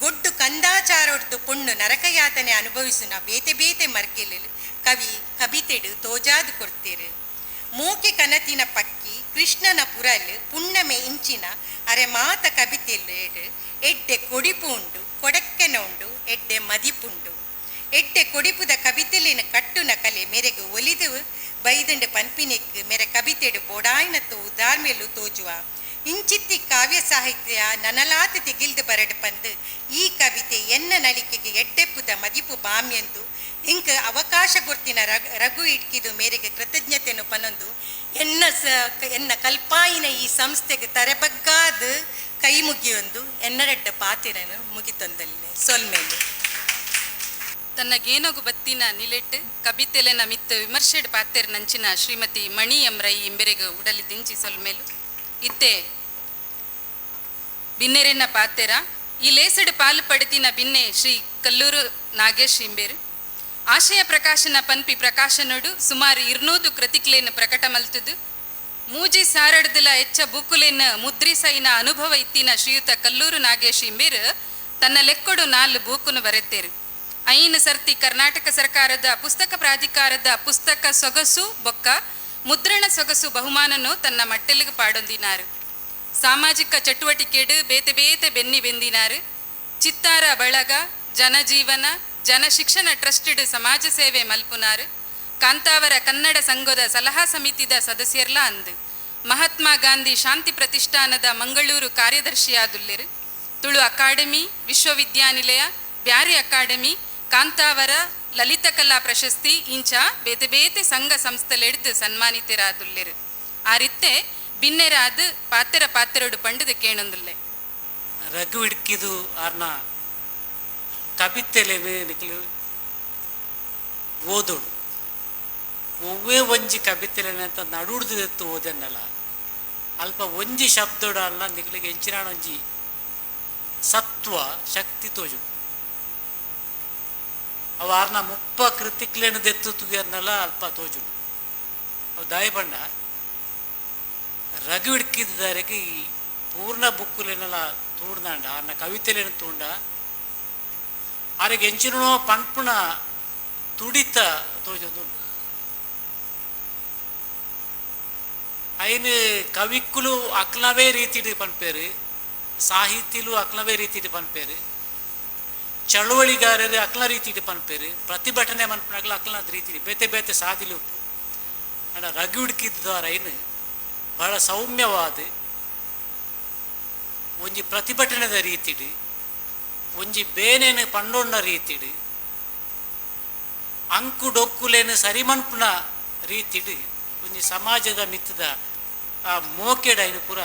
ಗೊಡ್ಡು ಕಂದಾಚಾರೊಡ್ದು ಪೊಣ್ಣು ನರಕಯಾತನೆ ಅನುಭವಿಸುನ ಬೇತೆ ಬೇತೆ ಮರ್ಕೆಲು ಕವಿ ಕವಿತೆಡು ತೋಜಾದು ಕೊಡ್ತೇರು. ಮೋಕೆ ಕನತಿನ ಪಕ್ಕಿ ಕೃಷ್ಣನ ಪುರಲ್ ಪುಣ್ಣಮೆ ಇಂಚಿನ ಅರೆ ಮಾತ ಕವಿತೆಲೆಡು ಎಡ್ಡೆ ಕೊಡಿಪು ಉಂಡು, ಕೊಡಕ್ಕೆನ ಉಂಡು, ಎಡ್ಡೆ ಮದಿಪುಂಡು. ಎಡ್ಡೆ ಕೊಡಿಪುದ ಕವಿತೆಲಿನ ಕಟ್ಟುನ ಕಲೆ ಮೇರೆಗೆ ಒಲಿದು ಬೈದಂಡು ಪನ್ಪಿನೆಕ್ ಮೇರೆ ಕವಿತೆಡು ಬೋಡಾಯ್ನತ್ತು ಉದಾರ್ಮೇಲು ತೋಜುವ ಇಂಚಿತ್ತಿ ಕಾವ್ಯ ಸಾಹಿತ್ಯ ನನಲಾತ ತೆಗಿಲ್ದು ಬರಡು ಪಂದು ಈ ಕವಿತೆ ಎನ್ನ ನಳಿಕೆಗೆ ಎಡ್ಡೆಪ್ಪುದ ಮದಿಪು ಬಾಮ್ಯಂದು ಇಂಕ್ ಅವಕಾಶ ಕೊರ್ತಿನ ರಘು ಇಟ್ಕಿದು ಮೇರೆಗೆ ಕೃತಜ್ಞತೆಯನ್ನು ಪನೊಂದು ಎನ್ನ ಕಲ್ಪಾಯಿನ ಈ ಸಂಸ್ಥೆಗೆ ತರೆಬಗ್ಗಾದ ಕೈ ಮುಗಿಯೊಂದು ಎನ್ನರೆಡ್ಡ ಪಾತಿರನು ಮುಗಿತೊಂದಲ್ಲೇ ಸೊಲ್ಮೇಲೆ. ತನ್ನ ಗೇನೊಗು ಬತ್ತಿನ ನಿಲೆಟ್ ಕಬಿತೆಲೆನ ಮಿತ್ತ ವಿಮರ್ಶೆಡ್ ಪಾತೆರ್ ನಂಚಿನ ಶ್ರೀಮತಿ ಮಣಿ ಎಂ ರೈ ಇಂಬೆರೆಗ್ ಉಡಲಿ ದಿಂಚಿ ಸೊಲ್ಮೇಲು. ಇತ್ತೆ ಬಿನ್ನೆರೆನ ಪಾತೆರ ಈ ಲೇಸಡ್ ಪಾಲು ಪಡೆತಿನ ಬಿನ್ನೆ ಶ್ರೀ ಕಲ್ಲೂರು ನಾಗೇಶ್ ಇಂಬೇರು. ಆಶಯ ಪ್ರಕಾಶನ ಪನ್ಪಿ ಪ್ರಕಾಶನೋಡು ಸುಮಾರು 200 ಕೃತಿಕ್ಲೇನ ಪ್ರಕಟ ಮಲ್ತುದು ಮೂಜಿ ಸಾರಡ್ದಲ ಎಚ್ಚ ಬೂಕುಲೇನ ಮುದ್ರಿಸೈನ ಅನುಭವ ಇತ್ತಿನ ಶ್ರೀಯುತ ಕಲ್ಲೂರು ನಾಗೇಶ್ ಇಂಬೇರು ತನ್ನ ಲೆಕ್ಕೊಡು 4 ಬೂಕುನು ಬರೆತೇರು. ಐನು ಸರ್ತಿ ಕರ್ನಾಟಕ ಸರ್ಕಾರದ ಪುಸ್ತಕ ಪ್ರಾಧಿಕಾರದ ಪುಸ್ತಕ ಸೊಗಸು ಬೊಕ್ಕ ಮುದ್ರಣ ಸೊಗಸು ಬಹುಮಾನನು ತನ್ನ ಮಟ್ಟೆಲಿಗೆ ಪಾಡೊಂದಿನಾರು. ಸಾಮಾಜಿಕ ಚಟುವಟಿಕೆಡು ಬೇತೆ ಬೇತೆ ಬೆನ್ನಿ ಬೆಂದಿನಾರು. ಚಿತ್ತಾರ ಬಳಗ ಜನಜೀವನ ಜನಶಿಕ್ಷಣ ಟ್ರಸ್ಟೆಡ್ ಸಮಾಜ ಸೇವೆ ಮಲ್ಪುನಾರು. ಕಾಂತಾವರ ಕನ್ನಡ ಸಂಘದ ಸಲಹಾ ಸಮಿತಿದ ಸದಸ್ಯರ್ಲ ಅಂದು ಮಹಾತ್ಮ ಗಾಂಧಿ ಶಾಂತಿ ಪ್ರತಿಷ್ಠಾನದ ಮಂಗಳೂರು ಕಾರ್ಯದರ್ಶಿಯಾದುಲ್ಲೆರು. ತುಳು ಅಕಾಡೆಮಿ, ವಿಶ್ವವಿದ್ಯಾನಿಲಯ, ಬ್ಯಾರಿ ಅಕಾಡೆಮಿ, ಕಾಂತಾವರ ಲಲಿತಕಲಾ ಪ್ರಶಸ್ತಿ ಇಂಚ ಬೇತೆ ಬೇತೆ ಸಂಘ ಸಂಸ್ಥೆಲೆಡ್ದು ಸನ್ಮಾನಿತರಾದುಲ್ಲೆರು. ಆ ರೀತೆ ಬಿನ್ನೆರಾದ ಪಾತೆರ ಪಾತೆರಡು ಪಂಡದ ಕೇಣೊಂದುಲ್ಲೆ. ರಘು ಇಡ್ಕಿದು ಆರ್ನ ಕವಿತೆಲೆನು ನಿಕ್ಲು ಓದೋಡು ಒವ್ವೇ ಒಂಜಿ ಕವಿತೆಲೆನ ಅಂತ ನಡುಡ್ದು ಓದನ್ನಲ್ಲ ಅಲ್ಪ ಒಂಜಿ ಶಬ್ದೋಡ ಅಲ್ಲ ನಿಕ್ಲಿಗೆ ಎಂಚಿನಾಣ ಒಂಜಿ ಸತ್ವ ಶಕ್ತಿ ತೋಜು. ಅವ ಆರ್ನ ಮುಪ್ಪ ಕೃತಿಕ್ಲೇನು ದೆತ್ತು ತುಗಿಯರ್ನಲ್ಲ ಅಲ್ಪ ತೋಜು. ಅವು ದಾಯ ಬಣ್ಣ ರಘು ಇಡ್ಕಿದ್ದಾರಿಗೆ ಈ ಪೂರ್ಣ ಬುಕ್ಕುಲೇನಲ್ಲ ತೂಡ್ದಾಂಡ ಆರ್ನ ಕವಿತೆಲೇನು ತೂಂಡ ಆರಿಗೆ ಎಂಚಿನೋ ಪಂಪುಣ ತುಡಿತ ತೋಜೊಂದುಂಡು. ಐನು ಕವಿಕ್ಕುಲು ಅಕ್ಲವೇ ರೀತಿಡು ಪನ್ಪೇರು, ಸಾಹಿತಿಲು ಅಕ್ಲವೇ ರೀತಿಡು ಪನ್ಪೇರು, ಚಳುವಳಿಗಾರರು ಅಕ್ಲ ರೀತಿಡು ಪನ್ಪೇರು, ಪ್ರತಿಭಟನೆ ಮನ್ಪುನಾಗ್ಲ ಅಕ್ಲನ ರೀತಿ ಬೇತೆ ಬೇತೆ ಸಾದಿಲು ಉಪ್ಪು. ಅಂಡ ರಘು ಇಡ್ಕಿದ್ದಾರ ಐನು ಬಹಳ ಸೌಮ್ಯವಾದ ಒಂಜಿ ಪ್ರತಿಭಟನೆದ ರೀತಿಡು ಒಂಜಿ ಬೇನೇನು ಪಂಡೊಣ್ಣ ರೀತಿಡು ಅಂಕು ಡೊಕ್ಕುಲೇನು ಸರಿಮನ್ಪುನ ರೀತಿಡು ಒಂಜಿ ಸಮಾಜದ ಮಿತ್ತದ ಆ ಮೋಕೆಡ ಐನು ಪೂರ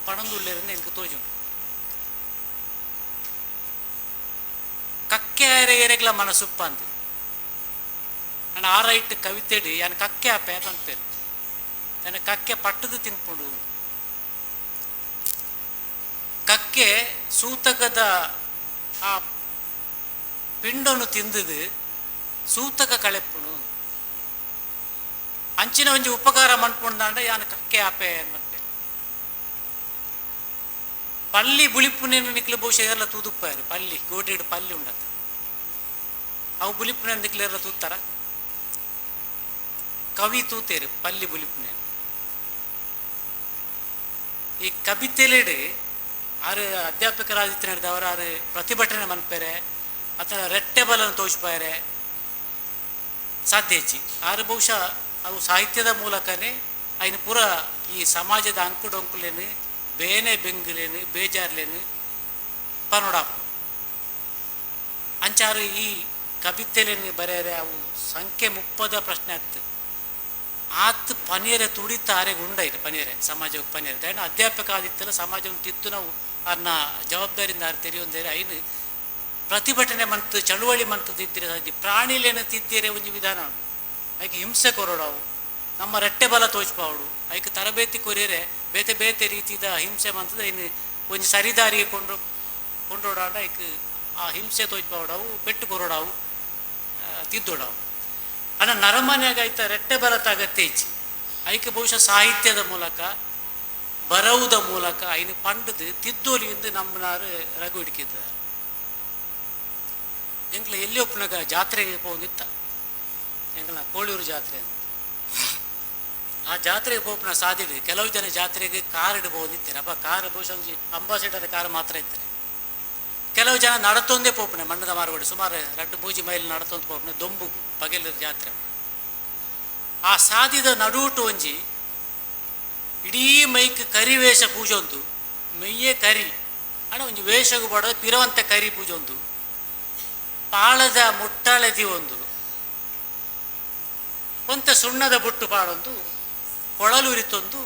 ಪಣಂದುಲ್ಲೇರನ್ನು ಎಂಕ್ ತೋಜುಂಡು. ಕಕ್ಕೆ ಆಯರೆ ಏರೆಗ್ಲ ಮನಸುಪ್ಪ ಅಂದು ಅಂಡ್ ಆ ರೈಟ್ ಕವಿತೆಡು ಯಾನ್ ಕಕ್ಕೆ ಆಪೆ ಪನ್ಪೇರು ನನ್ನ ಕಕ್ಕೆ ಪಟ್ಟದು ತಿನ್ಪುಂಡು. ಕಕ್ಕೆ ಸೂತಕದ ಆ ಪಿಂಡನ್ನು ತಿಂದದು ಸೂತಕ ಕಳೆಪ್ಪುಣು ಅಂಚಿನ ಒಂಜಿ ಉಪಕಾರ ಮನ್ಪುಂಡಾಂಡ ಯಾನ್ ಕಕ್ಕೆ ಆಪೆ ಅನ್ಪೆ. ಪಲ್ಲಿ ಬುಳಿಪುನೇನು ನಿಕ್ಲು ಬಹುಶಃ ಎಲ್ಲ ತೂದುಪ್ಪಾರು ಪಲ್ಲಿ ಗೋಟೆಡು ಪಲ್ಲಿ ಉಂಡತ್ತ ಅವು ಬುಲಿಪುನ ನಿಕ್ಲು ಎಲ್ಲ ತೂತಾರ ಕವಿ ತೂತೇರು ಪಲ್ಲಿ ಬುಲಿಪುನೇನು. ಈ ಕವಿತೆಲೆಡು ಆರು ಅಧ್ಯಾಪಕರಾದಿತ್ಯ ನಡೆದವರು ಆರು ಪ್ರತಿಭಟನೆ ಮನ್ಪೇರೆ ಅಥವಾ ರೆಟ್ಟೆ ಬಲನ್ನು ತೋಚ್ಪಾರೆ ಸಾಧ್ಯ ಹೆಚ್ಚಿ ಆರು ಬಹುಶಃ ಅವು ಸಾಹಿತ್ಯದ ಮೂಲಕನೇ ಐನು ಪೂರ ಈ ಸಮಾಜದ ಅಂಕುಡೊಂಕುಲೇನು ಬೇನೆ ಬೆಂಗುಲೇನು ಬೇಜಾರ್ಲೇನು ಪನೋಡಾಪು ಅಂಚಾರು ಈ ಕವಿತೆಲೇನು ಬರೆಯರೆ ಅವು ಸಂಖ್ಯೆ 30 ಪ್ರಶ್ನೆ ಆಗ್ತದೆ. ಆತ್ ಪನೀರೆ ತುಡಿತ ಆರೆ ಗುಂಡ ಇದೆ ಪನೀರೆ ಸಮಾಜಕ್ಕೆ ಪನೀರೆ ದಯಣ ಅಧ್ಯಾಪಕ ಆದಿತ್ತಲ್ಲ ಸಮಾಜವನ್ನು ತಿತ್ತು ನಾವು ಅನ್ನ ಜವಾಬ್ದಾರಿಯಿಂದ ಆರು ತೆರೆಯೊಂದೇರೆ ಐನು ಪ್ರತಿಭಟನೆ ಮಂತು ಚಳುವಳಿ ಮಂತದ್ದು ಇದ್ದರೆ ಸಾಧ್ಯ ಪ್ರಾಣಿಲೇನು ತಿದ್ದಿರೆ ಒಂಜಿ ವಿಧಾನ ಉಂಟು. ಅದಕ್ಕೆ ಹಿಂಸೆ ಕೊರೋಡವು ನಮ್ಮ ರೆಟ್ಟೆ ಬಲ ತೋಚ್ಪಾವಡು ಐಕ್ ತರಬೇತಿ ಕೊರಿಯರೆ ಬೇತೆ ಬೇತೆ ರೀತಿದ ಹಿಂಸೆ ಮಂತದ ಇನ್ನು ಒಂಜಿ ಸರಿದಾರಿಗೆ ಕೊಂಡು ಕೊಂಡೋಡಾಂಡ ಐಕ್ ಆ ಹಿಂಸೆ ತೋಚ್ಪಾವಡವು ಪೆಟ್ಟು ಕೊರಡಾವು ತಿದ್ದೋಡಾವು ಅಣ್ಣ ನರಮನೆಯಾಗ ಐತ ರೆಟ್ಟೆ ಬಲತ ಅಗತ್ಯ ಇಜ್ಜಿ ಐಕ್ ಬಹುಶಃ ಸಾಹಿತ್ಯದ ಮೂಲಕ ಬರವುದ ಮೂಲಕ ಐನು ಪಂಡದು ತಿದ್ದೋಲಿಯಿಂದ ನಮ್ಮನಾರು ರಘು ಹಿಡ್ಕಿದ್ದಾರೆ. ಎಂಗ್ಲ ಎಲ್ಲಿ ಒಪ್ಪನಾಗ ಜಾತ್ರೆಗೆ ಹೋಗಿತ್ತ ಎಂಗ್ಲ ಕೋಳೂರು ಜಾತ್ರೆ ಅಂತ. ಆ ಜಾತ್ರೆಗೆ ಪೋಪುನ ಸಾದಿಡು ಕೆಲವು ಜನ ಜಾತ್ರೆಗೆ ಕಾರ್ ಇಡ್ಬೋದಿತ್ತೇನೆ ಅಪ್ಪ ಕಾರ್ ಬಹುಶಃ ಒಂಜಿ ಅಂಬಾಸಿಡರ್ ಕಾರ್ ಮಾತ್ರ ಇತ್ತೇನೆ. ಕೆಲವು ಜನ ನಡತೊಂದೇ ಪೋಪುನೆ ಮಣ್ಣದ ಮಾರ್ಗೋಡಿ ಸುಮಾರು 2-3 ಮೈಲ್ ನಡತೊಂದು ಪೋಪುನೆ ದೊಂಬುಗು ಪಗೆಲ ಜಾತ್ರೆ. ಆ ಸಾದಿದ ನಡುಟು ಒಂಜಿ ಇಡೀ ಮೈಕ್ ಕರಿ ವೇಷ ಪೂಜೊಂದು ಮೆಯ್ಯೇ ಕರಿ ಅಣ್ಣ ಒಂಜಿ ವೇಷಗೂ ಬಡ ಪಿರವಂತ ಕರಿ ಪೂಜೊಂದು ಪಾಳದ ಮುಟ್ಟಾಳೆದಿ ಒಂದು ಒಂತ ಸುಣ್ಣದ ಬೊಟ್ಟು ಪಾಡೊಂದು ಕೊಳಲುರಿತೊಂದು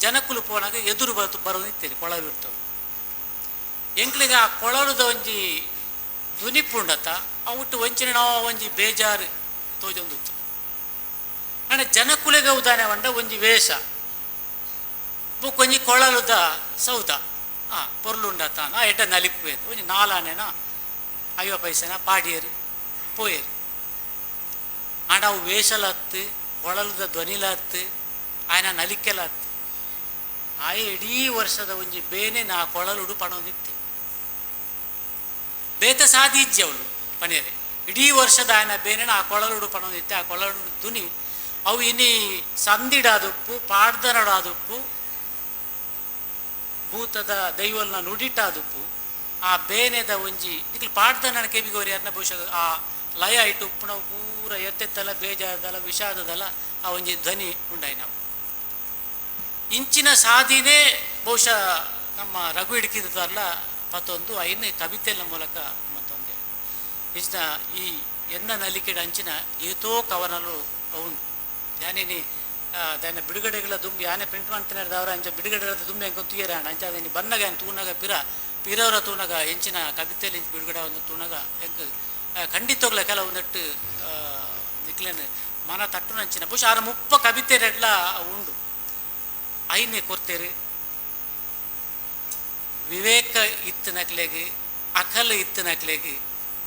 ಜನಕುಲು ಪೋನಾಗ ಎದುರು ಬರೋದಿತ್ತೇನೆ ಕೊಳಲುರಿತೊಂದು ಎಂಕ್ಲಿಗೆ ಆ ಕೊಳಲುದ ಒಂಜಿ ಧ್ವನಿಪುಂಡತ ಅವುಟ್ಟು ಒಂಚಿನ ನಾವು ಒಂಜಿ ಬೇಜಾರು ತೋಜೊಂದು ಅಣ್ಣ ಜನಕುಲೆಗ ಉದಾನೆ వంಡ ಒಂಜಿ ವೇಷ ಬೊಕ್ಕೊಂಜಿ ಕೊಳಲುದ ಸೌದ ಆ ಪೊರ್ಲುಂಡತ ಆ ಎಡ್ಡ ನಲಿಪ್ಪು ಒಂಜಿ ನಾಲಾನೆನ 50 ಪೈಸೆನ ಪಾಡಿಯರು ಪೋಯರು ಆಂಡ ಅವು ವೇಷಲತ್ತು ಕೊಳಲದ ಧ್ವನಿಲತ್ತು ಆಯನ ನಲಿಕೆಲತ್ತು ಆಯ ಇಡೀ ವರ್ಷದ ಒಂಜಿ ಬೇನೆ ನಾ ಕೊಳಲುಡು ಪಣೊಂದಿತ್ತೆ ಬೇತ ಸಾದಿ ಇಜ್ಜಿ ಅವಳು ಪನೇರೆ ಇಡೀ ವರ್ಷದ ಆಯನ ಬೇನೆ ಆ ಕೊಳಲುಡು ಪಣೊಂದಿತ್ತೆ. ಆ ಕೊಳಲುಡು ಧ್ವನಿ ಅವು ಇನಿ ಸಂದಿಡಾದುಪ್ಪು ಪಾಡ್ದನಡಾದುಪ್ಪು ಭೂತದ ದೈವಲ್ನ ನುಡಿಟಾದುಪ್ಪು ಆ ಬೇನೆದ ಒಂಜಿ ಇಕ್ಲು ಪಾಡ್ದನ ಕೆಬಿಗೋರಿ ಅನ್ನ ಬಹುಶಃ ಆ ಲಯ ಇಟ್ಟು ಉಪ್ಪುನ ಪೂರ ಎತ್ತೆತ್ತಲ ಬೇಜಾರದಲ್ಲ ವಿಷಾದದಲ್ಲ ಆ ಒಂಜಿ ಧ್ವನಿ ಉಂಡಾಯಿ ನಾವು ಇಂಚಿನ ಸಾದಿನೇ ಬಹುಶಃ ನಮ್ಮ ರಘು ಹಿಡ್ಕಿದ್ದಲ್ಲ ಮತ್ತೊಂದು ಐನ ಕವಿತೆಲ್ಲ ಮೂಲಕ ಮತ್ತೊಂದು ಇಂಚಿನ ಈ ಎನ್ನ ನಲಿಕೆಡ ಅಂಚಿನ ಏತೋ ಕವನಲು ಉಂಡು ಯಾನೇನಿ ದಾನ ಬಿಡುಗಡೆಗಳ ದುಂಬಿ ಯಾನೆ ಪ್ರಿಂಟ್ ಮಾಡ್ತಾನೆ ಅಂಚ ಬಿಡುಗಡೆ ದುಂಬಿ ಅಂಕ ತುಯರ ಅಂಚ ಅದೇನಿ ಬನ್ನಗ ತೂನಗ ಪಿರ ಪಿರವರ ತೂನಗ ಎಂಚಿನ ಕವಿತೆಯಲ್ಲಿ ಇಂಚ ಬಿಡುಗಡೆ ಒಂದು ತೂನಗ ಎಂಕ್ ಖಂಡಿತೋಗ್ಲ ಕೆಲವು ನೆಟ್ಟು ನಿಕ್ಲೇನು ಮನ ತಟ್ಟುನಂಚಿನ ಬಹುಶಃ ಆರು 30 ಕವಿತೆ ರೆಡ್ಲ ಉಂಡು ಐನೇ ಕೊರ್ತೇರು ವಿವೇಕ ಇತ್ತಿನಕ್ಲೆಗೆ ಅಕಲ್ ಇತ್ತಿನಕ್ಲೆಗೆ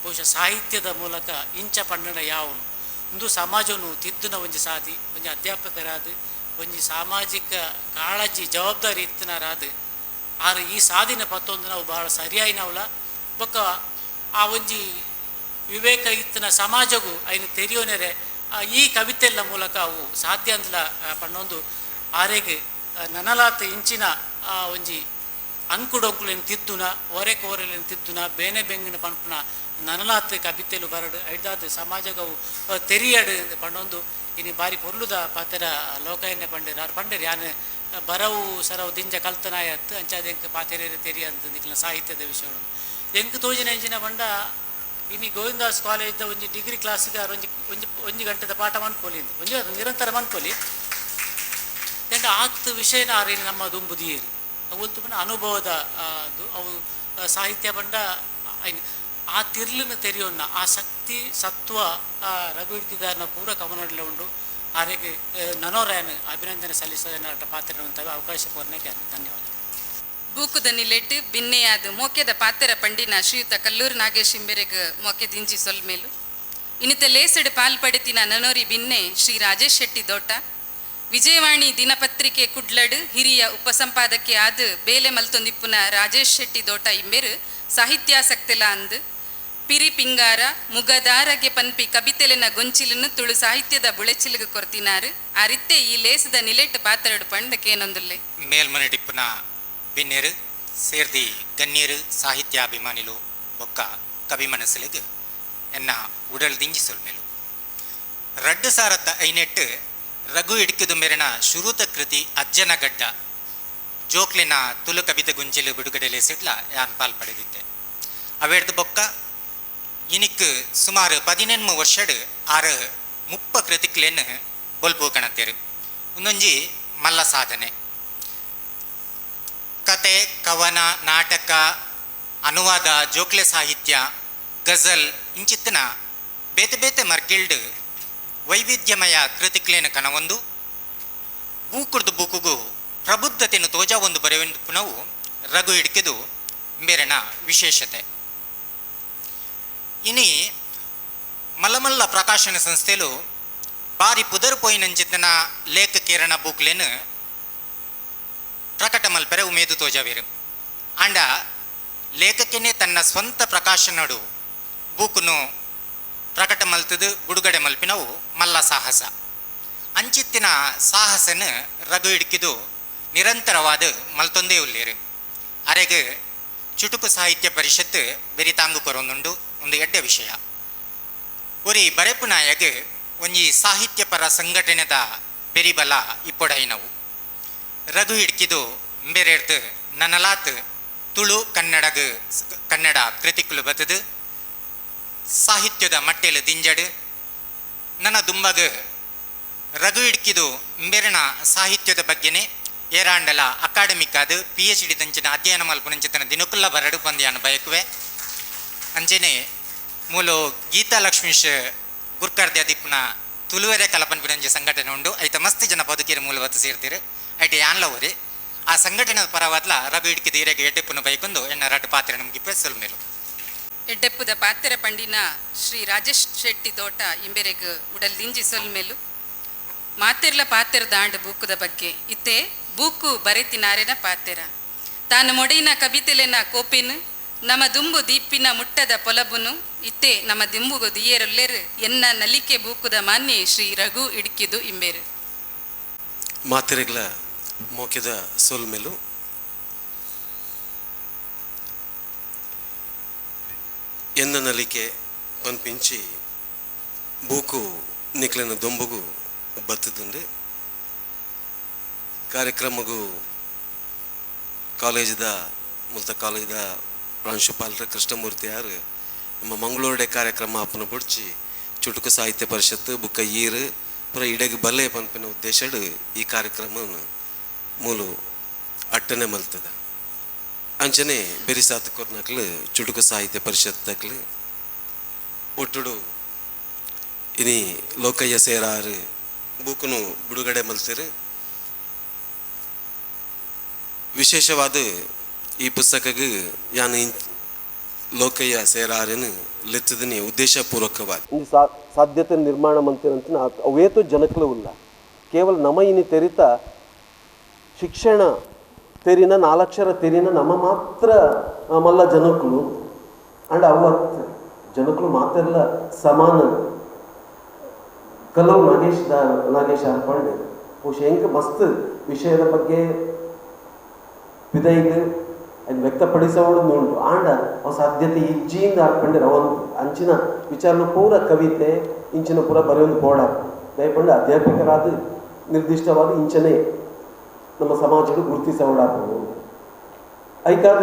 ಬಹುಶಃ ಸಾಹಿತ್ಯದ ಮೂಲಕ ಇಂಚ ಪಣ್ಣನ ಯಾವನು ಒಂದು ಸಮಾಜವನ್ನು ತಿದ್ದುನ ಒಂಜಿ ಸಾದಿ ಒಂಜಿ ಅಧ್ಯಾಪಕರಾದ ಒಂಜಿ ಸಾಮಾಜಿಕ ಕಾಳಜಿ ಜವಾಬ್ದಾರಿ ಇತ್ತಿನರಾದ ಆರು ಈ ಸಾದಿನ ಪತ್ತೊಂದು ನಾವು ಭಾಳ ಸರಿಯಾಯಿನವಲ್ಲ ಬೊಕ್ಕ ಆ ಒಂಜಿ ವಿವೇಕ ಇತ್ತಿನ ಸಮಾಜಗೂ ಐನು ತೆರಿಯೋನೆರೆ ಈ ಕವಿತೆಲ್ಲ ಮೂಲಕ ಅವು ಸಾಧ್ಯ ಅಂದ್ಲ ಪಣ್ಣೊಂದು ಆರೆಗೆ ನನಲಾತ ಇಂಚಿನ ಆ ಒಂಜಿ ಅಂಕುಡೊಂಕುಲೇನು ತಿದ್ದುನ ಒರೆ ಕೋರೆಲೇನು ತಿದ್ದುನ ಬೇನೆ ಬೆಂಗಿನ ಪಂಪುನ ನನಲಾತ್ ಕವಿತೆಲು ಬರಡು ಐದಾದ ಸಮಾಜಗವು ತೆರಿಯಡು ಪಣ್ಣೊಂದು ಇನಿ ಬಾರಿ ಪೊರ್ಲುದ ಪಾತೆರ ಲೋಕಯನ್ನೇ ಪಂಡೇರು ಆರು ಪಂಡೇರು ಯಾನ್ ಬರವು ಸರವು ದಿಂಜ ಕಲ್ತನಾಯತ್ತು ಅಂಚಾದ ಎಂಕ್ ಪಾತೆರೇರೆ ತೆರಿಯಂತ ನಿಕ್ಲ ಸಾಹಿತ್ಯದ ವಿಷಯಗಳು ಎಂಕ್ ತೋಜಿನ ಎಂಚಿನ ಪಂಡ ಇನಿ ಗೋವಿಂದಾಸ್ ಕಾಲೇಜ್ದ ಒಂಜಿ ಡಿಗ್ರಿ ಕ್ಲಾಸ್ಗೆ ಒಂಜಿ ಒಂಜಿ ಒಂಜಿ ಗಂಟೆದ ಪಾಠ ಮನ್ಕೊಲಿ ಒಂಜಿ ನಿರಂತರ ಮನ್ಕೊಲಿ ಎಂಡ ಆತ್ ವಿಷಯನ ಆರು ನಮ್ಮ ದುಂಬುದಿಯರು ಅವು ಪಂಡ ಅನುಭವದ ಅವು ಸಾಹಿತ್ಯ ಪಂಡ ಆ ತಿರ್ಲಿನ ತೆರಿಯೋನ್ನ ಆ ಶಕ್ತಿ ಸತ್ವ ರಘು ಹಿಡ್ಕಿದಾರನ ಪೂರ ಕಮನಡಲೆ ಉಂಡು ಆರೆಗೆ ನನೋರಾಯನ ಅಭಿನಂದನೆ ಸಲ್ಲಿಸೋದನ್ನ ಪಾತ್ರ ಅವಕಾಶ ಕೋರ್ನಕ್ಕೆ ಧನ್ಯವಾದ. ಬೂಕುದ ನಿಲೆಟ್ ಬಿನ್ನೆಯಾದ ಮೋಕೆದ ಪಾತೆರ ಪಂಡಿನ ಶ್ರೀಯುತ ಕಲ್ಲೂರು ನಾಗೇಶ್ ಇಂಬೆರೆಗ್ ಮೋಕೆ ದಿಂಜಿ ಸೊಲ್ಮೇಲು ಇನ್ನಿತ ಲೇಸಡು ಪಾಲ್ ಪಡೆತಿನ ನನೋರಿ ಬಿನ್ನೆ ಶ್ರೀ ರಾಜೇಶ್ ಶೆಟ್ಟಿ ದೋಟ ವಿಜಯವಾಣಿ ದಿನಪತ್ರಿಕೆ ಕುಡ್ಲಡು ಹಿರಿಯ ಉಪಸಂಪಾದಕಿ ಆದ ಬೇಲೆ ಮಲ್ತೊಂದಿಪ್ಪುನ ರಾಜೇಶ್ ಶೆಟ್ಟಿ ದೋಟ ಇಂಬೆರು ಸಾಹಿತ್ಯಾಸಕ್ತಿಲ ಅಂದು ಪಿರಿ ಪಿಂಗಾರ ಮುಗದಾರಗೆ ಪನ್ಪಿ ಕಬಿತೆಲೆನ ಗೊಂಚಿಲನ್ನು ತುಳು ಸಾಹಿತ್ಯದ ಬುಳೆಚಿಲುಗು ಕೊರ್ತಿನಾರು ಆ ರೀತಿ ಈ ಲೇಸದ ನಿಲೆಟ್ ಪಾತ್ರಡು ಪಂಡಕೇನೊಂದುಲ್ಲೆ ಮೇಲ್ಮನಡಿಪ್ಪುನ ಬಿನ್ನೇರು ಸೇರ್ದಿ ಗಣ್ಯರು ಸಾಹಿತ್ಯಾಭಿಮಾನಿಲು ಬೊಕ್ಕ ಕವಿ ಮನಸ್ಸುಲೆಗ್ ಎನ್ನ ಉಡಲ್ ದಿಂಜಿ ಸೊಲ್ಮೇಲು 2008 ರಘು ಇಡ್ಕಿದು ಮೇರಿನ ಶುರುತ ಕೃತಿ ಅಜ್ಜನ ಗಡ್ಡ ಜೋಕ್ಲಿನ ತುಳು ಕವಿತೆ ಗುಂಜಿಲು ಬಿಡುಗಡೆಲೆ ಸಿಡ್ಲ ಯಾನ್ ಪಾಲ್ ಪಡೆದಿದ್ದೆ. ಅವೇಡ್ದು ಬೊಕ್ಕ ಇನಿಕ್ ಸುಮಾರು 18 ವರ್ಷಡ್ ಆರು 30 ಕೃತಿಕ್ಲೇನು ಬೊಲ್ಪು ಕಣತೇರು ಒಂದೊಂಜಿ ಮಲ್ಲ ಸಾಧನೆ. ಕತೆ, ಕವನ, ನಾಟಕ, ಅನುವಾದ, ಜೋಕ್ಲೆ ಸಾಹಿತ್ಯ, ಗಜಲ್ ಇಂಚಿತ್ತಿನ ಬೇತೆ ಬೇತೆ ಮರ್ಗಿಲ್ಡ್ ವೈವಿಧ್ಯಮಯ ಕೃತಿಕ್ಲೇನ ಕನವೊಂದು ಬೂಕುರ್ದು ಬೂಕುಗು ಪ್ರಬುದ್ಧತೆಯನ್ನು ತೋಜಾ ಒಂದು ಬರೆಯುವ ರಘು ಇಡ್ಕಿದು ಮೇರನ ವಿಶೇಷತೆ. ಇನಿ ಮಲ್ಲಮಲ್ಲ ಪ್ರಕಾಶನ ಸಂಸ್ಥೆಲು ಬಾರಿ ಪುದರ್ ಪೋಯಿನಂಚಿತನ ಲೇಖಕೇರಣ ಬೂಕ್ಲೇನು ಪ್ರಕಟ ಮಲ್ಪೆರೆ ಉಮೇದು ತೋಜಾವೇರು. ಆಂಡ ಲೇಖಕನೇ ತನ್ನ ಸ್ವಂತ ಪ್ರಕಾಶನಡು ಬೂಕುನು ಪ್ರಕಟ ಮಲ್ತದು ಬಿಡುಗಡೆ ಮಲ್ಪಿನವು ಮಲ್ಲ ಸಾಹಸ. ಅಂಚಿತ್ತಿನ ಸಾಹಸನ ರಘು ಇಡ್ಕಿದು ನಿರಂತರವಾದ ಮಲ್ತೊಂದೇ ಉಲ್ಲೇರು. ಅರೆಗೆ ಚುಟುಕು ಸಾಹಿತ್ಯ ಪರಿಷತ್ತು ಬೆರಿತಾಂಗು ಕೊರೊಂದುಂಡು ಒಂದು ಎಡ್ಡೆ ವಿಷಯ. ಒರಿ ಬರೆಪು ನಾಯಗ್ ಒಂಜಿ ಸಾಹಿತ್ಯ ಪರ ಸಂಘಟನೆದ ಬೆರಿಬಲ ಇಪ್ಪೊಡೈನವು. ರಘು ಇಡ್ಕಿದು ಬೇರೆಡ್ದು ನನಲಾತ್ ತುಳು ಕನ್ನಡಗ ಕನ್ನಡ ಕೃತಿಕುಲು ಬತ್ತದು ಸಾಹಿತ್ಯದ ಮಟ್ಟೆಲು ದಿಂಜಡು. ನನ್ನ ದುಂಬಗ ರಘು ಇಡ್ಕಿದು ಇಂಬೆರನ ಸಾಹಿತ್ಯದ ಬಗ್ಗೆನೆ ಏರಾಂಡಲ ಅಕಾಡೆಮಿಕ್ ಆದ PhD ದಂಚಿನ ಅಧ್ಯಯನ ಮಲ್ಪುನಂಚಿತನ ದಿನಕುಲ್ಲ ಬರಡು ಪಂದ್ಯಾನ ಬಯಕುವೆ. ಅಂಚೆನೆ ಮೂಲು ಗೀತಾ ಲಕ್ಷ್ಮೀಶ್ ಗುರ್ಕರ್ದೆ ದಿಪ್ಪುನ ತುಳುವೆರೆ ಕಲಪನ್ಪಿನಂಜಿ ಸಂಘಟನೆ ಉಂಡು. ಐತ ಮಸ್ತ್ ಜನ ಬದುಕಿರ ಮೂಲ ಬತ್ತು ಸೇರ್ತೀರು. ಐಟ ಯಾನ್ಲ ಓರಿ ಆ ಸಂಘಟನೆ ಪರವಾದ್ಲ ರಘು ಇಡ್ಕಿದು ಹಿರೇಗೆ ಎಡ್ಡೆಪ್ಪುನ ಬೈಕೊಂದು ಎನ್ನ ರಡ್ಡು ಪಾತ್ರೆ ನಮ್ಗೆ ಸೊಲ್ಮೇಲು. ಎಡ್ಡೆಪ್ಪುದ ಪಾತ್ರೆ ಪಂಡಿನ ಶ್ರೀ ರಾಜೇಶ್ ಶೆಟ್ಟಿ ತೋಟ ಇಂಬೆರೆಗ್ ಉಡಲ್ ದಿಂಜಿ ಸೊಲ್ಮೇಲು. ಮಾತೆರ್ಲ ಪಾತೆರ ದಾಂಡ್ ಬೂಕುದ ಬಗ್ಗೆ ಇತ್ತೆ ಬೂಕು ಬರೆತಿನಾರೆನ ಪಾತೆರ. ತಾನು ಮೊಡೆಯಿನ ಕವಿತೆಲೆನ ಕೋಪಿನ್ ನಮ್ಮ ದುಂಬು ದೀಪಿನ ಮುಟ್ಟದ ಪೊಲಬುನು ಇತ್ತೆ ನಮ್ಮ ದಿಂಬುಗು ದಿಯೇರೊಲ್ಲೆರು ಎನ್ನ ನಲಿಕೆ ಬೂಕುದ ಮಾನ್ಯ ಶ್ರೀ ರಘು ಇಡ್ಕಿದು ಇಂಬೇರು. ಮಾತೆರೆಗ್ಲ ಮೋಕೆದ ಸೊಲ್ಮೆಲು. ಎನ್ನ ನಲಿಕೆ ಪನ್ಪಿಂಚಿ ಬೂಕು ನಿಕ್ಲೆನ ದೊಂಬುಗು ಬತ್ತದಂಡೆ ಕಾರ್ಯಕ್ರಮಗೂ ಕಾಲೇಜದ ಮುಲ್ತ ಕಾಲೇಜದ ಪ್ರಾಂಶುಪಾಲರ ಕೃಷ್ಣಮೂರ್ತಿ ಯಾರು ನಮ್ಮ ಮಂಗಳೂರುಡೆ ಕಾರ್ಯಕ್ರಮ ಅಪ್ಪನ ಬುಡ್ಚಿ ಚುಟುಕು ಸಾಹಿತ್ಯ ಪರಿಷತ್ತು ಬುಕ್ಕ ಈರು ಪುರ ಇಡೆಗ್ ಬಲ್ಲೆ ಪನ್ಪಿನ ಉದ್ದೇಶಡು ಈ ಕಾರ್ಯಕ್ರಮವನ್ನು ಮೂಲು ಅಟ್ಟನೆ ಮಲ್ತದ. ಅಂಚನೆ ಬೆರಿಸಾತ್ ಕೊರ್ನಕ್ಲು ಚುಟುಕು ಸಾಹಿತ್ಯ ಪರಿಷತ್ ತಕ್ಲು ಒಟ್ಟುಡು ಇನಿ ಲೋಕಯ್ಯ ಸೇರಾರು ಬೂಕುನು ಬಿಡುಗಡೆ ಮಲ್ತಿರು. ವಿಶೇಷವಾದ ಈ ಪುಸ್ತಕಕ್ಕೆ ಯಾನು ಲೋಕಯ್ಯ ಸೇರಾರನು ಲೆತ್ತದನಿ ಉದ್ದೇಶಪೂರ್ವಕವಾದ ಈ ಸಾಧ್ಯತೆ ನಿರ್ಮಾಣ ಮಂತಿರಂತ ಅವೇತು ಜನಕ್ಲು ಇಲ್ಲ. ಕೇವಲ ನಮ ಇನಿ ತೆರಿತ ಶಿಕ್ಷಣ ತೆರಿನ ನಾಲಕ್ಷರ ತೆರಿನ ನಮ್ಮ ಮಾತ್ರ ಮಲ್ಲ ಜನಕ್ಲು ಅಂಡ್ ಅವತ್ತು ಜನಕ್ಲು ಮಾತೆಲ್ಲ ಸಮಾನ. ಕಲವು ನಾಗೇಶ್ ಅರ್ಪಂಡೆ ಬಹುಶಃ ಹೆಂಗೆ ಮಸ್ತ್ ವಿಷಯದ ಬಗ್ಗೆ ಪಿದೈಗ್ ಅದು ವ್ಯಕ್ತಪಡಿಸೋಡು ಉಂಟು. ಆಂಡ ಅವ ಸಾಧ್ಯತೆ ಇಜ್ಜಿಯಿಂದ ಹಾಕ್ಕೊಂಡ್ರೆ ಅವನು ಅಂಚಿನ ವಿಚಾರನ ಪೂರ ಕವಿತೆ ಇಂಚಿನ ಪೂರ ಬರೆಯೊಂದು ಬೋಡ ದಯಪಂಡು ಅಧ್ಯಾಪಕರಾದ ನಿರ್ದಿಷ್ಟವಾದ ಇಂಚನೆ ನಮ್ಮ ಸಮಾಜದ ಗುರುತಿಸೋಡಾಪು ಐಕಾದ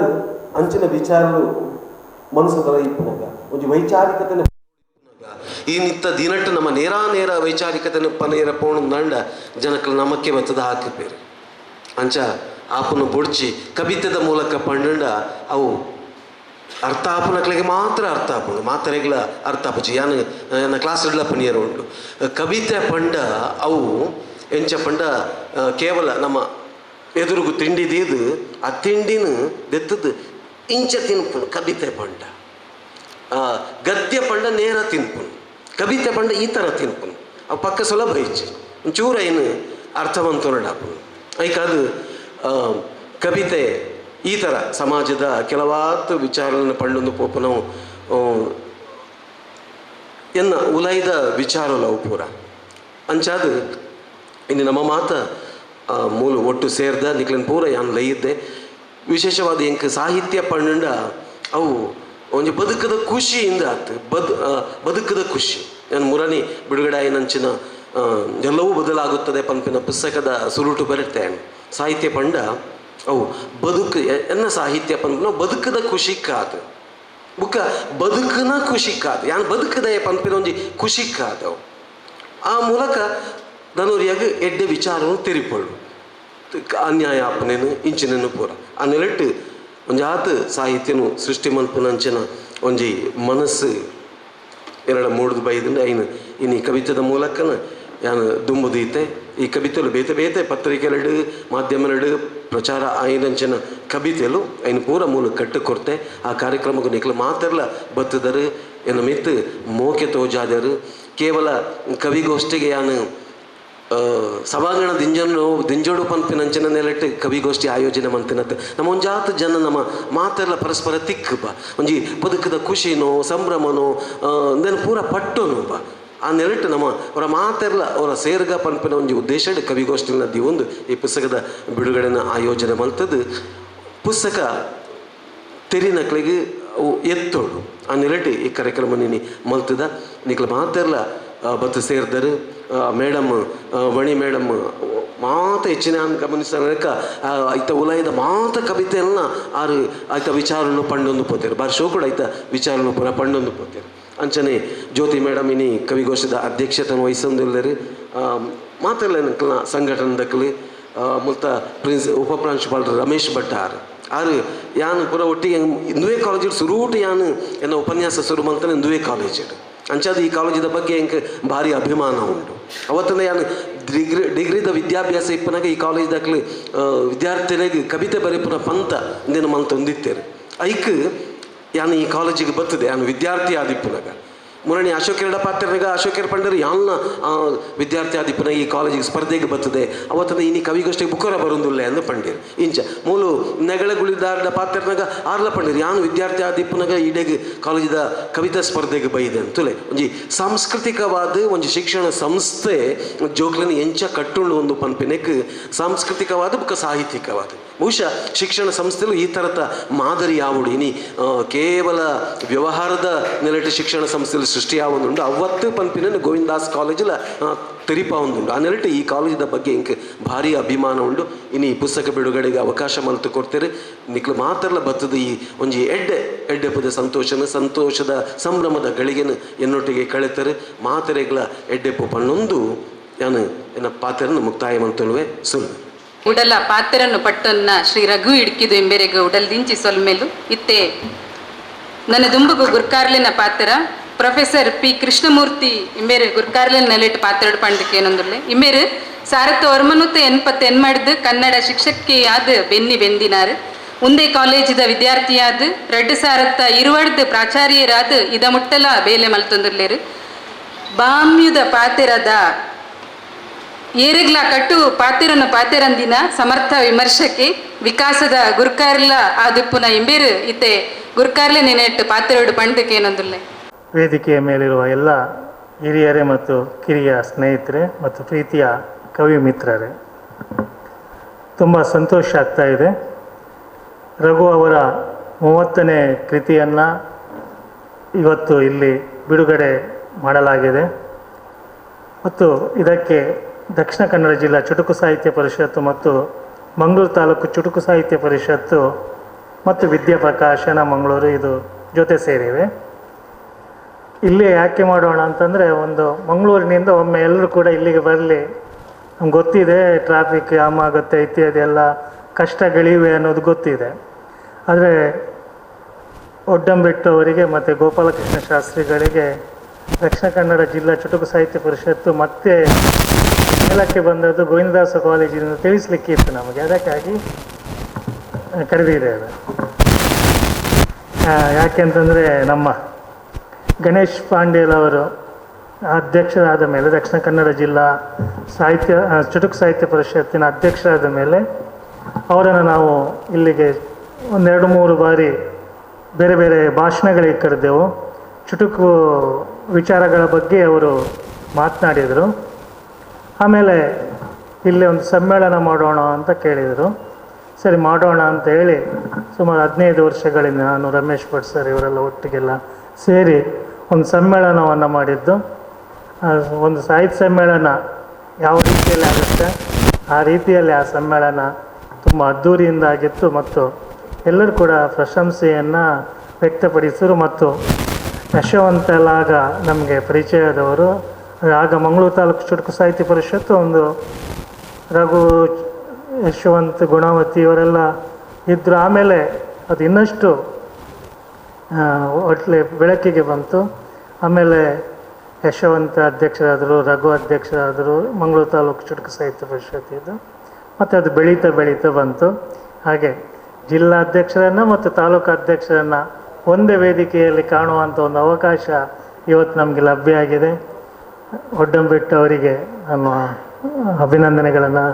ಅಂಚಿನ ವಿಚಾರಗಳು ಮನಸ್ಸುಗಳ ಇಪ್ಪನಾಗ ಒಂಜಿ ವೈಚಾರಿಕತೆ ಈ ನಿತ್ತ ದಿನಟ್ಟು ನಮ್ಮ ನೇರ ನೇರ ವೈಚಾರಿಕತೆ ಪನೇರ ಪೋಣ ದಂಡ ಜನಕ್ಕಲು ನಮಕ್ಕೆ ಬತ್ತದ ಹಾಕಿಪೇರು. ಅಂಚ ಆಪನು ಬುಡ್ಚಿ ಕವಿತೆದ ಮೂಲಕ ಪಂಡಂಡ ಅವು ಅರ್ಥ ಆಪುನಕ್ಲೆಗೆ ಮಾತ್ರ ಅರ್ಥ ಆಪುಂಡು, ಮಾತರೆಗ್ಲ ಅರ್ಥ ಆಪುಜಿ. ಯಾನು ಎನ್ನ ಕ್ಲಾಸ್ ಇಡ್ಲ ಪನಿಯರ ಉಂಟು. ಕವಿತೆ ಪಂಡ ಅವು ಎಂಚ ಪಂಡ ಕೇವಲ ನಮ್ಮ ಎದುರುಗು ತಿಂಡಿ ದೀದು ಆ ತಿಂಡಿನ ದೆತ್ತದು ಇಂಚ ತಿನ್ಪುನು ಕವಿತೆ ಪಂಡ. ಗದ್ಯ ಪಂಡ ನೇರ ತಿನ್ಪುನು, ಕವಿತೆ ಪಂಡ ಈ ಥರ ತಿನ್ಪುನು. ಅವು ಪಕ್ಕ ಸುಲಭ ಇಚ್ಚಿ ಒಂಚೂರು ಏನು ಅರ್ಥವಂತೋಡಾಪುನು. ಐಕಾದು ಕವಿತೆ ಈ ಥರ ಸಮಾಜದ ಕೆಲವಾತು ವಿಚಾರಗಳನ್ನು ಪಂಡೊಂದು ಪೋಪನವು ಎನ್ನ ಉಲೈದ ವಿಚಾರಲ ಅವು ಪೂರ. ಅಂಚಾದು ಇನ್ನು ನಮ್ಮ ಮಾತ ಮೂಲು ಒಟ್ಟು ಸೇರ್ದ ನಿಕ್ಲನ್ ಪೂರ ಯಾನ್ ಲೈಯಿದ್ದೆ. ವಿಶೇಷವಾದ ಎಂಕ್ ಸಾಹಿತ್ಯ ಪಂಡ ಅವು ಒಂಜಿ ಬದುಕದ ಖುಷಿಯಿಂದ ಆತು ಬದುಕದ ಖುಷಿ. ನಾನು ಮುರಣಿ ಬಿಡುಗಡೆ ಆಯಿನಂಚಿನ ಎಲ್ಲವೂ ಬದಲಾಗುತ್ತದೆ ಪಂಪಿನ ಪುಸ್ತಕದ ಸುರುಟು ಬರುತ್ತೆ. ಸಾಹಿತ್ಯ ಪಂಡ ಅವು ಬದುಕು ಎನ್ನ ಸಾಹಿತ್ಯ ಪಂಪಿನ ಬದುಕದ ಖುಷಿ ಕಾದು ಬುಕ್ಕ ಬದುಕನ ಖುಷಿ ಕಾದು ಯಾನ್ ಬದುಕದ ಪಂಪಿನ ಒಂಜಿ ಖುಷಿ ಕಾದವು. ಆ ಮೂಲಕ ನನೂರಿಯಾಗ ಎಡ್ಡೆ ವಿಚಾರವನ್ನು ತೆರಿಪೊಳ್ಳು ಅನ್ಯಾಯ ಅಪ್ಪನೇನು ಇಂಚಿನೇನು ಪೂರ ಆ ನೆಲೆಟ್ಟು ಒಂಜಾತ ಸಾಹಿತ್ಯನು ಸೃಷ್ಟಿ ಮಲ್ಪುನಂಚಿನ ಒಂಜಿ ಮನಸ್ಸು ಎರಡ ಮೂಡ್ದು ಬೈದಿಂದ ಐನು ಇನ್ನು ಈ ಕವಿತೆದ ಮೂಲಕನ ಯಾನು ದುಂಬುದೀತೆ. ಈ ಕವಿತೆಲು ಬೇತೆ ಬೇತೆ ಪತ್ರಿಕೆಲೆಡು ಮಾಧ್ಯಮಲೆಡು ಪ್ರಚಾರ ಆಯಿನಂಚಿನ ಕವಿತೆಲು ಐನು ಪೂರ ಮೂಲ ಕಟ್ಟು ಕೊರ್ತೆ. ಆ ಕಾರ್ಯಕ್ರಮಕ್ಕೆ ನಿಕ್ಲು ಮಾತೆರ್ಲ ಬತ್ತದರು ಎನ್ನ ಮಿತ್ತು ಮೋಕೆ ತೋಜಾದರು. ಕೇವಲ ಕವಿಗೋಷ್ಠಿಗೆ ಯಾನು ಸಭಾಂಗಣ ದಿಂಜನು ದಿಂಜೋಡು ಪನ್ಪಿನಂಚಿನ ನೆಲೆಟ್ಟು ಕವಿಗೋಷ್ಠಿ ಆಯೋಜನೆ ಮಂತಿನತ್ತು ನಮ್ಮ ಒಂಜಾತ ಜನ ನಮ್ಮ ಮಾತೆಲ್ಲ ಪರಸ್ಪರ ತಿಕ್ಕುಪ ಒಂಜಿ ಬದುಕದ ಖುಷಿನೋ ಸಂಭ್ರಮನೋ ಅಂದೆನ ಪೂರ ಪಟ್ಟೋನು ಬಾ ಆ ನೆಲೆಟ್ಟು ನಮ್ಮ ಅವರ ಮಾತೆಲ್ಲ ಅವರ ಸೇರ್ಗ ಪನ್ಪಿನ ಒಂಜಿ ಉದ್ದೇಶ ಕವಿಗೋಷ್ಠಿನ ಒಂದು ಈ ಪುಸ್ತಕದ ಬಿಡುಗಡೆನ ಆಯೋಜನೆ ಮಲ್ತದ್ದು. ಪುಸ್ತಕ ತೆರಿನಕ್ಳಿಗೆ ಎತ್ತೋಡು ಆ ನೆಲೆಟ್ಟು ಈ ಕಾರ್ಯಕ್ರಮ ನೀನು ಮಲ್ತದ. ನಿಕ್ಲ ಮಾತೆಲ್ಲ ಬತ್ತು ಸೇರ್ದರು. ಮೇಡಮ್ ವಣಿ ಮೇಡಮ್ ಮಾತ ಹೆಚ್ಚಿನ ಗಮನಿಸಕ ಐತ ಉಲಾಯದ ಮಾತ ಕವಿತೆಯನ್ನ ಆರು ಐತ ವಿಚಾರನ್ನು ಪಂಡೊಂದು ಪೋತೇರು ಬಾರಿ ಶೋ ಕೂಡ ಐತ ವಿಚಾರನ್ನು ಪೂರ ಪಂಡೊಂದು ಪೋತೇರು. ಅಂಚನೆ ಜ್ಯೋತಿ ಮೇಡಮ್ ಇನಿ ಕವಿಗೋಷ್ಠದ ಅಧ್ಯಕ್ಷತೆಯನ್ನು ವಹಿಸೊಂದಿಲ್ಲರು. ಮಾತೆಲ್ಲ ನಕ್ಲ ಸಂಘಟನೆದಕ್ಲು ಮುಲ್ತ ಪ್ರಿನ್ಸ್ ಉಪ ಪ್ರಾಂಶುಪಾಲರು ರಮೇಶ್ ಭಟ್ ಆರು ಆರು ಯಾನು ಪೂರ ಒಟ್ಟಿಗೆ ಇಂದುವೇ ಕಾಲೇಜ್ ಸುರೂಟು ಯಾನು ಎನ್ನ ಉಪನ್ಯಾಸ ಶುರು ಮಂತಾನೆ ಇಂದುವೇ ಕಾಲೇಜ್ ಅಂಚಾದ ಈ ಕಾಲೇಜಿದ ಬಗ್ಗೆ ಎಂಕ್ ಭಾರಿ ಅಭಿಮಾನ ಉಂಟು. ಅವತ್ತಿಂದ ಯಾನು ಡಿಗ್ರಿದ ವಿದ್ಯಾಭ್ಯಾಸ ಇಪ್ಪನಾಗ ಈ ಕಾಲೇಜ್ದಾಕ್ಲಿ ವಿದ್ಯಾರ್ಥಿಗಳಿಗೆ ಕವಿತೆ ಬರೆಪುನ ಪಂತ ಇಂದೇನು ಮಲ್ತೊಂದಿತ್ತೇರು. ಐಕ್ ಯಾನು ಈ ಕಾಲೇಜಿಗೆ ಬರ್ತದೆ ಯಾನು ವಿದ್ಯಾರ್ಥಿ ಆದಿಪ್ಪನಾಗ ಮುರಣಿ ಅಶೋಕೆರಡ ಪಾತ್ರನಾಗ ಅಶೋಕೆರ ಪಂಡರು ಯಾನ್ನ ವಿದ್ಯಾರ್ಥಿ ಆದಿಪ್ಪನಾಗ ಈ ಕಾಲೇಜಿಗೆ ಸ್ಪರ್ಧೆಗೆ ಬರ್ತದೆ. ಅವತ್ತಿಂದ ಇನಿ ಕವಿಗೋಷ್ಠಿಗೆ ಬುಕ್ಕರ ಬರೋದಿಲ್ಲ ಅಂದು ಪಂಡೀರ್. ಇಂಚ ಮೂಲು ನೆಗಳಗುಳಿದಾರಡ ಪಾತ್ರನಾಗ ಆರ್ಲ ಪಂಡೀರ್ ಯಾನು ವಿದ್ಯಾರ್ಥಿ ಆದಿಪ್ಪನಾಗ ಈಡೆಗೆ ಕಾಲೇಜಿದ ಕವಿತಾ ಸ್ಪರ್ಧೆಗೆ ಬೈದೆ ಅಂತಲೇ ಒಂಜಿ ಸಾಂಸ್ಕೃತಿಕವಾದ ಒಂಜಿ ಶಿಕ್ಷಣ ಸಂಸ್ಥೆ ಜೋಕ್ಲನ ಎಂಚ ಕಟ್ಟುಂಡು ಒಂದು ಪನ್ಪಿನೆಕ್ ಸಾಂಸ್ಕೃತಿಕವಾದ ಬುಕ್ಕ ಸಾಹಿತ್ಯಿಕವಾದ ಬಹುಶಃ ಶಿಕ್ಷಣ ಸಂಸ್ಥೆಲು ಈ ಥರದ ಮಾದರಿ ಯಾವುಡು ಇನಿ ಕೇವಲ ವ್ಯವಹಾರದ ನೆಲೆಟ್ಟು ಶಿಕ್ಷಣ ಸಂಸ್ಥೆಲು ಸೃಷ್ಟಿ ಯಾವೊಂದುಂಡು ಅವತ್ತು ಪನ್ಪಿನ ಗೋವಿಂದಾಸ್ ಕಾಲೇಜುಲ ತೆರಿಪ ಒಂದುಂಡು. ಆ ನೆಲೆಟ್ಟು ಈ ಕಾಲೇಜಿದ ಬಗ್ಗೆ ಇಂಕ್ ಭಾರಿ ಅಭಿಮಾನ ಉಂಡು. ಇನಿ ಈ ಪುಸ್ತಕ ಬಿಡುಗಡೆಗೆ ಅವಕಾಶ ಮಲ್ತು ಕೊಡ್ತೇರೆ. ನಿಕ್ಲು ಮಾತ್ರಲ ಬತ್ತದ ಈ ಒಂಜಿ ಎಡ್ಡೆ ಎಡ್ಡೆಪದ ಸಂತೋಷನ ಸಂತೋಷದ ಸಂಭ್ರಮದ ಗಳಿಗೆನ ಎನ್ನೊಟ್ಟಿಗೆ ಕಳೆತಾರೆ ಮಾತರೆಗಳ ಎಡ್ಡೆಪ್ಪು ಪನ್ನೊಂದು ಯಾನು ಎನ್ನ ಪಾತ್ರನ ಮುಕ್ತಾಯ ಮಂತೊಲುವೆ ಸುಳ್ಳು. ಉಡಲ ಪಾತ್ರನ್ನು ಪಟ್ಟನ್ನ ಶ್ರೀ ರಘು ಇಡ್ಕಿದು ಎಂಬೆರೆಗೆ ಉಡಲ್ ದಿಂಚಿ ಸೊಲ್ಮೆಲು ಇತ್ತೆ ನನ್ನ ದುಂಬುಗು ಗುರ್ಕಾರ್ಲಿನ ಪಾತ್ರ ಪ್ರೊಫೆಸರ್ ಪಿ ಕೃಷ್ಣಮೂರ್ತಿ ಇಂಬೇರು ಗುರ್ಕಾರ್ಲಿನ ನೆಲೆಟ್ಟು ಪಾತ್ರಡು ಪಂಡಕ್ಕೆ ಏನೊಂದುಲ್ಲೆ ಇಂಬೇರು 1988 ಮಾಡಿದ್ದು ಕನ್ನಡ ಶಿಕ್ಷಕಿಯಾದ ಬೆನ್ನಿ ಬೆಂದಿನಾರು ಉಂದೇ ಕಾಲೇಜಿದ ವಿದ್ಯಾರ್ಥಿಯಾದ 2020 ಪ್ರಾಚಾರ್ಯರಾದ ಇದ ಮುಟ್ಟಲ ಬೇಲೆ ಮಲ್ತೊಂದುಲ್ಲೇರು ಬಾಮ್ಯುದ ಪಾತಿರದ ಏರೆಗ್ಲ ಕಟ್ಟು ಪಾತಿರನ್ನು ಪಾತಿರಂದಿನ ಸಮರ್ಥ ವಿಮರ್ಶಕಿ ವಿಕಾಸದ ಗುರ್ಕಾರ್ಲ ಆದಿಪ್ಪುನ ಇಂಬೇರು ಇತ್ತೆ ಗುರ್ಕಾರ್ಲೆ ನೆನೆಟ್ಟು ಪಾತಿರೋಡು ಪಂಡಕ್ಕೆ ಏನೊಂದುಲ್ಲೆ. ವೇದಿಕೆಯ ಮೇಲಿರುವ ಎಲ್ಲ ಹಿರಿಯರೇ ಮತ್ತು ಕಿರಿಯ ಸ್ನೇಹಿತರೆ ಮತ್ತು ಪ್ರೀತಿಯ ಕವಿ ಮಿತ್ರರೇ, ತುಂಬ ಸಂತೋಷ ಆಗ್ತಾ ಇದೆ. ರಘು ಅವರ 30ನೇ ಕೃತಿಯನ್ನು ಇವತ್ತು ಇಲ್ಲಿ ಬಿಡುಗಡೆ ಮಾಡಲಾಗಿದೆ ಮತ್ತು ಇದಕ್ಕೆ ದಕ್ಷಿಣ ಕನ್ನಡ ಜಿಲ್ಲಾ ಚುಟುಕು ಸಾಹಿತ್ಯ ಪರಿಷತ್ತು ಮತ್ತು ಮಂಗಳೂರು ತಾಲೂಕು ಚುಟುಕು ಸಾಹಿತ್ಯ ಪರಿಷತ್ತು ಮತ್ತು ವಿದ್ಯಾ ಪ್ರಕಾಶನ ಮಂಗಳೂರು ಇದು ಜೊತೆ ಸೇರಿವೆ. ಇಲ್ಲಿ ಯಾಕೆ ಮಾಡೋಣ ಅಂತಂದರೆ, ಒಂದು ಮಂಗಳೂರಿನಿಂದ ಒಮ್ಮೆ ಎಲ್ಲರೂ ಕೂಡ ಇಲ್ಲಿಗೆ ಬರಲಿ, ನಮ್ಗೆ ಗೊತ್ತಿದೆ ಟ್ರಾಫಿಕ್ ಜಾಮ್ ಆಗುತ್ತೆ ಇತ್ಯಾದಿ ಎಲ್ಲ ಕಷ್ಟಗಳಿವೆ ಅನ್ನೋದು ಗೊತ್ತಿದೆ. ಆದರೆ ಒಡ್ಡಂಬೆಟ್ಟು ಅವರಿಗೆ ಮತ್ತು ಗೋಪಾಲಕೃಷ್ಣ ಶಾಸ್ತ್ರಿಗಳಿಗೆ ದಕ್ಷಿಣ ಕನ್ನಡ ಜಿಲ್ಲಾ ಚುಟುಕು ಸಾಹಿತ್ಯ ಪರಿಷತ್ತು ಮತ್ತೆ ಮೇಲಕ್ಕೆ ಬಂದದ್ದು ಗೋವಿಂದದಾಸ ಕಾಲೇಜಿನಿಂದ ತಿಳಿಸಲಿಕ್ಕೆ ಇತ್ತು ನಮಗೆ, ಅದಕ್ಕಾಗಿ ಕರೆದಿದ್ದೇವೆ. ಯಾಕೆಂತಂದರೆ ನಮ್ಮ ಗಣೇಶ್ ಪಾಂಡೇಲವರು ಅಧ್ಯಕ್ಷರಾದ ಮೇಲೆ, ದಕ್ಷಿಣ ಕನ್ನಡ ಜಿಲ್ಲಾ ಸಾಹಿತ್ಯ ಚುಟುಕು ಸಾಹಿತ್ಯ ಪರಿಷತ್ತಿನ ಅಧ್ಯಕ್ಷರಾದ ಮೇಲೆ ಅವರನ್ನು ನಾವು ಇಲ್ಲಿಗೆ ಒಂದೆರಡು ಮೂರು ಬಾರಿ ಬೇರೆ ಬೇರೆ ಭಾಷಣಗಳಿಗೆ ಕರೆದೆವು. ಚುಟುಕು ವಿಚಾರಗಳ ಬಗ್ಗೆ ಅವರು ಮಾತನಾಡಿದರು. ಆಮೇಲೆ ಇಲ್ಲಿ ಒಂದು ಸಮ್ಮೇಳನ ಮಾಡೋಣ ಅಂತ ಕೇಳಿದರು. ಸರಿ ಮಾಡೋಣ ಅಂತ ಹೇಳಿ ಸುಮಾರು 15 ವರ್ಷಗಳಿಂದ ನಾನು, ರಮೇಶ್ ಭಟ್ ಸರ್ ಇವರೆಲ್ಲ ಒಟ್ಟಿಗೆಲ್ಲ ಸೇರಿ ಒಂದು ಸಮ್ಮೇಳನವನ್ನು ಮಾಡಿದ್ದು. ಒಂದು ಸಾಹಿತ್ಯ ಸಮ್ಮೇಳನ ಯಾವ ರೀತಿಯಲ್ಲಿ ಆಗುತ್ತೆ ಆ ರೀತಿಯಲ್ಲಿ ಆ ಸಮ್ಮೇಳನ ತುಂಬ ಅದ್ಧೂರಿಯಿಂದ ಆಗಿತ್ತು ಮತ್ತು ಎಲ್ಲರೂ ಕೂಡ ಪ್ರಶಂಸೆಯನ್ನು ವ್ಯಕ್ತಪಡಿಸಿದರು. ಮತ್ತು ಯಶವಂತೆಲ್ಲ ಆಗ ನಮಗೆ ಪರಿಚಯದವರು. ಆಗ ಮಂಗಳೂರು ತಾಲೂಕು ಚುಟುಕು ಸಾಹಿತ್ಯ ಪರಿಷತ್ತು ಒಂದು ರಘು, ಯಶವಂತ್, ಗುಣವತಿ ಇವರೆಲ್ಲ ಇದ್ದರು. ಆಮೇಲೆ ಅದು ಇನ್ನಷ್ಟು ಒಟ್ಲೆ ಬೆಳಕಿಗೆ ಬಂತು. ಆಮೇಲೆ ಯಶವಂತ ಅಧ್ಯಕ್ಷರಾದರು, ರಘು ಅಧ್ಯಕ್ಷರಾದರು, ಮಂಗಳೂರು ತಾಲೂಕು ಚುಟುಕು ಸಾಹಿತ್ಯ ಪರಿಷತ್ತಿದ್ದು. ಮತ್ತು ಅದು ಬೆಳೀತಾ ಬೆಳೀತಾ ಬಂತು. ಹಾಗೆ ಜಿಲ್ಲಾಧ್ಯಕ್ಷರನ್ನು ಮತ್ತು ತಾಲೂಕು ಅಧ್ಯಕ್ಷರನ್ನು ಒಂದೇ ವೇದಿಕೆಯಲ್ಲಿ ಕಾಣುವಂಥ ಒಂದು ಅವಕಾಶ ಇವತ್ತು ನಮಗೆ ಲಭ್ಯ ಆಗಿದೆ. ಒಡ್ಡಂಬೆಟ್ಟು ಅವರಿಗೆ ನಾನು ಅಭಿನಂದನೆಗಳನ್ನು,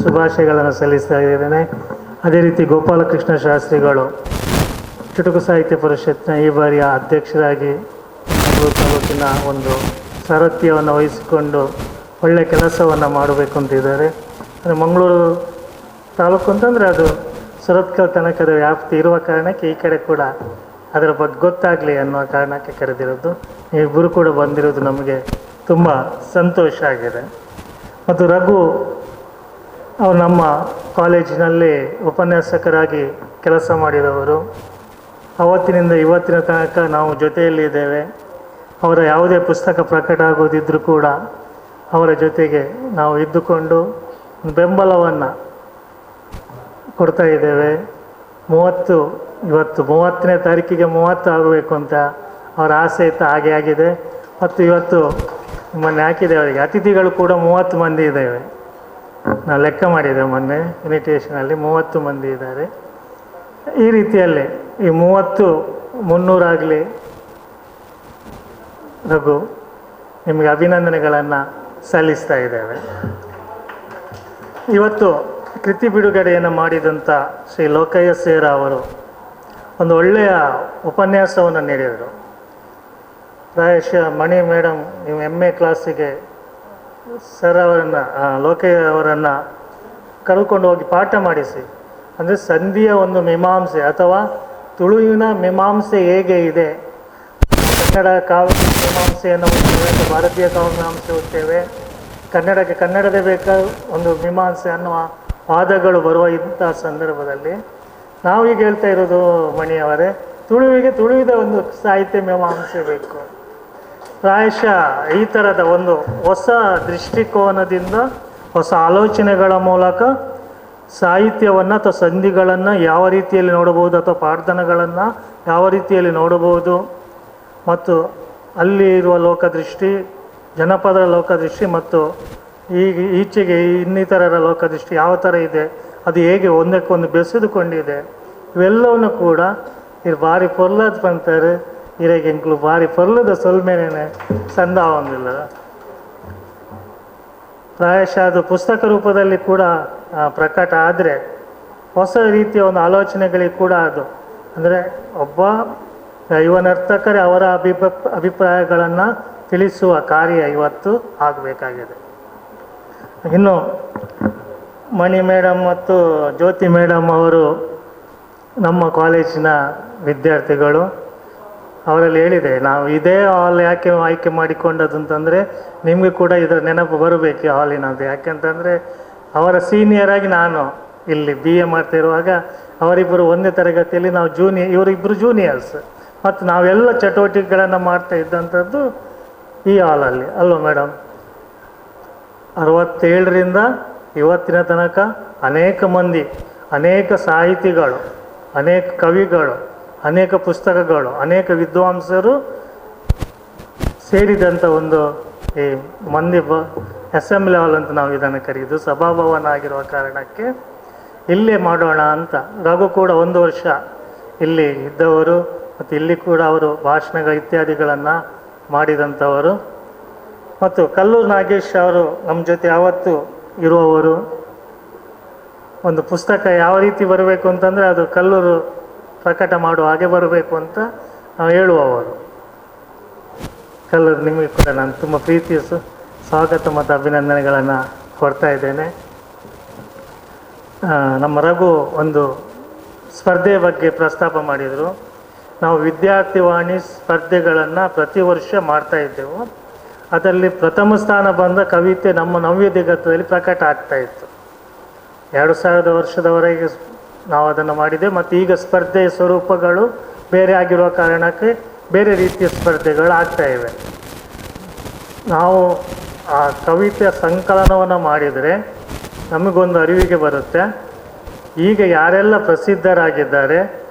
ಶುಭಾಶಯಗಳನ್ನು ಸಲ್ಲಿಸ್ತಾ ಇದ್ದೇನೆ. ಅದೇ ರೀತಿ ಗೋಪಾಲಕೃಷ್ಣ ಶಾಸ್ತ್ರಿಗಳು ಚುಟುಕು ಸಾಹಿತ್ಯ ಪರಿಷತ್ತಿನ ಈ ಬಾರಿಯ ಅಧ್ಯಕ್ಷರಾಗಿ ಮಂಗಳೂರು ತಾಲೂಕಿನ ಒಂದು ಸಾರಥ್ಯವನ್ನು ವಹಿಸಿಕೊಂಡು ಒಳ್ಳೆಯ ಕೆಲಸವನ್ನು ಮಾಡಬೇಕು ಅಂತಿದ್ದಾರೆ. ಅಂದರೆ ಮಂಗಳೂರು ತಾಲೂಕು ಅಂತಂದರೆ ಅದು ಸುರತ್ಕಲ್ ತನಕದ ವ್ಯಾಪ್ತಿ ಇರುವ ಕಾರಣಕ್ಕೆ ಈ ಕಡೆ ಕೂಡ ಅದರ ಬಗ್ಗೆ ಗೊತ್ತಾಗಲಿ ಅನ್ನುವ ಕಾರಣಕ್ಕೆ ಕರೆದಿರೋದು. ನೀವಿಬ್ಬರು ಕೂಡ ಬಂದಿರೋದು ನಮಗೆ ತುಂಬ ಸಂತೋಷ ಆಗಿದೆ. ಮತ್ತು ರಘು ಅವರು ನಮ್ಮ ಕಾಲೇಜಿನಲ್ಲಿ ಉಪನ್ಯಾಸಕರಾಗಿ ಕೆಲಸ ಮಾಡಿದವರು. ಅವತ್ತಿನಿಂದ ಇವತ್ತಿನ ತನಕ ನಾವು ಜೊತೆಯಲ್ಲಿ ಇದ್ದೇವೆ. ಅವರ ಯಾವುದೇ ಪುಸ್ತಕ ಪ್ರಕಟ ಆಗೋದಿದ್ದರೂ ಕೂಡ ಅವರ ಜೊತೆಗೆ ನಾವು ಇದ್ದುಕೊಂಡು ಬೆಂಬಲವನ್ನು ಕೊಡ್ತಾ ಇದ್ದೇವೆ. 30 ಇವತ್ತು 30ನೇ ತಾರೀಕಿಗೆ 30 ಆಗಬೇಕು ಅಂತ ಅವರ ಆಸೆ ಇತ್ತು, ಹಾಗೆ ಆಗಿದೆ. ಮತ್ತು ಇವತ್ತು ಮೊನ್ನೆ ಹಾಕಿದೆ ಅವರಿಗೆ ಅತಿಥಿಗಳು ಕೂಡ 30 ಮಂದಿ ಇದ್ದೇವೆ. ನಾವು ಲೆಕ್ಕ ಮಾಡಿದ್ದೇವೆ ಮೊನ್ನೆ ಇನ್ವಿಟೇಷನಲ್ಲಿ 30 ಮಂದಿ ಇದ್ದಾರೆ. ಈ ರೀತಿಯಲ್ಲಿ ಈ 30 300 ಆಗಲಿ ರಘು, ನಿಮಗೆ ಅಭಿನಂದನೆಗಳನ್ನು ಸಲ್ಲಿಸ್ತಾ ಇದ್ದೇವೆ. ಇವತ್ತು ಕೃತಿ ಬಿಡುಗಡೆಯನ್ನು ಮಾಡಿದಂಥ ಶ್ರೀ ಲೋಕಯ್ಯ ಸೇರ ಅವರು ಒಂದು ಒಳ್ಳೆಯ ಉಪನ್ಯಾಸವನ್ನು ನೀಡಿದರು. ಪ್ರಾಯಶಃ ಮಣಿ ಮೇಡಮ್ ನೀವು MA ಕ್ಲಾಸಿಗೆ ಸರ್ ಅವರನ್ನು, ಲೋಕಯ್ಯ ಅವರನ್ನು ಕರ್ಕೊಂಡು ಹೋಗಿ ಪಾಠ ಮಾಡಿಸಿ, ಅಂದರೆ ಸಂಧಿಯ ಒಂದು ಮೀಮಾಂಸೆ ಅಥವಾ ತುಳುವಿನ ಮೀಮಾಂಸೆ ಹೇಗೆ ಇದೆ, ಕನ್ನಡ ಕಾವ್ಯ ಮೀಮಾಂಸೆಯನ್ನು ಓದ್ತೇವೆ, ಭಾರತೀಯ ಕಾವ್ಯ ಮೀಮಾಂಸೆ ಓದ್ತೇವೆ, ಕನ್ನಡಕ್ಕೆ ಕನ್ನಡದೇ ಬೇಕಾದ ಒಂದು ಮೀಮಾಂಸೆ ಅನ್ನುವ ವಾದಗಳು ಬರುವ ಇಂಥ ಸಂದರ್ಭದಲ್ಲಿ ನಾವೀಗ ಹೇಳ್ತಾ ಇರೋದು ಮಣಿಯವರೇ, ತುಳುವಿಗೆ ತುಳುವಿದ ಒಂದು ಸಾಹಿತ್ಯ ಮೀಮಾಂಸೆ ಬೇಕು. ಪ್ರಾಯಶಃ ಈ ಥರದ ಒಂದು ಹೊಸ ದೃಷ್ಟಿಕೋನದಿಂದ ಹೊಸ ಆಲೋಚನೆಗಳ ಮೂಲಕ ಸಾಹಿತ್ಯವನ್ನು ಅಥವಾ ಸಂಧಿಗಳನ್ನು ಯಾವ ರೀತಿಯಲ್ಲಿ ನೋಡಬಹುದು ಅಥವಾ ಪ್ರಾರ್ಥನೆಗಳನ್ನು ಯಾವ ರೀತಿಯಲ್ಲಿ ನೋಡಬಹುದು ಮತ್ತು ಅಲ್ಲಿ ಇರುವ ಲೋಕದೃಷ್ಟಿ, ಜನಪದರ ಲೋಕದೃಷ್ಟಿ ಮತ್ತು ಈಗ ಈಚೆಗೆ ಇನ್ನಿತರರ ಲೋಕದೃಷ್ಟಿ ಯಾವ ಥರ ಇದೆ, ಅದು ಹೇಗೆ ಒಂದಕ್ಕೊಂದು ಬೆಸೆದುಕೊಂಡಿದೆ, ಇವೆಲ್ಲವನ್ನು ಕೂಡ ಇದು ಭಾರಿ ಪೊರ್ಲದ ಪಂತಾರೆ ಇರೆಗೆ ಎಂಕ್ಲು ಭಾರಿ ಪೊರ್ಲದ ಸೊಲ್ಮೇನೆ ಸಂದ ಒಂದಿಲ್ಲ. ಪ್ರಾಯಶಃ ಅದು ಪುಸ್ತಕ ರೂಪದಲ್ಲಿ ಕೂಡ ಪ್ರಕಟ ಆದರೆ ಹೊಸ ರೀತಿಯ ಒಂದು ಆಲೋಚನೆಗಳಿಗೆ ಕೂಡ ಅದು, ಅಂದರೆ ಒಬ್ಬ ಯುವ ನರ್ತಕರೇ ಅವರ ಅಭಿಪ್ರಾಯಗಳನ್ನು ತಿಳಿಸುವ ಕಾರ್ಯ ಇವತ್ತು ಆಗಬೇಕಾಗಿದೆ. ಇನ್ನು ಮಣಿ ಮೇಡಮ್ ಮತ್ತು ಜ್ಯೋತಿ ಮೇಡಮ್ ಅವರು ನಮ್ಮ ಕಾಲೇಜಿನ ವಿದ್ಯಾರ್ಥಿಗಳು. ಅವರಲ್ಲಿ ಹೇಳಿದೆ, ನಾವು ಇದೇ ಹಾಲ್ ಯಾಕೆ ಆಯ್ಕೆ ಮಾಡಿಕೊಂಡದ್ದು ಅಂತಂದರೆ ನಿಮಗೆ ಕೂಡ ಇದರ ನೆನಪು ಬರಬೇಕು ಹಾಲಿನದು. ಯಾಕೆಂತಂದರೆ ಅವರ ಸೀನಿಯರಾಗಿ ನಾನು ಇಲ್ಲಿ BA ಮಾಡ್ತಿರುವಾಗ ಅವರಿಬ್ಬರು ಒಂದೇ ತರಗತಿಯಲ್ಲಿ, ನಾವು ಇವರಿಬ್ಬರು ಜೂನಿಯರ್ಸ್ ಮತ್ತು ನಾವೆಲ್ಲ ಚಟುವಟಿಕೆಗಳನ್ನು ಮಾಡ್ತಾ ಇದ್ದಂಥದ್ದು ಈ ಹಾಲಲ್ಲಿ ಅಲ್ವ ಮೇಡಮ್. 67ರಿಂದ ಇವತ್ತಿನ ತನಕ ಅನೇಕ ಮಂದಿ, ಅನೇಕ ಸಾಹಿತಿಗಳು, ಅನೇಕ ಕವಿಗಳು, ಅನೇಕ ಪುಸ್ತಕಗಳು, ಅನೇಕ ವಿದ್ವಾಂಸರು ಸೇರಿದಂಥ ಒಂದು ಈ ಮಂದಿ ಅಸೆಂಬ್ಲಿ ಹಾಲ್ ಅಂತ ನಾವು ಇದನ್ನು ಕರೆಯೋದು. ಸಭಾಭವನ ಆಗಿರುವ ಕಾರಣಕ್ಕೆ ಇಲ್ಲೇ ಮಾಡೋಣ ಅಂತ. ರಘು ಕೂಡ ಒಂದು ವರ್ಷ ಇಲ್ಲಿ ಇದ್ದವರು ಮತ್ತು ಇಲ್ಲಿ ಕೂಡ ಅವರು ಭಾಷಣಗಳ ಇತ್ಯಾದಿಗಳನ್ನು ಮಾಡಿದಂಥವರು. ಮತ್ತು ಕಲ್ಲೂರು ನಾಗೇಶ್ ಅವರು ನಮ್ಮ ಜೊತೆ ಯಾವತ್ತೂ ಇರುವವರು. ಒಂದು ಪುಸ್ತಕ ಯಾವ ರೀತಿ ಬರಬೇಕು ಅಂತಂದರೆ ಅದು ಕಲ್ಲೂರು ಪ್ರಕಟ ಮಾಡುವ ಹಾಗೆ ಬರಬೇಕು ಅಂತ ನಾವು ಹೇಳುವವರು. ಕಲ್ಲೂರು ನಿಮಗೆ ಕೂಡ ನಾನು ತುಂಬ ಪ್ರೀತಿಯ ಸ್ವಾಗತ ಮತ್ತು ಅಭಿನಂದನೆಗಳನ್ನು ಕೊಡ್ತಾ ಇದ್ದೇನೆ. ನಮ್ಮ ರಘು ಒಂದು ಸ್ಪರ್ಧೆಯ ಬಗ್ಗೆ ಪ್ರಸ್ತಾಪ ಮಾಡಿದರು. ನಾವು ವಿದ್ಯಾರ್ಥಿ ವಾಣಿ ಸ್ಪರ್ಧೆಗಳನ್ನು ಪ್ರತಿ ವರ್ಷ ಮಾಡ್ತಾ ಇದ್ದೆವು. ಅದರಲ್ಲಿ ಪ್ರಥಮ ಸ್ಥಾನ ಬಂದ ಕವಿತೆ ನಮ್ಮ ನವ್ಯ ದಿಗಂತದಲ್ಲಿ ಪ್ರಕಟ ಆಗ್ತಾಯಿತ್ತು. 2000 ವರ್ಷದವರೆಗೆ ನಾವು ಅದನ್ನು ಮಾಡಿದ್ದೇವೆ. ಮತ್ತು ಈಗ ಸ್ಪರ್ಧೆಯ ಸ್ವರೂಪಗಳು ಬೇರೆ ಆಗಿರುವ ಕಾರಣಕ್ಕೆ ಬೇರೆ ರೀತಿಯ ಸ್ಪರ್ಧೆಗಳು ಆಗ್ತಾಯಿವೆ. ನಾವು ಆ ಕವಿತೆಯ ಸಂಕಲನವನ್ನು ಮಾಡಿದರೆ ನಮಗೊಂದು ಅರಿವಿಗೆ ಬರುತ್ತೆ, ಈಗ ಯಾರೆಲ್ಲ ಪ್ರಸಿದ್ಧರಾಗಿದ್ದಾರೆ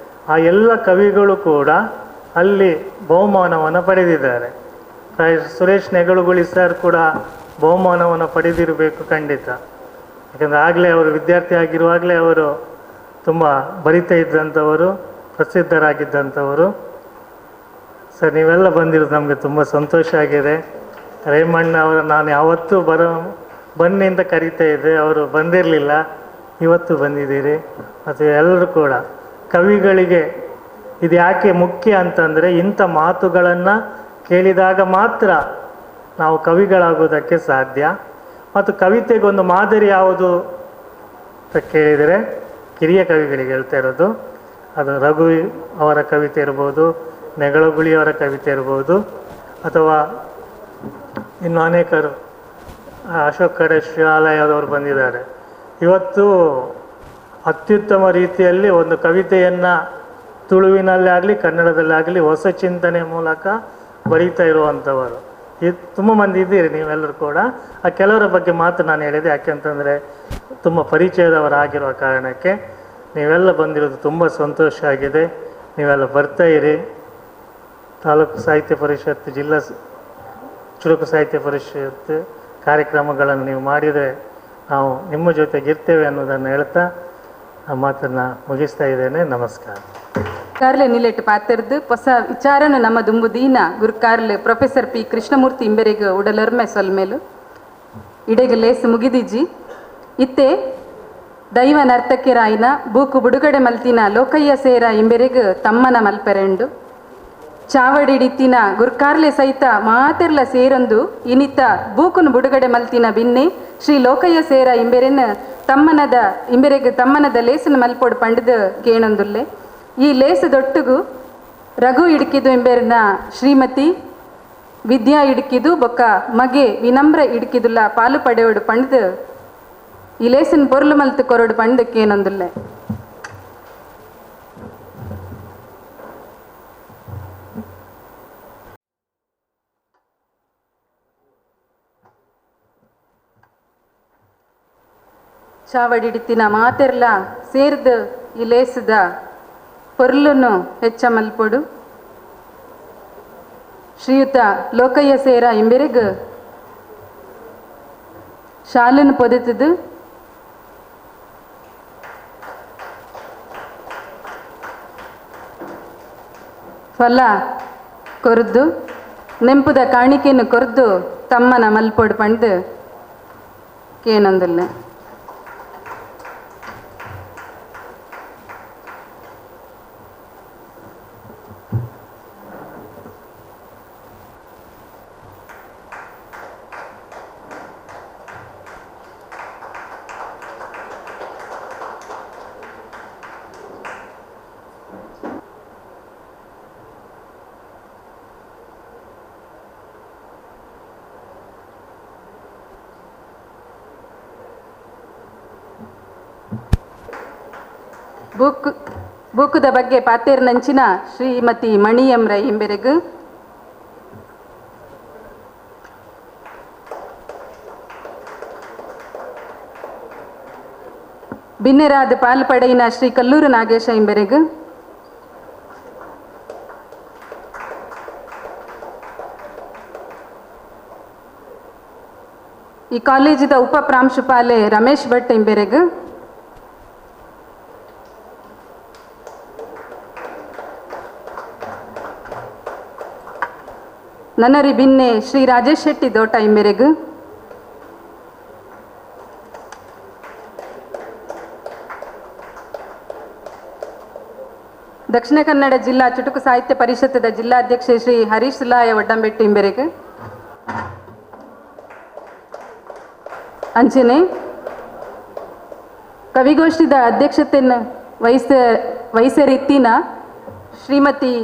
ಆ ಎಲ್ಲ ಕವಿಗಳು ಕೂಡ ಅಲ್ಲಿ ಬಹುಮಾನವನ್ನು ಪಡೆದಿದ್ದಾರೆ. Suresh Negaluguli sir ಕೂಡ ಬಹುಮಾನವನ್ನು ಪಡೆದಿರಬೇಕು ಖಂಡಿತ. ಯಾಕಂದರೆ ಆಗಲೇ ಅವರು ವಿದ್ಯಾರ್ಥಿ ಆಗಿರುವಾಗಲೇ ಅವರು ತುಂಬ ಬರಿತಾ ಇದ್ದಂಥವರು, ಪ್ರಸಿದ್ಧರಾಗಿದ್ದಂಥವರು. ಸರ್, ನೀವೆಲ್ಲ ಬಂದಿರೋದು ನಮಗೆ ತುಂಬ ಸಂತೋಷ ಆಗಿದೆ. ರೇಮಣ್ಣ ಅವರ ನಾನು ಯಾವತ್ತೂ ಬನ್ನಿ ಅಂತ ಕರೀತಾ ಇದ್ದೆ, ಅವರು ಬಂದಿರಲಿಲ್ಲ, ಇವತ್ತು ಬಂದಿದ್ದೀರಿ. ಮತ್ತು ಎಲ್ಲರೂ ಕೂಡ ಕವಿಗಳಿಗೆ ಇದು ಯಾಕೆ ಮುಖ್ಯ ಅಂತಂದರೆ, ಇಂಥ ಮಾತುಗಳನ್ನು ಕೇಳಿದಾಗ ಮಾತ್ರ ನಾವು ಕವಿಗಳಾಗೋದಕ್ಕೆ ಸಾಧ್ಯ. ಮತ್ತು ಕವಿತೆಗೊಂದು ಮಾದರಿ ಯಾವುದು ಅಂತ ಕೇಳಿದರೆ ಕಿರಿಯ ಕವಿಗಳಿಗೆ ಹೇಳ್ತಾ ಇರೋದು, ಅದು ರಘು ಅವರ ಕವಿತೆ ಇರ್ಬೋದು, ನೆಗಳಗುಳಿಯವರ ಕವಿತೆ ಇರ್ಬೋದು, ಅಥವಾ ಇನ್ನು ಅನೇಕರು, ಅಶೋಕ್ ಕಡೆ ಶಿವಾಲಯದವರು ಬಂದಿದ್ದಾರೆ. ಇವತ್ತು ಅತ್ಯುತ್ತಮ ರೀತಿಯಲ್ಲಿ ಒಂದು ಕವಿತೆಯನ್ನು ತುಳುವಿನಲ್ಲಾಗಲಿ ಆಗಲಿ ಕನ್ನಡದಲ್ಲಾಗಲಿ ಹೊಸ ಚಿಂತನೆ ಮೂಲಕ ಬರೀತಾ ಇರುವಂಥವರು ಇದು ತುಂಬ ಮಂದಿ ಇದ್ದೀರಿ ನೀವೆಲ್ಲರೂ ಕೂಡ. ಆ ಕೆಲವರ ಬಗ್ಗೆ ಮಾತ್ರ ನಾನು ಹೇಳಿದೆ, ಯಾಕೆಂತಂದರೆ ತುಂಬ ಪರಿಚಯದವರಾಗಿರುವ ಕಾರಣಕ್ಕೆ. ನೀವೆಲ್ಲ ಬಂದಿರೋದು ತುಂಬ ಸಂತೋಷ ಆಗಿದೆ. ನೀವೆಲ್ಲ ಬರ್ತಾಯಿರಿ. ತಾಲೂಕು ಸಾಹಿತ್ಯ ಪರಿಷತ್ತು, ಜಿಲ್ಲಾ ಚುರುಕು ಸಾಹಿತ್ಯ ಪರಿಷತ್ತು ಕಾರ್ಯಕ್ರಮಗಳನ್ನು ನೀವು ಮಾಡಿದರೆ ನಾವು ನಿಮ್ಮ ಜೊತೆಗಿರ್ತೇವೆ ಅನ್ನೋದನ್ನು ಹೇಳ್ತಾ ಆ ಮಾತನ್ನು ಮುಗಿಸ್ತಾ ಇದ್ದೇನೆ. ನಮಸ್ಕಾರ. ಕಾರ್ಲೆ ನಿಲೆಟ್ ಪಾತ್ರದ್ದು ಹೊಸ ವಿಚಾರನು ನಮ್ಮ ದುಂಬುದೀನ ಗುರುಕಾರ್ಲೆ ಪ್ರೊಫೆಸರ್ ಪಿ ಕೃಷ್ಣಮೂರ್ತಿ ಇಂಬೆರೆಗ್ ಉಡಲರ್ಮೆ ಸೊಲ್ಮೇಲು ಇಡೆಗೆ ಲೇಸು ಮುಗಿದಿಜ್ಜಿ. ಇತ್ತೆ ದೈವ ನರ್ತಕಿರಾಯಿನ ಬೂಕು ಬುಡುಗಡೆ ಮಲ್ತಿನ ಲೋಕಯ್ಯ ಸೇರ ಇಂಬೆರೆಗ್ ತಮ್ಮನ ಮಲ್ಪೆರೆಂಡು ಚಾವಡಿಡಿತ್ತಿನ ಗುರ್ಕಾರ್ಲೆ ಸಹಿತ ಮಾತೆರ್ಲ ಸೇರೊಂದು ಇನಿತ ಬೂಕುನು ಬುಡುಗಡೆ ಮಲ್ತಿನ ಬಿನ್ನೆ ಶ್ರೀ ಲೋಕಯ್ಯ ಸೇರ ಇಂಬೆರೆನ ತಮ್ಮನದ ಇಂಬೆರೆಗ್ ತಮ್ಮನದ ಲೇಸನ ಮಲ್ಪೋಡು ಪಂಡದ ಕೇಣೊಂದುಲ್ಲೆ. ಈ ಲೇಸು ದೊಟ್ಟುಗು ರಘು ಇಡ್ಕಿದು ಎಂಬೆರ್ನ ಶ್ರೀಮತಿ ವಿದ್ಯಾ ಇಡ್ಕಿದು ಬೊಕ್ಕ ಮಗೆ ವಿನಮ್ರ ಇಡ್ಕಿದುಲ್ಲ ಪಾಲು ಪಡೆಯೋಡು ಪಂಡ್ದು ಈ ಲೇಸನ್ ಪೊರ್ಲು ಮಲ್ತು ಕೊರಡು ಪಂಡಕ್ಕೇನೊಂದುಲ್ಲೆ. ಚಾವಡಿಡಿತ್ತಿನ ಮಾತೆರ್ಲ ಸೇರ್ದು ಈ ಲೇಸದ ಪೊರ್ಲುನು ಹೆಚ್ಚ ಮಲ್ಪೊಡು. ಶ್ರೀಯುತ ಲೋಕಯ್ಯ ಸೇರ ಇಂಬೆರೆಗ್ ಶಾಲನ್ನು ಪೊದೆತದು ಫಲ ಕೊರ್ದು ನೆಂಪುದ ಕಾಣಿಕೆಯನ್ನು ಕೊರ್ದು ತಮ್ಮನ ಮಲ್ಪೊಡು ಪಂಡ್ದು ಕೇನೊಂದುಲ್ಲೆ. ಬೂಕುದ ಬಗ್ಗೆ ಪಾತೇರ್ನಂಚಿನ ಶ್ರೀಮತಿ ಮಣಿಯಂ ರೈ ಇಂಬೆರೆಗ್ ಬಿನ್ನೆರಾದ ಪಾಲ್ಪಡೆಯಿನ ಶ್ರೀ ಕಲ್ಲೂರು ನಾಗೇಶ ಇಂಬೆರೆಗ್ ಈ ಕಾಲೇಜಿದ ಉಪ ಪ್ರಾಂಶುಪಾಲೆ ರಮೇಶ್ ಭಟ್ ಇಂಬೆರೆಗ್ ನನರಿ ಬಿನ್ನೆ ಶ್ರೀ ರಾಜೇಶ್ ಶೆಟ್ಟಿ ದೋಟ ಇಂಬೆರೆಗ್ ದಕ್ಷಿಣ ಕನ್ನಡ ಜಿಲ್ಲಾ ಚುಟುಕು ಸಾಹಿತ್ಯ ಪರಿಷತ್ತದ ಜಿಲ್ಲಾಧ್ಯಕ್ಷ ಶ್ರೀ ಹರೀಶ್ ಸುಲಾಯ ಒಡ್ಡಂಬೆಟ್ಟು ಇಂಬೆರೆಗ್ ಅಂಚನೆ ಕವಿಗೋಷ್ಠಿದ ಅಧ್ಯಕ್ಷತೆಯನ್ನು ವಹಿಸರಿತ್ತಿನ ಶ್ರೀಮತಿ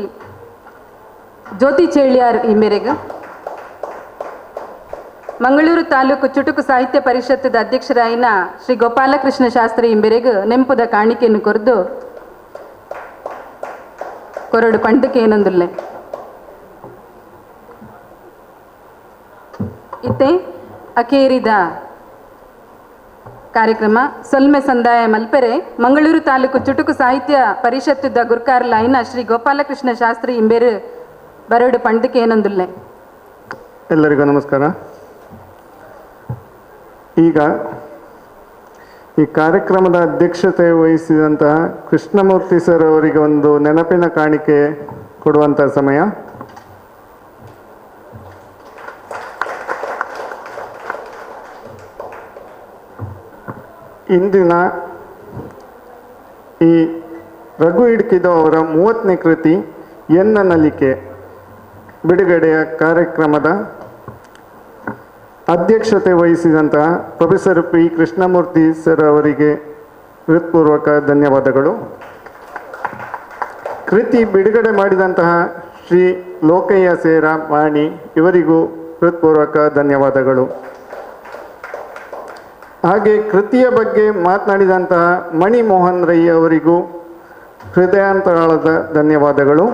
ಜ್ಯೋತಿ ಚೇಳ್ಯಾರ್ ಇಂಬೆರೆಗ್ ಮಂಗಳೂರು ತಾಲೂಕು ಚುಟುಕು ಸಾಹಿತ್ಯ ಪರಿಷತ್ತದ ಅಧ್ಯಕ್ಷರಾಯಿನ ಶ್ರೀ ಗೋಪಾಲಕೃಷ್ಣ ಶಾಸ್ತ್ರಿ ಇಂಬೆರೆಗ್ ನೆಂಪುದ ಕಾಣಿಕೆಯನ್ನು ಕೊರದು ಕೊರಡು ಪಂಡಕ್ಕೆ ಏನೊಂದುಲ್ಲೆ. ಇತ್ತೆ ಅಕೇರಿದ ಕಾರ್ಯಕ್ರಮ ಸೊಲ್ಮೆ ಸಂದಾಯ ಮಲ್ಪೆರೆ ಮಂಗಳೂರು ತಾಲೂಕು ಚುಟುಕು ಸಾಹಿತ್ಯ ಪರಿಷತ್ತದ ಗುರ್ಕಾರ್ಲಾಯಿನ ಶ್ರೀ ಗೋಪಾಲಕೃಷ್ಣ ಶಾಸ್ತ್ರಿ ಇಂಬೆರು ಬರಡು ಪಂಡಕ್ಕೆ ಏನೊಂದುಲ್ಲೆ. ಎಲ್ಲರಿಗೂ ನಮಸ್ಕಾರ. ಈಗ ಈ ಕಾರ್ಯಕ್ರಮದ ಅಧ್ಯಕ್ಷತೆ ವಹಿಸಿದಂತಹ ಕೃಷ್ಣಮೂರ್ತಿ ಸರ್ ಅವರಿಗೆ ಒಂದು ನೆನಪಿನ ಕಾಣಿಕೆ ಕೊಡುವಂಥ ಸಮಯ. ಇಂದಿನ ಈ ರಘು ಇಡ್ಕಿದು ಅವರ 30ನೇ ಕೃತಿ ಎನ್ನ ನಲಿಕೆ ಬಿಡುಗಡೆಯ ಕಾರ್ಯಕ್ರಮದ ಅಧ್ಯಕ್ಷತೆ ವಹಿಸಿದಂತಹ ಪ್ರೊಫೆಸರ್ ಪಿ ಕೃಷ್ಣಮೂರ್ತಿ ಸರ್ ಅವರಿಗೆ ಹೃತ್ಪೂರ್ವಕ ಧನ್ಯವಾದಗಳು. ಕೃತಿ ಬಿಡುಗಡೆ ಮಾಡಿದಂತಹ ಶ್ರೀ ಲೋಕಯ್ಯ ಸೇರ ಮಾಣಿ ಇವರಿಗೂ ಹೃತ್ಪೂರ್ವಕ ಧನ್ಯವಾದಗಳು. ಹಾಗೆ ಕೃತಿಯ ಬಗ್ಗೆ ಮಾತನಾಡಿದಂತಹ ಮಣಿಮೋಹನ್ ರೈ ಅವರಿಗೂ ಹೃದಯಾಂತರಾಳದ ಧನ್ಯವಾದಗಳು.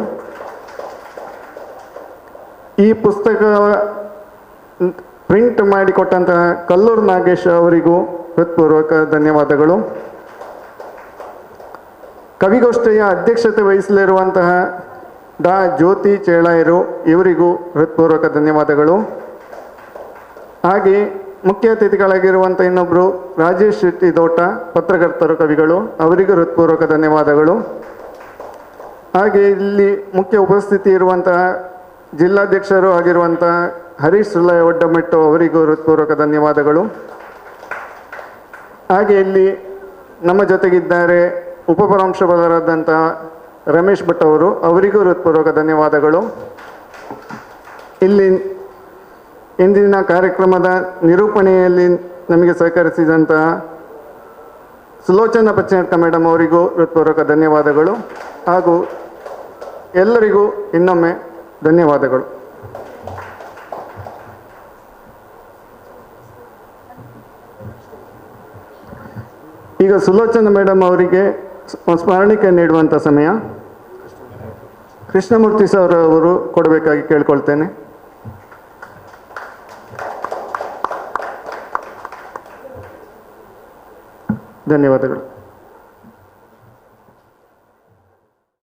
ಈ ಪುಸ್ತಕ ಪ್ರಿಂಟ್ ಮಾಡಿಕೊಟ್ಟಂತಹ ಕಲ್ಲೂರು ನಾಗೇಶ್ ಅವರಿಗೂ ಹೃತ್ಪೂರ್ವಕ ಧನ್ಯವಾದಗಳು. ಕವಿಗೋಷ್ಠಿಯ ಅಧ್ಯಕ್ಷತೆ ವಹಿಸಲಿರುವಂತಹ ಡಾ ಜ್ಯೋತಿ ಚೇಳಾಯರು ಇವರಿಗೂ ಹೃತ್ಪೂರ್ವಕ ಧನ್ಯವಾದಗಳು. ಹಾಗೆ ಮುಖ್ಯ ಅತಿಥಿಗಳಾಗಿರುವಂಥ ಇನ್ನೊಬ್ಬರು ರಾಜೇಶ್ ಶೆಟ್ಟಿ ದೋಟ, ಪತ್ರಕರ್ತರು, ಕವಿಗಳು, ಅವರಿಗೂ ಹೃತ್ಪೂರ್ವಕ ಧನ್ಯವಾದಗಳು. ಹಾಗೆ ಇಲ್ಲಿ ಮುಖ್ಯ ಉಪಸ್ಥಿತಿ ಇರುವಂತಹ ಜಿಲ್ಲಾಧ್ಯಕ್ಷರು ಆಗಿರುವಂತಹ ಹರೀಶ್ ಸುಲಯ ಒಡ್ಡಮೆಟ್ಟು ಅವರಿಗೂ ಹೃತ್ಪೂರ್ವಕ ಧನ್ಯವಾದಗಳು. ಹಾಗೆ ಇಲ್ಲಿ ನಮ್ಮ ಜೊತೆಗಿದ್ದಾರೆ ಉಪಪ್ರಾಂಶುಪಾಲರಾದಂತಹ ರಮೇಶ್ ಭಟ್ ಅವರು, ಅವರಿಗೂ ಹೃತ್ಪೂರ್ವಕ ಧನ್ಯವಾದಗಳು. ಇಲ್ಲಿ ಇಂದಿನ ಕಾರ್ಯಕ್ರಮದ ನಿರೂಪಣೆಯಲ್ಲಿ ನಮಗೆ ಸಹಕರಿಸಿದಂತಹ ಸುಲೋಚನಾ ಪಚ್ಚನಡ್ಕ ಮೇಡಮ್ ಅವರಿಗೂ ಹೃತ್ಪೂರ್ವಕ ಧನ್ಯವಾದಗಳು. ಹಾಗೂ ಎಲ್ಲರಿಗೂ ಇನ್ನೊಮ್ಮೆ ಧನ್ಯವಾದಗಳು. ಈಗ ಸುಲೋಚನಾ ಮೇಡಮ್ ಅವರಿಗೆ ಸ್ಮರಣಿಕೆ ನೀಡುವಂಥ ಸಮಯ. ಕೃಷ್ಣಮೂರ್ತಿ ಸರ್ ಅವರು ಕೊಡಬೇಕಾಗಿ ಕೇಳ್ಕೊಳ್ತೇನೆ. ಧನ್ಯವಾದಗಳು.